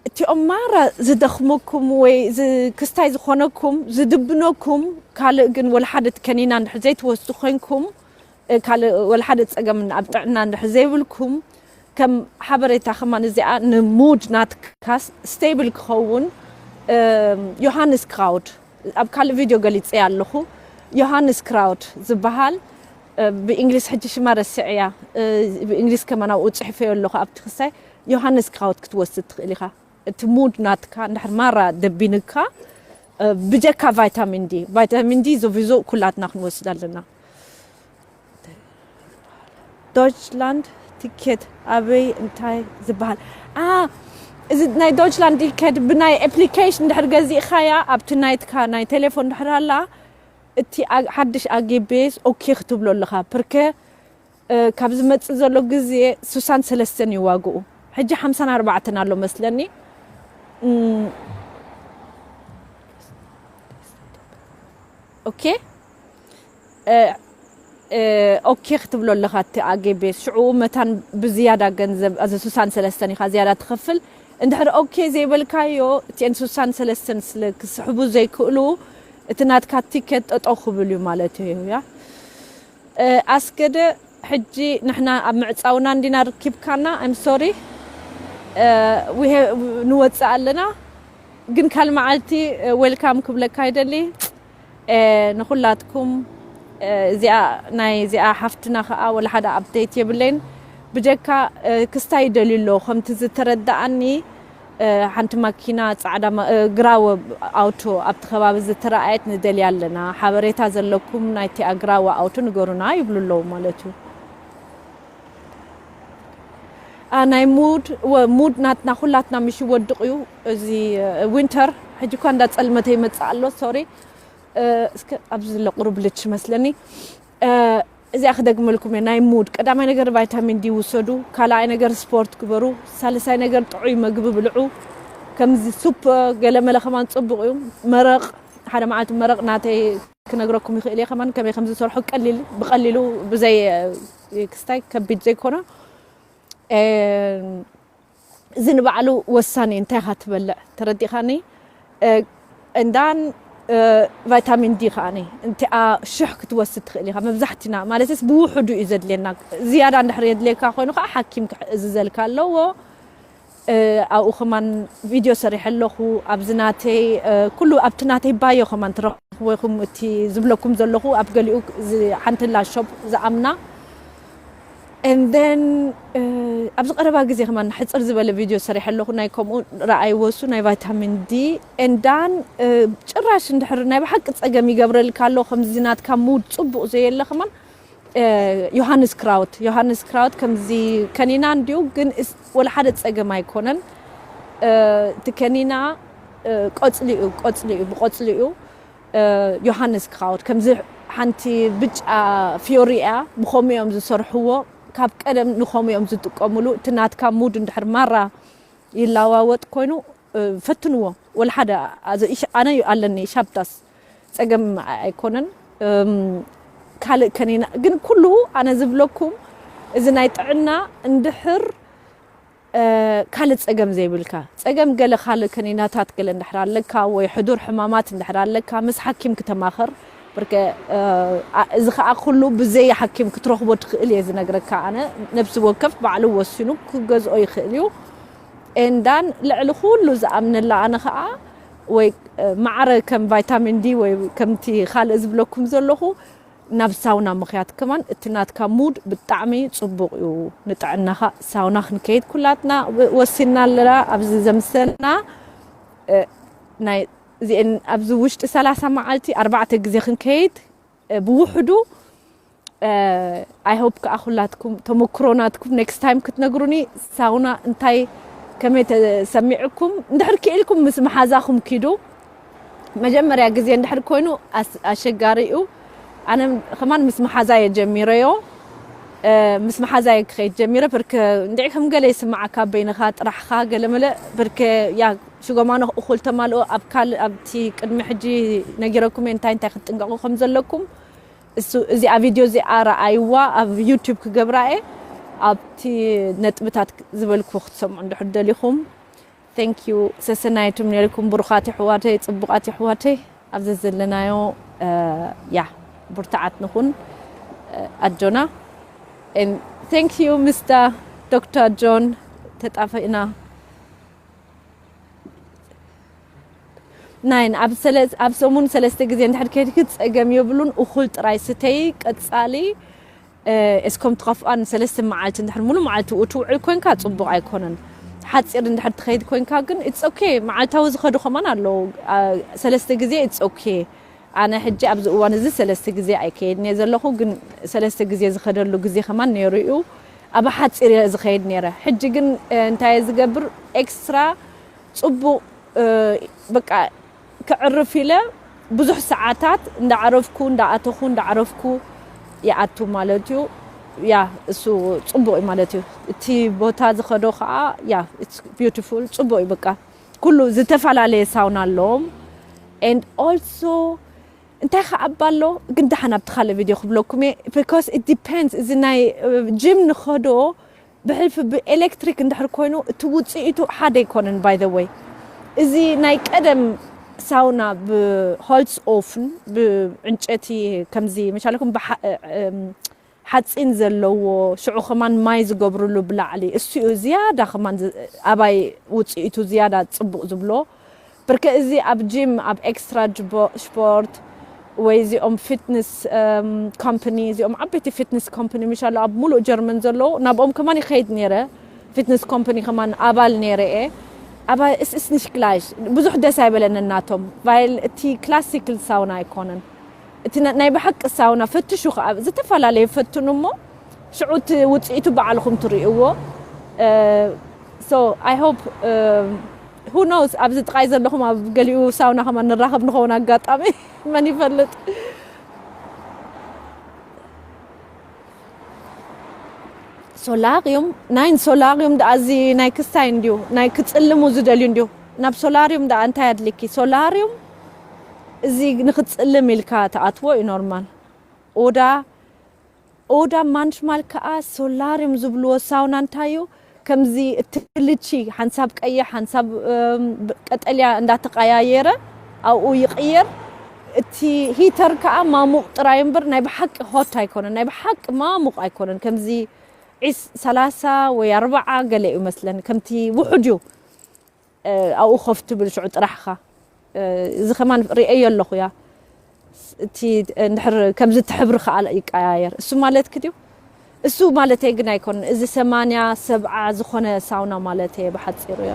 እቲኦም ማራ ዝደኽመኩም ወይ ዝ-፣ ክስታይ ዝኾነኩም፣ ዝድብነኩም፣ ካልእ ግን ወላ ሓደ ከኒና እንድሕር ዘይትወስዱ ኮይንኩም፣ እ፣ ካልእ ወላ ሓደ ጸገም ኣብ ጥዕና እንድሕር ዘይብልኩም፣ ከም ሓበሬታ ከማን እዚኣ ንሙድ ናትካ ስቴብል ክኸውን፣ እም፣ ዮሃንስ ክራውድ ኣብ ካልእ ቪድዮ ገሊጸ ኣለኹ። ዮሃንስ ክራውድ ዝበሃል፣ እ፣ ብእንግሊዝ ሕጂ ሽማ ረሲዐያ፣ እ፣ ብእንግሊዝ ከማን ኣብኡ ጽሒፈዮ ኣለኹ ኣብቲ ክስታይ። ዮሃንስ ክራውድ ክትወስድ ትኽእል ኢኻ። እቲ ሙድ ናትካ እንድሕር ማራ ደቢንካ፣ እ፣ ብጀካ ቫይታሚን ዲ፣ ቫይታሚን ዲ ዞቪዞ ኩላትና ክንወስድ ኣለና። ዶይችላንድ ቲኬት ኣበይ እንታይ ዝበሃል? ኣ፣ እዚ ናይ ዶይችላንድ ቲኬት ብናይ ኣፕሊኬሽን እንድሕር ገዚእኻያ፣ ኣብቲ ናይትካ ናይ ቴሌፎን እንድሕር ኣላ፣ እቲ ኣ-፣ ሓድሽ ኣጌቤስ ኦኬ ክትብሎ ኣለኻ። ፕርከ፣ እ፣ ካብ ዝመጽእ ዘሎ ግዜ ስሳን ሰለስተን እዩ ዋግኡ። ሕጂ ሓምሳን ኣርባዕተን ኣሎ መስለኒ። እም፣ ኦኬ። እ፣ እ፣ ኦኬ ክትብሎ ኣለኻ እቲ ኣጌቤስ። ሽዑ መታን ብዝያዳ ገንዘብ፣ እዚ ስሳን ሰለስተን ኢኻ ዝያዳ ትኸፍል። እንድሕር ኦኬ ዘይበልካዮ፣ እቲአን ስሳን ሰለስተን ስለ ክስሕቡ ዘይክእሉ፣ እቲ ናትካ ቲኬት ጠጠው ክብል እዩ ማለት እዩ፣ ያ። እ፣ ኣስገደ፣ ሕጂ ንሕና ኣብ ምዕጻውና እንዲና ርኪብካና፣ I'm sorry። እ፣ we have፣ ንወጽእ ኣለና፣ ግን ካል መዓልቲ፣ እ፣ ዌልካም ክብለካ ይደሊ። እ፣ ንኹላትኩም፣ እ፣ እዚኣ፣ ናይ እዚኣ ሓፍትና ኸኣ ወላ ሓደ ኣፕዴት የብለይን። ብጀካ፣ እ፣ ክስታይ ይደልዩ ኣሎ፣ ከምቲ ዝተረድኣኒ፣ እ፣ ሓንቲ ማኪና ጻዕዳ ማ-፣ እ፣ ግራወ ኣውቶ ኣብቲ ከባቢ ዝተረኣየት ንደልያ ኣለና። ሓበሬታ ዘለኩም ናይቲኣ ግራወ ኣውቶ ንገሩና ይብሉ ኣለዉ ማለት እዩ። ኣ፣ ናይ ሙድ፣ ወ-፣ ሙድ ናትና ኩላትና ምሽ ይወድቕ እዩ። እዚ፣ እ፣ ዊንተር ሕጂ እኳ እንዳጸልመተ ይመጽእ ኣሎ፣ ሶሪ። እ፣ እስከ ኣብዚ ዘሎ ቁሩብ ልች መስለኒ። እ፣ እዚኣ ክደግመልኩም እየ፣ ናይ ሙድ። ቀዳማይ ነገር ቫይታሚን ዲ ውሰዱ፣ ካልኣይ ነገር ስፖርት ግበሩ፣ ሳልሳይ ነገር ጥዑይ መግቢ ብልዑ። ከምዚ ሱፕ ገለ መለ ከማን ጽቡቕ እዩ። መረቕ፣ ሓደ መዓልቲ መረቕ ናተይ ክነግረኩም ይኽእል እየ። ከማን ከመይ ከም ዝሰርሖ ቀሊል፣ ብቐሊሉ ብዘይ፣ እ፣ ክስታይ ከቢድ ዘይኮነ። እ፣ እዚ ንባዕሉ ወሳኒ እንታይ ኢኻ ትበልዕ፣ ተረዲኻኒ? እ፣ እንዳን ቫይታሚን ዲ ከዓኒ እንቲኣ ሽሕ ክትወስድ ትኽእል ኢኻ። መብዛሕትና ማለትስ ብውሕዱ እዩ ዘድልየና። ዝያዳ እንድሕር የድልየካ ኮይኑ ከዓ ሓኪም ክእዝዘልካ ኣለዎ። ኣብኡ ከማን ቪድዮ ሰሪሐ ኣለኹ። ኣብዚ ናተይ ኩሉ ኣብቲ ናተይ ባዮ ከማን ትረኽቡ ኢኹም። እቲ ዝብለኩም ዘለኹ ኣብ ገሊኡ ሓንቲ ላሾፕ ዝኣምና። And then ኣብዚ ቀረባ ግዜ ከማን ሕፅር ዝበለ ቪድዮ ሰሪሐ ኣለኹ። ናይ ከምኡ ረኣይዎ እሱ ናይ ቫይታሚን ዲ ኤንዳን ጭራሽ እንድሕር ናይ ብሓቂ ፀገም ይገብረልካ ኣሎ ከምዚ ናትካ ሙድ ፅቡቕ ዘየለ ከማን ዮሃንስ ክራውት ዮሃንስ ክራውት ከምዚ ከኒና እንዲዩ ግን ወላ ሓደ ፀገም ኣይኮነን። እቲ ከኒና ቆፅሊኡ ቆፅሊኡ ብቆፅሊኡ ዮሃንስ ክራውት ከምዚ ሓንቲ ብጫ ፊዮሪ እያ። ብኸምኡ እዮም ዝሰርሕዎ። ካብ ቀደም ንኸምኡ እዮም ዝጥቀምሉ። እቲ ናትካ ሙድ እንድሕር ማራ ይለዋወጥ ኮይኑ ፈትንዎ። ወላ ሓደ ኣነ ኣለኒ ሻብታስ ፀገም ኣይኮነን። ካልእ ከኒና ግን ኩሉ ኣነ ዝብለኩም እዚ ናይ ጥዕና እንድሕር ካልእ ፀገም ዘይብልካ ፀገም ገለ ካልእ ከኒናታት ገለ እንድሕር ኣለካ ወይ ሕዱር ሕማማት እንድሕር ኣለካ ምስ ሓኪም ክተማኸር። ብርከ እዚ ከዓ ኩሉ ብዘይ ሓኪም ክትረኽቦ ትኽእል እየ ዝነግረካ። ኣነ ነብሲ ወከፍ ባዕሉ ወሲኑ ክገዝኦ ይኽእል እዩ። ኤንዳን ልዕሊ ኩሉ ዝኣምነላ ኣነ ከዓ ወይ ማዕረ ከም ቫይታሚን ዲ ወይ ከምቲ ካልእ ዝብለኩም ዘለኹ ናብ ሳውና ምኽያድ ከማን እቲ ናትካ ሙድ ብጣዕሚ ፅቡቕ እዩ። ንጥዕናኻ ሳውና ክንከይድ ኩላትና ወሲና ኣለና። ኣብዚ ዘምሰልና ናይ እዚአን ኣብዚ ውሽጢ ሰላሳ መዓልቲ ኣርባዕተ ግዜ ክንከይድ ብውሕዱ I hope ከዓ ኩላትኩም ተመክሮ ናትኩም next time ክትነግሩኒ ሳውና እንታይ ከመይ ተሰሚዕኩም እንድሕር ክኢልኩም ምስ መሓዛኹም ኪዱ። መጀመርያ ግዜ እንድሕር ኮይኑ ኣሸጋሪ እዩ። ኣነ ከማን ምስ መሓዛየ ጀሚረዮ። ምስ መሓዛየ ክኸይድ ጀሚረ ብርክ እንድዒ ከም ገለ ይስምዓካ በይንኻ ጥራሕኻ ገለመለ ብርክ ያ ሽጎማኖ እኹል ተማልኦ ኣብ ካልእ ኣብቲ ቅድሚ ሕጂ ነጊረኩም እንታይ እንታይ ክትጥንቀቑ ከም ዘለኩም። እዚኣ ቪድዮ እዚኣ ረኣይዋ ኣብ ዩቱብ ክገብራ እየ። ኣብቲ ነጥብታት ዝበልኩ ክትሰምዑ እንድሕር ደሊኹም። Thank you ሰሰናይቱም ነርኩም ብሩኻት ይሕዋተይ ፅቡቓት ይሕዋተይ ኣብዚ ዘለናዮ ያ ብርትዓት ንኹን ኣጆና። Thank you ሚስተር ዶክተር ጆን ተጣፈእና። ናይን ኣብ ሰሙን ሰለስተ ግዜ እንድሕር ከይድኪ ፀገም የብሉን። እኹል ጥራይ ስተይ ቀፃሊ እስኮም ትኸፍኣን ሰለስተ መዓልቲ እንድሕር ሙሉ መዓልቲ ትውዕል ኮንካ ፅቡቕ ኣይኮነን። ሓፂር እንድሕር ትኸይድ ኮንካ ግን it's okay። መዓልታዊ ዝኸዱ ከማን ኣለዉ። ሰለስተ ግዜ it's okay። ኣነ ሕጂ ኣብዚ እዋን እዚ ሰለስተ ግዜ ኣይከይድን እየ ዘለኹ ግን ሰለስተ ግዜ ዝኸደሉ ግዜ ከማን ነይሩ እዩ። ኣብ ሓፂር እየ ዝኸይድ ነይረ። ሕጂ ግን እንታይ እየ ዝገብር ኤክስትራ ፅቡቕ በቃ ከዕርፍ ኢለ ብዙሕ ሰዓታት እንዳዕረፍኩ እንዳኣተኹ እንዳዕረፍኩ ይኣቱ ማለት እዩ። ያ እሱ ፅቡቕ እዩ ማለት እዩ። እቲ ቦታ ዝኸዶ ከዓ ያ beautiful ፅቡቕ እዩ። በቃ ኩሉ ዝተፈላለየ ሳውና ኣለዎም። And also እንታይ ከዓ ኣባ ኣሎ ግን ደሓን ኣብቲ ካልእ ቪድዮ ክብለኩም እየ። Because it depends እዚ ናይ ጅም ንኸዶ ብሕልፊ ብኤሌክትሪክ እንድሕር ኮይኑ እቲ ውፅኢቱ ሓደ ኣይኮነን። By the way እዚ ናይ ቀደም ሳውና ብሆልስ ኦፍን ብዕንጨቲ ከምዚ መሻለኩም ሓፂን ዘለዎ ሽዑ ከማን ማይ ዝገብርሉ ብላዕሊ እሱ እዩ ዝያዳ ከማን ኣባይ ውፅኢቱ ዝያዳ ፅቡቕ ዝብሎ። ብርከ እዚ ኣብ ጂም ኣብ ኤክስትራ ስፖርት ወይ እዚኦም ፊትነስ ኮምፓኒ እዚኦም ዓበይቲ ፊትነስ ኮምፓኒ ምሽ ኣሎ ኣብ ሙሉእ ጀርመን ዘለዉ ናብኦም ከማን ይኸይድ ነይረ። ፊትነስ ኮምፓኒ ከማን ኣባል ነይረ እየ። ኣባ እስእስንሽ ግላሽ ብዙሕ ደስ ኣይበለንን ናቶም ቫይል እቲ ክላሲክል ሳውና ኣይኮነን። እቲ ናይ ብሓቂ ሳውና ፈትሹ ከዓ ዝተፈላለየ ፈትኑ እሞ ሽዑ እቲ ውፅኢቱ ባዕልኹም ትርእይዎ። So I hope who knows ኣብዚ ጥቃይ ዘለኹም ኣብ ገሊኡ ሳውና ከማን ንራኸብ ንኸውን ኣጋጣሚ መን ይፈልጥ። ሶላሪዩም ናይን ሶላሪዩም ደኣ እዚ ናይ ክስታይ እንድዩ ናይ ክፅልሙ ዝደልዩ እንድዩ። ናብ ሶላሪዩም ደኣ እንታይ ኣድልኪ ሶላሪዩም እዚ ንክፅልም ኢልካ ተኣትዎ እዩ ኖርማል። ኦዳ ኦዳ ማንሽማል ከዓ ሶላሪዩም ዝብልዎ ሳውና እንታይ እዩ? ከምዚ እቲ ልቺ ሓንሳብ ቀይሕ ሓንሳብ ቀጠልያ እንዳተቀያየረ ኣብኡ ይቅየር። እቲ heater ከዓ ማሙቕ ጥራይ እምበር ናይ ብሓቂ hot ኣይኮነን፣ ናይ ብሓቂ ማሙቕ ኣይኮነን። ከምዚ ዒስ ሰላሳ ወይ ኣርባዓ ገለ እዩ መስለኒ፣ ከምቲ ውሑድ እዩ። ኣብኡ ኮፍ ትብል ሽዑ ጥራሕኻ። እዚ ከማን ርእየዮ ኣለኹ እያ። እቲ እንድሕር ከምዚ እቲ ሕብሪ ከዓ ይቀያየር። እሱ ማለት ክድዩ? እሱ ማለተይ ግን ኣይኮነን። እዚ ሰማንያ ሰብዓ ዝኾነ ሳውና ማለተይ ብሓፂሩ እዮ።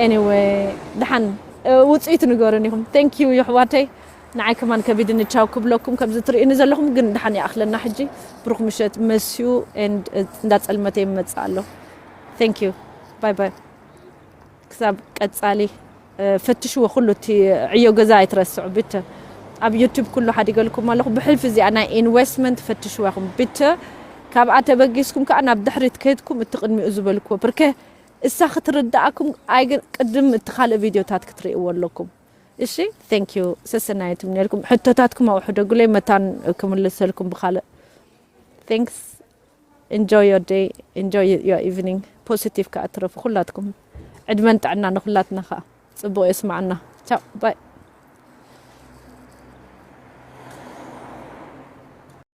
Anyway፣ ደሓን ውፅኢት ንገሩን ኢኹም። Thank you የሕዋተይ። ንዓይ ከማን ከቢድኒ ቻው ክብለኩም፣ ከምዚ ትርእዩኒ ዘለኹም ግን ደሓን ይኣኽለና። ሕጂ ብሩኽ ምሸት መስዩ and እንዳፀልመተ ይመፅእ ኣሎ። Thank you። Bye bye። ክሳብ ቀፃሊ ፈትሽዎ። ኩሉ እቲ ዕዮ ገዛ ኣይትረስዑ ብተ ኣብ YouTube ኩሉ ሓዲገልኩም ኣለኹ። ብሕልፊ እዚኣ ናይ investment ፈትሽዋ ኢኹም ብተ። ካብኣ ተበጊስኩም ከዓ ናብ ድሕሪት ከይድኩም እቲ ቅድሚኡ ዝበልክዎ ብርከ እሳ ክትርዳእኩም ኣይግን ቅድም እቲ ካልእ ቪድዮታት ክትርእይዎ ኣለኩም። እሺ፣ thank you። ሰሰናየት ምንልኩም። ሕቶታትኩም ኣብኡ ሕደጉለይ፣ መታን ክምልሰልኩም ብካልእ። Thanks። Enjoy your day, enjoy your evening። Positive ከኣ ትረፉ ኩላትኩም። ዕድመን ጥዕና ንኩላትና ከኣ። ጽቡቕ የስማዓና። ቻው፣ ባይ።